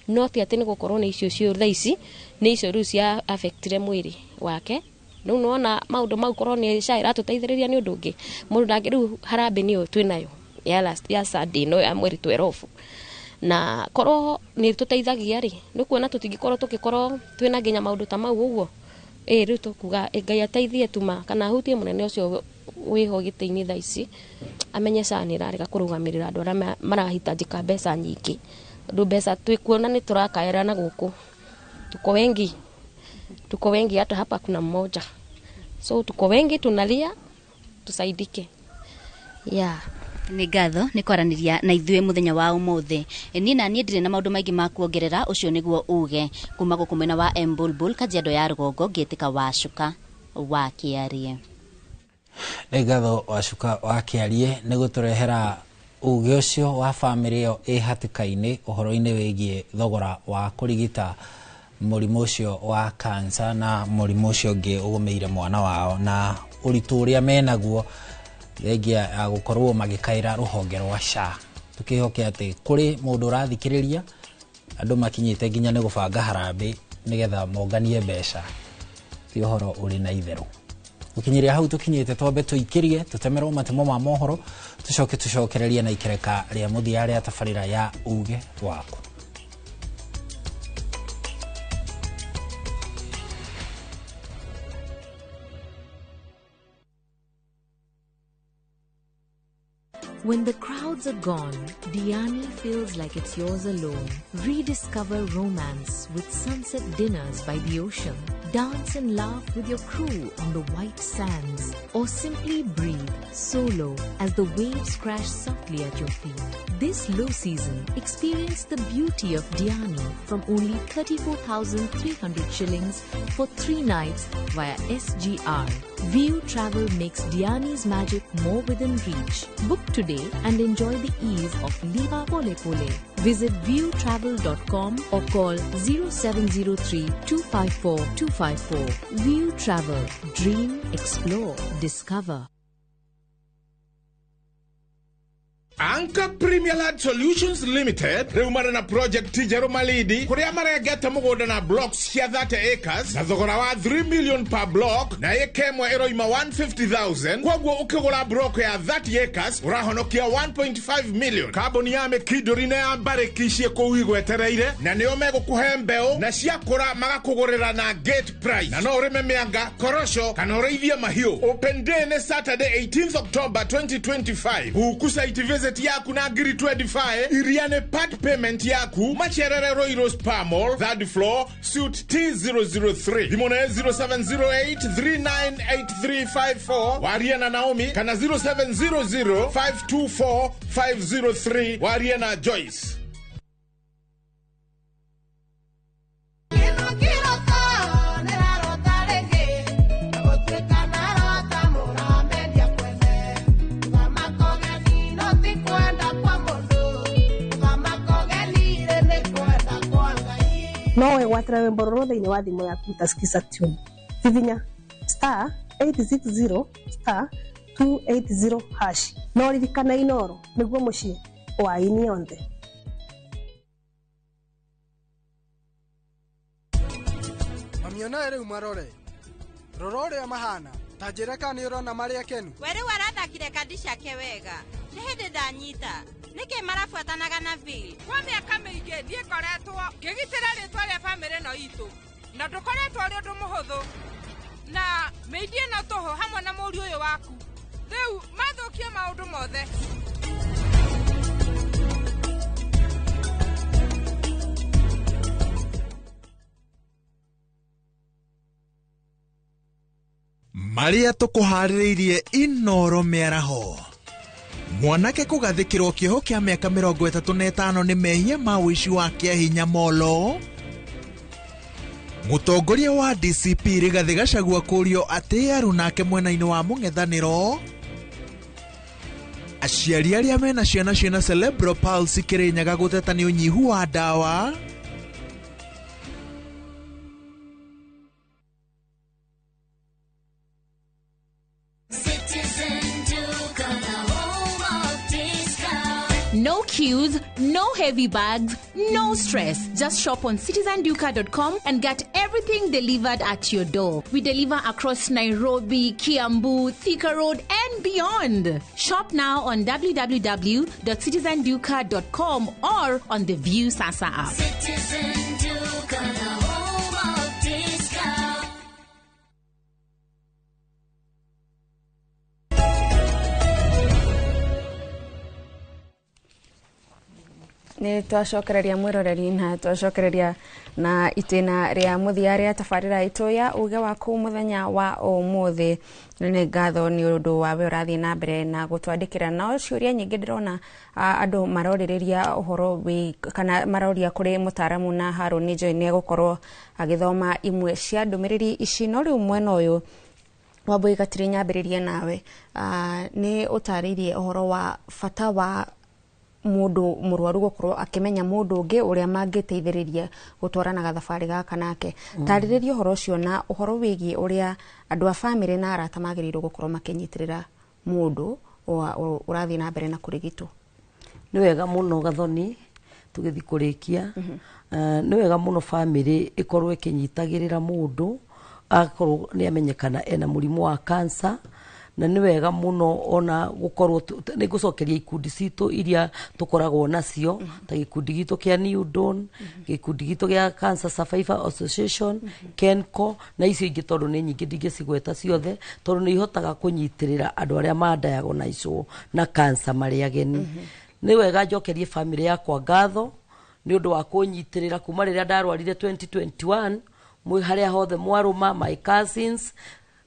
No ti atĩ nĩ gũkorwo nĩ icio cio thaa ici nĩ icio rĩu cia affectire mwĩrĩ wake. Rĩu nĩwona maũndũ mau korwo nĩ SHA ĩratũteithĩrĩria nĩ ũndũ ũngĩ mũndũ ndangĩ. Rĩu harambĩ nĩyo twĩnayo ya last ya Sunday no ya mweri 12, na korwo nĩ tũteithagia rĩ nĩ kuona tũtingĩkorwo tũgĩkorwo twĩna nginya maũndũ ta mau ũguo. Rĩu tũkuga Ngai ateithie tuma kana ahutie mũnene ũcio wĩho gĩtĩ-inĩ thaa ici amenye SHA nĩ ĩrarega kũrũgamĩrĩra andũ arĩa marahitajika mbeca nyingĩ, tondũ mbeca twĩkuona nĩ tũrakaĩra na gũkũ. Tuko wengi, hata hapa kuna mmoja, so tuko wengi tunalia tusaidike. Yeah. Nĩ ngatho nĩ kwaranĩria na ithuĩ mũthenya wa ũmũthĩ. Niĩ na niĩ ndirĩ na maũndũ maingĩ ma kuongerera, ũcio nĩguo uge kuma gũkũ mwena wa Embulbul, Kajiado ya rũgongo, ngĩtĩka Wacuka wa Kĩarie. Nĩ ngatho Wacuka wa Kĩarie nĩ gũtũrehera uge ũcio wa bamĩrĩ ĩyo ĩ hatĩka-inĩ ũhoro-inĩ wĩgiĩ thogora wa kũrigita mũrimũ ũcio wa kansa na mũrimũ ũcio ũngĩ ũgũmĩire mwana wao na ũritũ ũrĩa menaguo thengia ya gũkorwo magĩkaĩra rũhonge rwa SHA. Tũkĩhoke atĩ kũrĩ mũndũ ũrathikĩrĩria andũ makinyĩte nginya nĩ gũbanga harambĩ nĩgetha monganie mbeca, ti ũhoro ũrĩ na itherũ. Gũkinyĩria hau tũkinyĩte, twambe tũikĩrie tũtemerwo matemo ma mohoro tũcoke tũcokererie na ikereka rĩa mũthia rĩa tabarĩra ya uge waku. When the crowds are gone, Diani feels like it's yours alone. Rediscover romance with sunset dinners by the ocean. Dance and laugh with your crew on the white sands. Or simply breathe solo as the waves crash softly at your feet. This low season, experience the beauty of Diani from only 34,300 shillings for 3 nights via SGR. View Travel makes Diani's magic more within reach. Book today and enjoy the ease of Liva Pole Pole. Visit viewtravel.com or call 0703 254 254. View Travel. Dream, explore, discover. Anchor Premier Land Solutions Limited rĩu marĩ na project njerũ Malindi kũrĩa marengete mũgũnda na blocks cia 30 acres na thogora wa 3 million per block, na ĩka ĩmwe ĩroima 150,000. Koguo ũkĩgũra block ya 30 acres ũrahonokia 1.5 million. Kambuni ya Mĩkindũri na ya Mbarĩki ciĩ kũu igwetereire, na nĩo megũkũhe mbeũ na ciakũra magakũgũrĩra na gate price, na no ũrĩme mĩanga, korosho kana ũrĩithie mahiũ. Open day nĩ Saturday 18th October 2025. Buku site visit yaku na ngiri 25 iria nĩ part payment yaku. Macerere Royal Spa Mall, third floor, suite T003. Thimũ nĩ 0708 398354, warie na Naomi, kana 0700 524 503, warie na Joyce. No wĩgwatĩre rwĩmbo rũrũ thĩinĩ wa thimũ yaku ta Skiza tune. Hihinya star 860 star 280 hash. No ririkana Inoro nĩguo mũciĩ wa aini othe. Mamionae rĩu marore. Rora ũrĩa mahana. Ta njĩra kana nĩ ũrona marĩ akenu. We rĩu arathakire kandi ciake wega. Nĩ hĩndĩ ndanyita. Nĩkĩ marabuatanaga na Bill? Kwa mĩaka mĩingĩ ndikoretwo ngĩgitĩra rĩtwa rĩa bamĩrĩ ĩno itũ, na ndũkoretwo ũrĩ ũndũ mũhũthũ, na mĩindi ĩno tũhũ hamwe na mũriũ ũyũ waku rĩu mathũkie maũndũ mothe. Marĩa tũkũharĩrĩirie Inoro mĩaraho. Mwanake kũgathĩkĩrwo kĩoho kĩa mĩaka 35 nĩ mehia ma ũici wa kĩahinya molo. Mũtongoria wa DCP Rigathĩ Gachagua kũrio atĩ arunake mwena-inĩ wa mũng'ethanĩro. Aciari arĩa mena ciana ciĩna cerebral palsy Kĩrĩnyaga gũteta nĩ ũnyihu wa ndawa. No queues, no heavy bags, no stress. Just shop on citizenduka.com and get everything delivered at your door. We deliver across Nairobi, Kiambu, Thika Road, and beyond. Shop now on www.citizenduka.com or on the View Sasa app. Citizen Duka, the home of discount. Nĩ twacokereria mwĩroreri na twacokereria na itĩna rĩa mũthia rĩa tabarĩra itũ ya uge waku mũthenya wa ũmũthĩ. Nĩ ngatho nĩ ũndũ wa we ũrathiĩ na mbere na gũtwandĩkĩra nao ciũria nyingĩ ndĩrona andũ marorĩrĩria ũhoro wĩ kana maroria kũrĩ mũtaaramu na Harũni Joy nĩ egũkorwo agĩthoma imwe cia ndũmĩrĩri ici. No rĩu mwena ũyũ Wambui Gatiri nyambĩrĩrie nawe, nĩ ũtarĩirie ũhoro wa bata wa mundu murwaru gukorwo akimenya mundu ungi uria mangiteithiriria gutwaranaga thabari gaka nake. Tarĩrĩria ũhoro ũcio na ũhoro wĩgiĩ ũrĩa andũ a bamĩrĩ na arata magĩrĩirwo gũkorwo makĩnyitĩrĩra mũndũ ũrathiĩ na mbere na kũrigitwo. Nĩ wega mũno Gathoni, tũgĩthiĩ kũrĩkia. Nĩ wega mũno bamĩrĩ ĩkorwo ĩkĩnyitagĩrĩra mũndũ akorwo nĩ amenyekana ena mũrimũ wa cancer, na nĩ wega mũno ona gũkorwo nĩ ngũcokeria ikundi citũ iria tũkoragwo nacio, ta gĩkundi gitũ kĩa New Dawn, gĩkundi gitũ gĩa Cancer Survivor Association, KENCO, na icio ingĩ tondũ nĩ nyingĩ ndingĩcigweta ciothe, tondũ nĩ ihotaga kũnyitĩrĩra andũ arĩa ma-diagnosed na cancer marĩ ageni. Nĩ wega njokerie bamĩrĩ yakwa ngatho nĩ ũndũ wa kũnyitĩrĩra kuma rĩrĩa ndarwarire 2021, mwĩ harĩa hothe mwarũma, my cousins,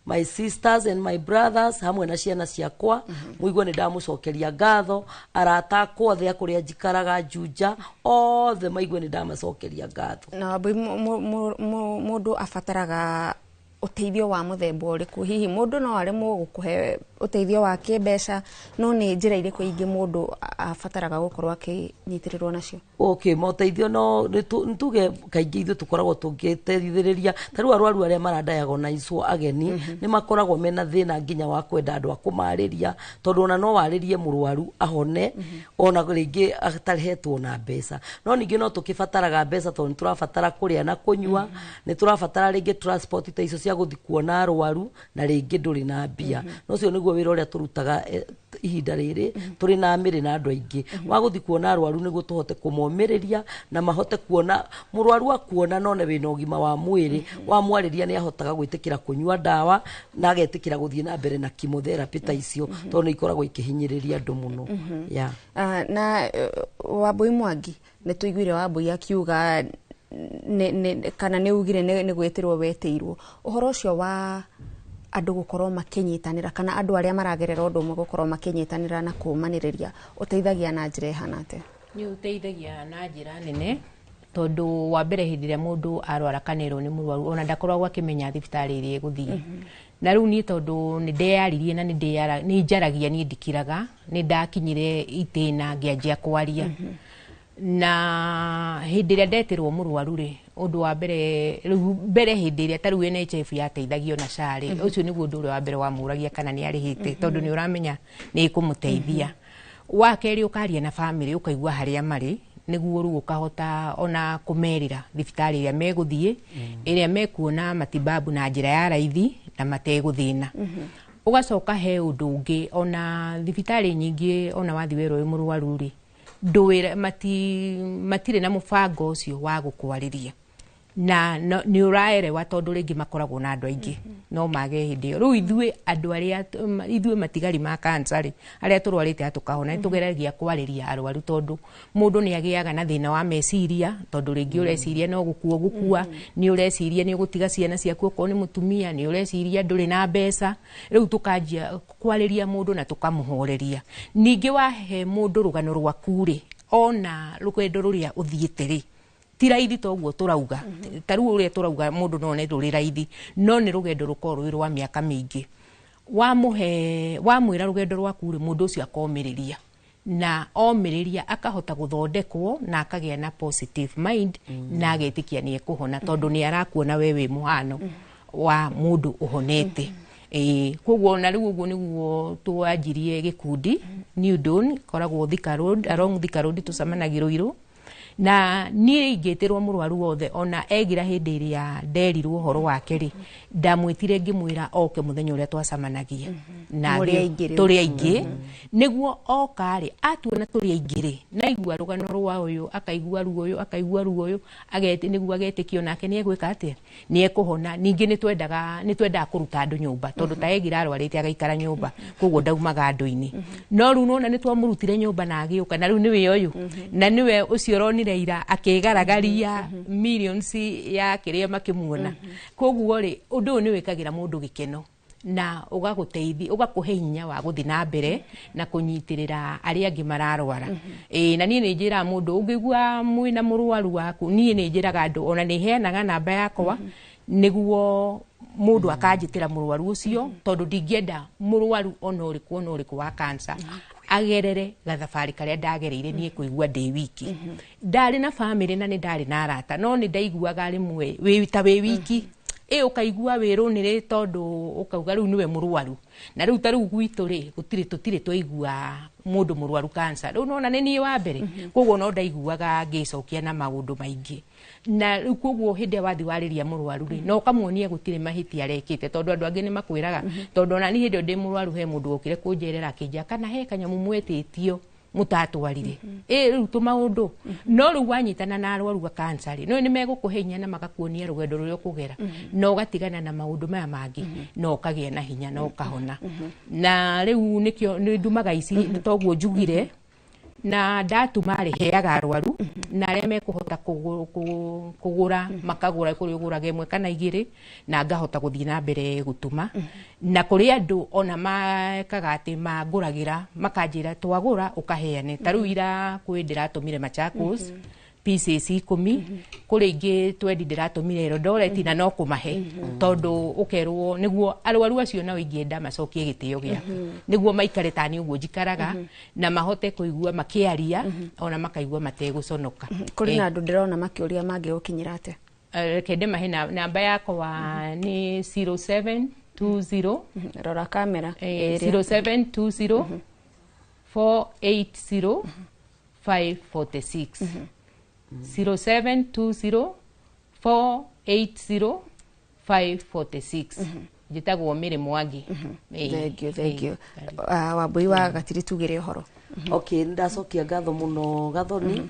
my sisters and my brothers, hamwe na ciana ciakwa, muigue nĩ ndamũcokeria ngatho. Arata akwa othe a kũrĩa njikaraga Juja othe maigue nĩ ndamacokeria ngatho. Na Wambui, mũndũ abataraga ũteithio wa mũthemba ũrĩkũ? Hihi mũndũ no aremwo gũkũhe Ũteithio wa kĩmbeca, no nĩ njĩra irĩkũ ingĩ mũndũ abataraga gũkorwo akĩnyitĩrĩrwo nacio? Okay, moteithio no nĩ tuge kaingĩ ithuĩ tũkoragwo tũngĩteithĩrĩria ta rĩu arwaru arĩa maradiagnoiswo ageni nĩ makoragwo mena thĩna nginya wa kwenda andũ a kũmarĩria, tondũ ona no warĩrie mũrwaru ahone ona rĩngĩ atahetwo na mbeca. No ningĩ no tũkĩbataraga mbeca, tondũ nĩ tũrabatara kũrĩa na kũnyua, nĩ tũrabatara rĩngĩ transport ta icio cia gũthiĩ kuona arwaru, na rĩngĩ ndũrĩ na mbia. No ũcio nĩguo wĩra ũrĩa tũrutaga ihinda rĩrĩ tũrĩ na mĩrĩ na andũ aingĩ wa gũthiĩ kuona arwaru, nĩguo tũhote kũmomĩrĩria na mahote kuona mũrwaru akuona none wĩna ũgima wa mwĩrĩ. Wamwarĩria nĩ ahotaga gwĩtĩkĩra kũnyua ndawa na agetĩkĩra gũthiĩ na mbere na chemotherapy ta icio, tondũ nĩ ikoragwo ikĩhinyĩrĩria andũ mũno. Yeah. Na Wambui Mwangi, nĩ tũiguire Wambui akiuga kana nĩ ugire nĩ gwĩtĩrwo wetĩirwo ũhoro ũcio wa andũ gũkorwo makĩnyitanĩra, kana andũ arĩa maragerera ũndũ ũmwe gũkorwo makĩnyitanĩra na kũmanĩrĩria, ũteithagia na njĩra ĩhana atĩa? Nĩ ũteithagia na njĩra nene, tondũ wa mbere hĩndĩ ĩrĩa mũndũ arwara kana erwo nĩ mũrwaru, ona ndakoragwo akĩmenya thibitarĩ ĩrĩa egũthiĩ. Na rĩu niĩ tondũ nĩ ndeyaririe na nĩ njaragia, niĩ ndikiraga, nĩ ndakinyire itĩna ngĩanjia kwaria. Na hĩndĩ ĩrĩa ndetĩrwo mũrwaru rĩ, ũndũ wa mbere rĩu mbere hĩndĩ ĩrĩa ta rĩu NHIF yateithagio na SHA rĩ, ũcio nĩguo ũndũ ũrĩa wa mbere wamũragia kana nĩ arĩhĩte, tondũ nĩ ũramenya nĩ ĩkũmũteithia. Wa kerĩ, ũkaria na bamĩrĩ, ũkaigua harĩa marĩ, nĩguo rĩu ũkahota ona kũmerĩra thibitarĩ ĩrĩa megũthiĩ, ĩrĩa mekuona matibabu na njĩra ya raithi na mategũthĩna. Ũgacoka he ũndũ ũngĩ, ona thibitarĩ nyingĩ ona wathiĩ werwo wĩ mũrwaru rĩ, ndũwĩra matirĩ na mũbango ũcio wa gũkwarĩria na nĩ ũraerewa, tondũ rĩngĩ makoragwo na andũ aingĩ no mage hĩndĩ ĩyo. Rĩu ithuĩ andũ arĩa ithuĩ matigari ma cancer rĩ, arĩa tũrwarĩte tũkahona, nĩ tũgeragia kwarĩria arwaru, tondũ mũndũ nĩ agĩaga na thĩna wa meciria, tondũ rĩngĩ ũreciria no gũkua gũkua, nĩ ũreciria nĩ ũgũtiga ciana ciaku okorwo nĩ mũtumia, nĩ ũreciria ndũrĩ na mbeca. Rĩu tũkanjia kwarĩria mũndũ na tũkamũhoreria. Ningĩ wahe mũndũ rũgano rwaku rĩ, ona rũgendo rũrĩa ũthiĩte rĩ, ti raithi toguo tũrauga. Ta rĩu ũrĩa tũrauga mũndũ no one rũrĩ raithi, no nĩ rũgendo rũkorwo rwĩ rwa mĩaka mĩingĩ. Wamũhe, wamwĩra rũgendo rwaku rĩ, mũndũ ũcio akomĩrĩria, na omĩrĩria akahota gũthondekwo na akagĩa na positive mind na agetĩkia nĩ ekũhona, tondũ nĩ arakuona we wĩ mũhano wa mũndũ ũhonete. Ĩĩ, koguo na rĩu ũguo nĩguo twanjirie gĩkundi New Dawn, koragwo Thika Road, along Thika Road, tũcemanagia Ruiru. Na niĩ ingĩtĩrwo mũrwaru wothe, ona egira hĩndĩ ĩrĩa nderirwo ũhoro wake rĩ, ndamwĩtire ngĩmwĩra oke mũthenya ũrĩa twacemanagia na Mũrĩ aingĩ rĩu. Tũrĩ aingĩ, nĩguo oka rĩ, atuona tũrĩ aingĩ rĩ, naigua rũgano rwa ũyũ, akaigua ruo ũyũ, akaigua ruo ũyũ, nĩguo agetĩkio nake nĩ egwĩka atĩa, nĩ ekũhona. Ningĩ nĩ twendaga kũruta andũ nyũmba, tondũ ta egira arwarĩte agaikara nyũmba, koguo ndaumaga andũ-inĩ. No rĩu nona nĩ twamũrutire nyũmba na agĩũka, na rĩu nĩwe ũyũ na nĩwe ũcio ũronire ira akĩgaragaria millions ya kĩrĩa makĩmuona. Koguo rĩ, ũndũ ũyũ nĩ wĩkagĩra mũndũ gĩkeno na ũgagũteithia, ũgakũhe hinya wa gũthiĩ na mbere na kũnyitĩrĩra arĩa angĩ mararwara. Ĩĩ, na niĩ nĩ njĩraga mũndũ ũngĩigua mwĩna mũrwaru waku, niĩ nĩ njĩraga andũ, ona nĩ heanaga namba yakwa nĩguo mũndũ akanjĩtĩra mũrwaru ũcio, tondũ ndingĩenda mũrwaru ona ũrĩkũ ona ũrĩkũ wa cancer agerere gathabarĩ karĩa ndagereire niĩ kũigua ndĩ wiki. Ndarĩ na bamĩrĩ na nĩ ndarĩ na arata, no nĩ ndaiguaga rĩmwe wĩ ta wĩ wiki, ĩ ũkaigua wĩrũnĩrĩ, tondũ ũkauga rĩu nĩwe mũrwaru. Na rĩu ta rĩu gwitũ rĩ, gũtirĩ, tũtirĩ twaigua mũndũ mũrwaru cancer. Rĩu nona nĩ niĩ wa mbere, koguo no ndaiguaga ngĩcokia na maũndũ maingĩ. Na rĩu koguo hĩndĩ ĩrĩa wathiĩ warĩria mũrwaru rĩ, na ũkamuonia gũtirĩ mahĩtia arekĩte, tondũ andũ angĩ nĩ makwĩraga, tondũ ona niĩ hĩndĩ ĩyo ndĩ mũrwaru he mũndũ wokire kũnjerera akĩnjĩra kana he kanyamũ mwetĩtio mũtatwarire. Ĩ rĩu tũmaũndũ no rĩu wanyitana na arwaru a cancer rĩ, no nĩ megũkũhe hinya na magakuonia rũgendo rũrĩa ũkũgera, na ũgatigana na maũndũ maya mangĩ, na ũkagĩa na hinya na ũkahona. Na rĩu nĩkĩo nĩ ndumaga ici toguo njugire, na ndatuma rĩ, heaga arwaru na arĩa mekũhota kũgũra makagũra, kũrĩ ũgũraga ĩmwe kana igĩrĩ, na ngahota gũthiĩ na mbere gũtuma. Na kũrĩ andũ ona mekaga atĩ mangũragĩra makanjĩra twagũra ũkaheane. Ta rĩu ira kwĩ ndĩratũmire Machakos. Pieces 10 kũrĩ ingĩ twendi ndĩratũmire Eldoret na no kũmahe tondũ ũkerwo nĩguo arwaru acio nao ingĩenda macokie gĩtĩo gĩaku nĩguo maikare tani ũguo njikaraga na mahote kũigua makĩaria ona makaigua mategũconoka. Kũrĩ na andũ ndĩrona makĩũria mangĩgũkinyĩra atĩa? Reke ndĩmahe namba yakwa nĩ 0720. Rora kamera. 0720 480 546, 0720 480 546. Njĩtagwo Mary Mwangi. Thank you, thank you. Wambui wa Gatiri, tugire ũhoro. Okay, nĩ ndacokia ngatho mũno Gathoni,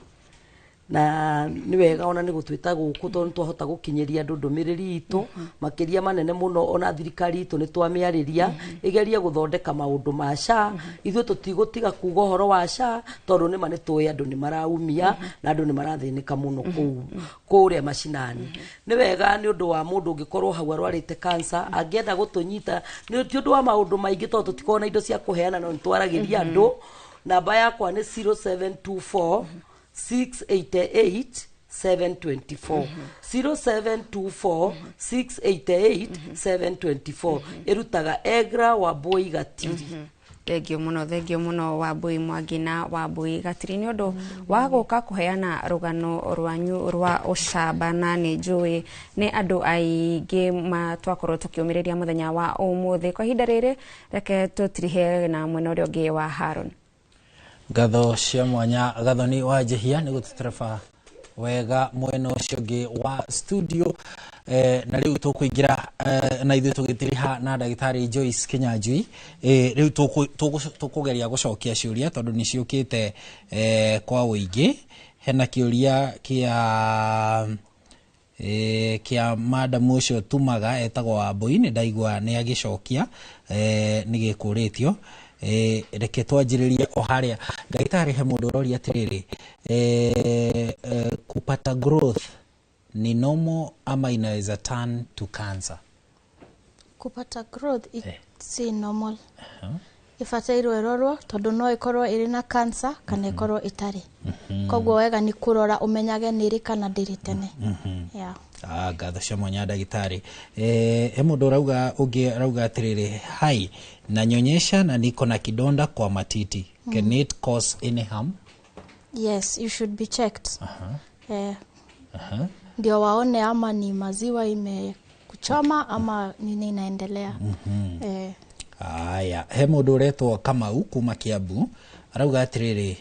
na nĩ wega ona nĩ gũtwĩta gũkũ tondũ nĩ twahota gũkinyĩria andũ ndũmĩrĩri itũ makĩria manene mũno. Ona thirikari itũ nĩ twamĩarĩria ĩgerie gũthondeka maũndũ ma SHA. Ithuĩ tũtigũtiga kuga ũhoro wa SHA tondũ nĩma nĩ tũĩ andũ nĩ maraumia na andũ nĩ marathĩnĩka mũno kũu kũrĩa macinani. Nĩ wega nĩ ũndũ wa mũndũ ũngĩkorwo hau arwarĩte cancer angĩenda gũtũnyita, nĩ ti ũndũ wa maũndũ maingĩ tondũ tũtikoragwo na indo cia kũheana, no nĩ twaragĩria andũ. Namba yakwa nĩ 0724 688 724, 0724 688 724. Ĩrutaga Egra Wambui Gatiri. Thengio muno, thengio muno Wambui Mwangi na Wambui Gatiri nĩ ũndũ wa gũka kũheana rũgano rwanyu rwa ũcamba, na nĩ njũĩ nĩ andũ aingĩ ma twakorwo tũkĩũmĩrĩria mũthenya wa ũmũthĩ. Kwa ihinda rĩrĩ reke tũtirihe na mwena ũrĩa ũngĩ wa Haron. Ngatho cia mwanya Gathoni wa Njehia nĩ gũtũtereba wega mwena ũcio ũngĩ wa studio. Na rĩu tũkũingĩra na ithuĩ tũgĩtiriha na ndagĩtarĩ Joyce Kinyanjui. Rĩu tũkũgeria gũcokia ciũria tondũ nĩ ciũkĩte kwa ũingĩ. Hena kĩũria kĩa madamu ũcio tumaga etagwo Wambui, nĩ ndaigua nĩ agĩcokia nĩ gĩkũrĩtio. Reke twanjĩrĩrie o harĩa ndagĩtarĩ. He mũndũ ũroria atĩrĩrĩ, kupata growth ni normal ama inaweza turn to cancer? Kupata growth si normal, ibatairwo ĩrorwo tondũ no ĩkorwo ĩrĩ na cancer kana ĩkorwo ĩtarĩ. Koguo wega nĩ kũrora ũmenyage nĩ ĩrĩ kana ndĩrĩ tene, yeah. Ah, ngatho cia mwanya ndagĩtarĩ. He mũndũ ũrauga ũngĩ arauga atĩrĩrĩ, "Hi, nanyonyesha na niko na kidonda kwa matiti. Can it cause any harm?" Yes, you should be checked, ndio waone ama ni maziwa imekuchoma ama nini inaendelea. Aya, he mũndũ ũretwo Kamau kuma Kiambu arauga atĩrĩrĩ,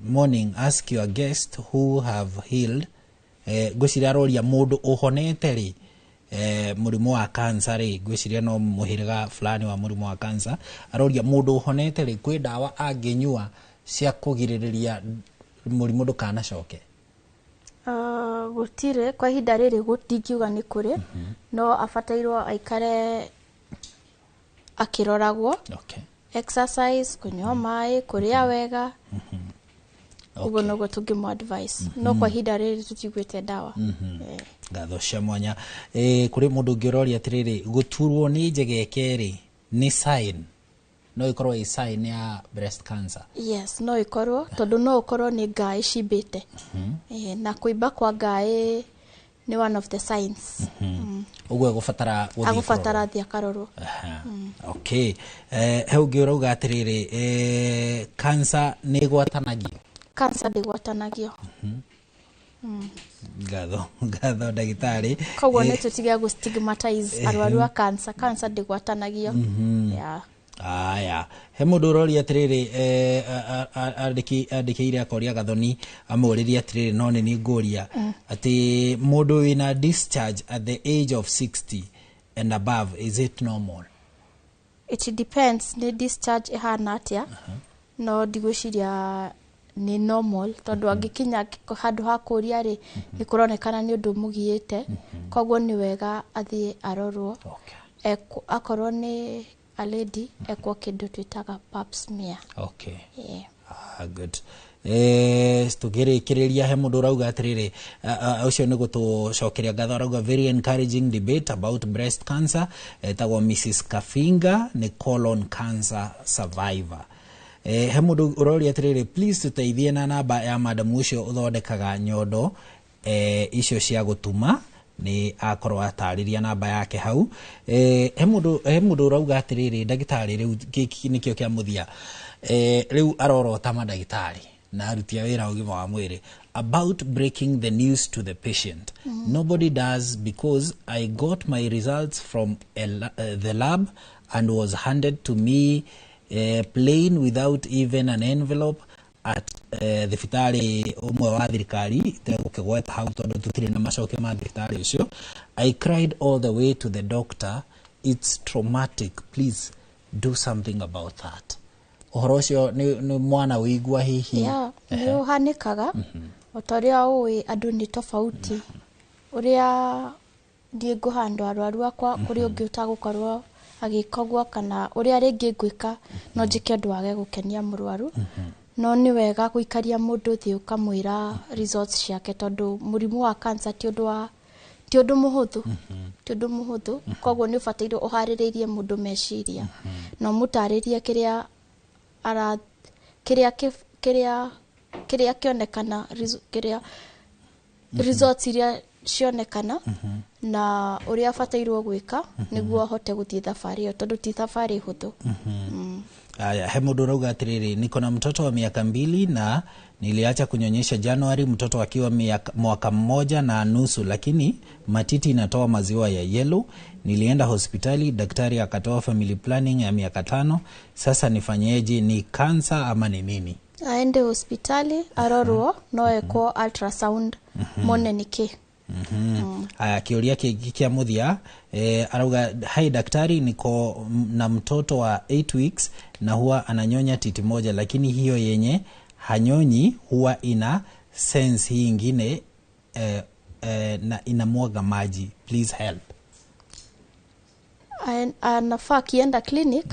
"Morning, ask your guest who have healed." Ngwĩciria aroria mũndũ ũhonete rĩ mũrimũ wa cancer rĩ, ngwĩciria no mũhĩrĩga fulani wa mũrimũ wa cancer. Aroria mũndũ ũhonete rĩ, kwĩ ndawa angĩnyua cia kũgirĩrĩria mũrimũ ndũkanacoke? Gũtirĩ kwa ihinda rĩrĩ, ndingiuga nĩ kũrĩ, no abatairwo aikare akĩroragwo, exercise, kũnyua maĩ, kũrĩa wega. Ũguo noguo tũngĩmũ advice, no kwa ihinda rĩrĩ tũtiguĩte ndawa. Ngatho cia mwanya. Kũrĩ mũndũ ũngĩ ũroria atĩrĩrĩ, gũturwo nĩ njegeke rĩ, nĩ sign, no ĩkorwo ĩ sign ya breast cancer? Yes, no ĩkorwo, tondũ no ũkorwo nĩ ngaĩ cimbĩte. Na kũimba kwa ngaĩ nĩ one of the signs. Ũguo egũbatara gũthiĩ Agũbatara athiĩ akarorwo. Okay. He ũngĩ ũrauga atĩrĩrĩ, cancer nĩ ĩgwatanagio? Cancer ndĩgwatanagio. Ngatho, ngatho ndagĩtarĩ. Koguo nĩ tũtige gũ stigmatize arwaru a cancer. Cancer ndĩgwatanagio. Yeah. Aya, he mũndũ ũroria atĩrĩrĩ, andĩkĩire akoria Gathoni amũrĩrie atĩrĩrĩ, no nĩ niĩ ngũria atĩ mũndũ wĩna discharge at the age of 60 and above, is it normal? It depends nĩ discharge ĩhana atĩa, no ndigwĩciria nĩ normal tondũ angĩkinya handũ ha kũria rĩ, nĩ kũronekana nĩ ũndũ mũgiĩte. Koguo nĩ wega athiĩ arorwo. Akorwo nĩ a lady, ekwo kĩndũ twĩtaga pap smear. Yeah. Ah, good. Tũkĩrĩkĩrĩria he mũndũ ũrauga atĩrĩrĩ, ũcio nĩ gũtũcokeria ngatho, arauga, "Very encouraging debate about breast cancer." Etagwo Mrs Kafinga, nĩ colon cancer survivor. He mũndũ ũroria atĩrĩrĩ, please tũteithie na namba ya madamu ũcio ũthondekaga nyondo icio cia gũtuma, nĩ akorwo atarĩria namba yake hau. He mũndũ ũrauga atĩrĩrĩ, ndagĩtarĩ, rĩu gĩkĩ nĩkĩo kĩa mũthia, rĩu arorota mandagĩtarĩ na aruti a wĩra ũgima wa mwĩrĩ about breaking the news to the patient. Nobody does, because I got my results from the lab and was handed to me plain without even an envelope at thibitarĩ ũmwe wa thirikari, itegũkĩgweta hau tondũ tũtirĩ na macokio ma thibitarĩ ũcio. I cried all the way to the doctor. It's traumatic. Please do something about that. Ũhoro ũcio nĩ mwana wĩigua hihi? Yeah, nĩ ũhanĩkaga. O ta ũrĩa ũĩ, andũ nĩ tofauti. Ũrĩa niĩ ngũhandwo arwaru akwa, kũrĩ ũngĩ ũtagũkorwo agĩka ũguo, kana ũrĩa rĩngĩ ngwĩka no njĩke ũndũ wage gũkenia mũrwaru. No nĩ wega gũikaria mũndũ thĩ ũkamwĩra results ciake, tondũ mũrimũ wa cancer ti ũndũ mũhũthũ, ti ũndũ mũhũthũ. Koguo nĩ ũbataire ũharĩrĩirie mũndũ meciria na ũmũtarĩrie kĩrĩa ara kĩrĩa kĩrĩa kĩrĩa kĩonekana, kĩrĩa results iria cionekana, na ũrĩa abatairwo gwĩka nĩguo ahote gũthiĩ thabarĩ ĩyo, tondũ ti thabarĩ hũthũ. Aya, he mũndũ ũrauga atĩrĩrĩ, niko na mtoto wa miaka 2 na niliacha kunyonyesha Januari, mtoto akiwa mwaka 1.5, lakini matiti inatoa maziwa ya yellow. Nilienda hospitali, daktari akatoa family planning ya miaka 5. Sasa nifanyeje? Ni kansa ama ni nini? Aende hospitali arorwo, no ekwo ultrasound mone nĩkĩ. Aya, kĩũria kĩngĩ kĩa mũthia, arauga, hai daktari, niko na mtoto wa 8 weeks na huwa ananyonya titi moja, lakini hiyo yenye hanyonyi huwa ina sense hii ingine na inamwaga maji. Please help. Anafaa akienda clinic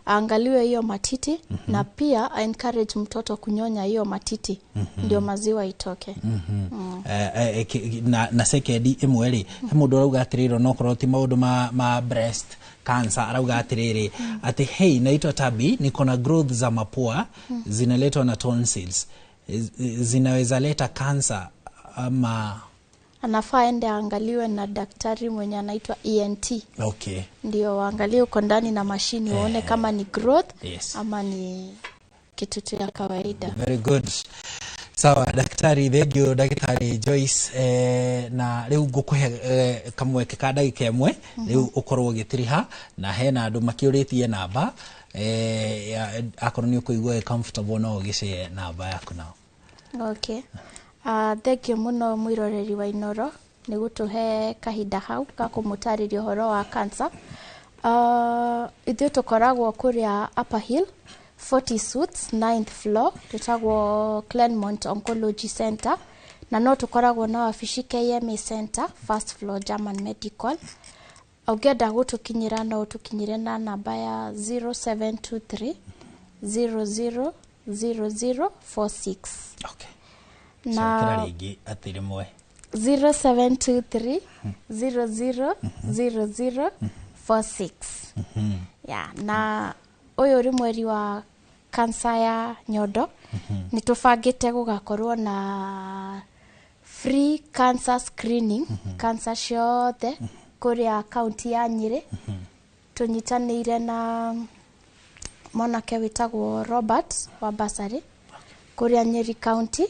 aangaliwe hiyo matiti, na pia a encourage mtoto kunyonya hiyo matiti ndio maziwa itoke. Na sekendi ĩmwe rĩ, he mũndũ ũrauga atĩrĩrĩ, onokorwo ti maũndũ ma breast cancer, arauga atĩrĩrĩ atĩ hey, naitwa Tabi, niko na growth za mapua zinaletwa na tonsils, zinaweza leta cancer ama? Anafaa aende aangaliwe na daktari mwenye anaitwa ENT. Ndio waangalie uko ndani na mashini waone kama ni growth ama ni kitu tu ya kawaida. Very good. Sawa daktari, thank you daktari Joyce. Na riu ngukuhe kamweke ka ndagika ĩmwe riu ukorwo ũgĩtiriha, na hena andũ makĩũrĩtie namba, akorwo nĩ ũkũigua comfortable no ũgĩcee namba yaku nao. Okay. Thank you mũno mwĩroreri wa Inoro nĩ gũtũhe kahinda hau ga kũmũtarĩria ũhoro wa cancer. Ithuĩ tũkoragwo kũrĩa Upper Hill 40 Suites 9th floor, tũtagwo Claremont Oncology Center, na no tũkoragwo na wabici KMA Center first floor German Medical. Ũngĩenda gũtũkinyĩra no ũtũkinyĩre na namba ya 0723 00 0046. Okay. Na rĩngĩ atĩ rĩmwe. 0723 00 0046. Yeah, na ũyũ ũrĩ mweri wa kansa ya nyondo, nĩ tũbangĩte gũgakorwo na free cancer screening, cancer ciothe kũrĩa kaunti ya Nyĩrĩ, tũnyitanĩire na mwanake wĩtagwo Robert wa Basari kũrĩa Nyeri County.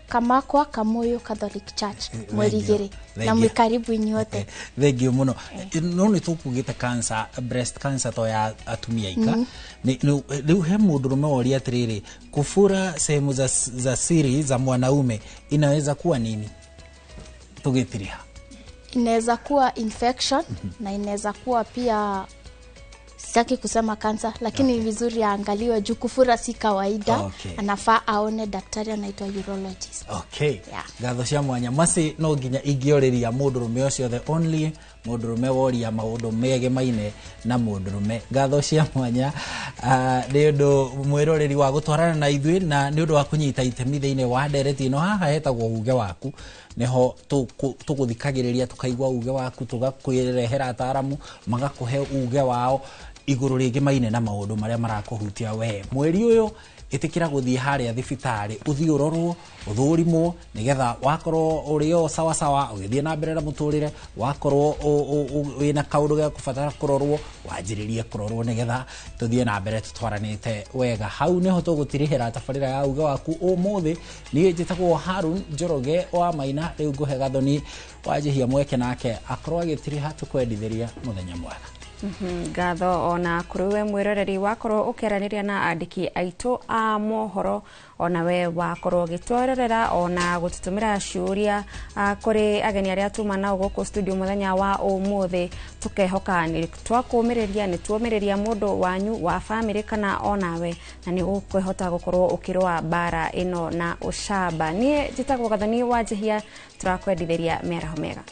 Kamakwa Kamuyu Catholic Church mweri 2, na mwĩ karibu inyuothe. Thank you mũno. No nĩ tũkugĩte cancer, breast cancer to ya atumia ika. Rĩu he mũndũrũme woria atĩrĩrĩ, kufura sehemu za siri za mwanaume inaweza kuwa nini? Tũgĩtiriha. Inaweza kuwa infection, na inaweza kuwa pia, sitaki kusema kansa, lakini vizuri aangaliwe juu kufura si kawaida. Anafaa aone daktari anaitwa urologist. Ngatho cia mwanya maci no nginya ingĩorĩria mũndũrũme ũcio, the only mũndũrũme woria maũndũ megemaine na mũndũrũme. Ngatho cia mwanya nĩ ũndũ mwĩroreri wa gũtwarana na ithuĩ, na nĩ ũndũ wa kũnyita itemi thĩinĩ wa ndereti ĩno. Haha hetagwo uge waku, nĩho tũgũthikagĩrĩria tũkaigua uge waku, tũgakwĩrehera ataaramu magakũhe uge wao. Igũrũ rĩngĩ maine na maũndũ marĩa marakũhutia we. Mweri ũyũ ĩtĩkĩra gũthiĩ harĩa thibitarĩ, ũthiĩ ũrorwo, ũthũrimwo, nĩgetha wakorwo ũrĩ o sawa sawa ũgĩthiĩ na mbere na mũtũrĩre. Wakorwo wĩna kaũndũ ga kũbatara kũrorwo, wanjĩrĩrie kũrorwo, nĩgetha tũthiĩ na mbere tũtwaranĩte wega. Hau nĩho tũgũtirihĩra tabarĩra ya Uge Waku ũmũthĩ. Niĩ njĩtagwo Harun Njoroge wa Maina. Rĩu ngũhe Gathoni Wanjĩhia mweke nake akorwo agĩtiriha. Tũkwendithĩria mũthenya mwega. Ngatho ona kũrĩ we mwĩroreri wakorwo ũkĩaranĩria na andĩki aitũ a mohoro, ona we wakorwo ũgĩtwerorera ona gũtũtũmĩra ciũria kũrĩ ageni arĩa tuma nao gũkũ studio mũthenya wa ũmũthĩ. Tũkehoka nĩ twakũmĩrĩria, nĩ tuomĩrĩria mũndũ wanyu wa bamĩrĩ kana onawe, na nĩ ũkwĩhota gũkorwo ũkĩrũa mbara ĩno na ũcamba. Niĩ njĩtagwo Gathoni Wanjĩhia. Tũrakwendithĩria mĩaraho mĩega.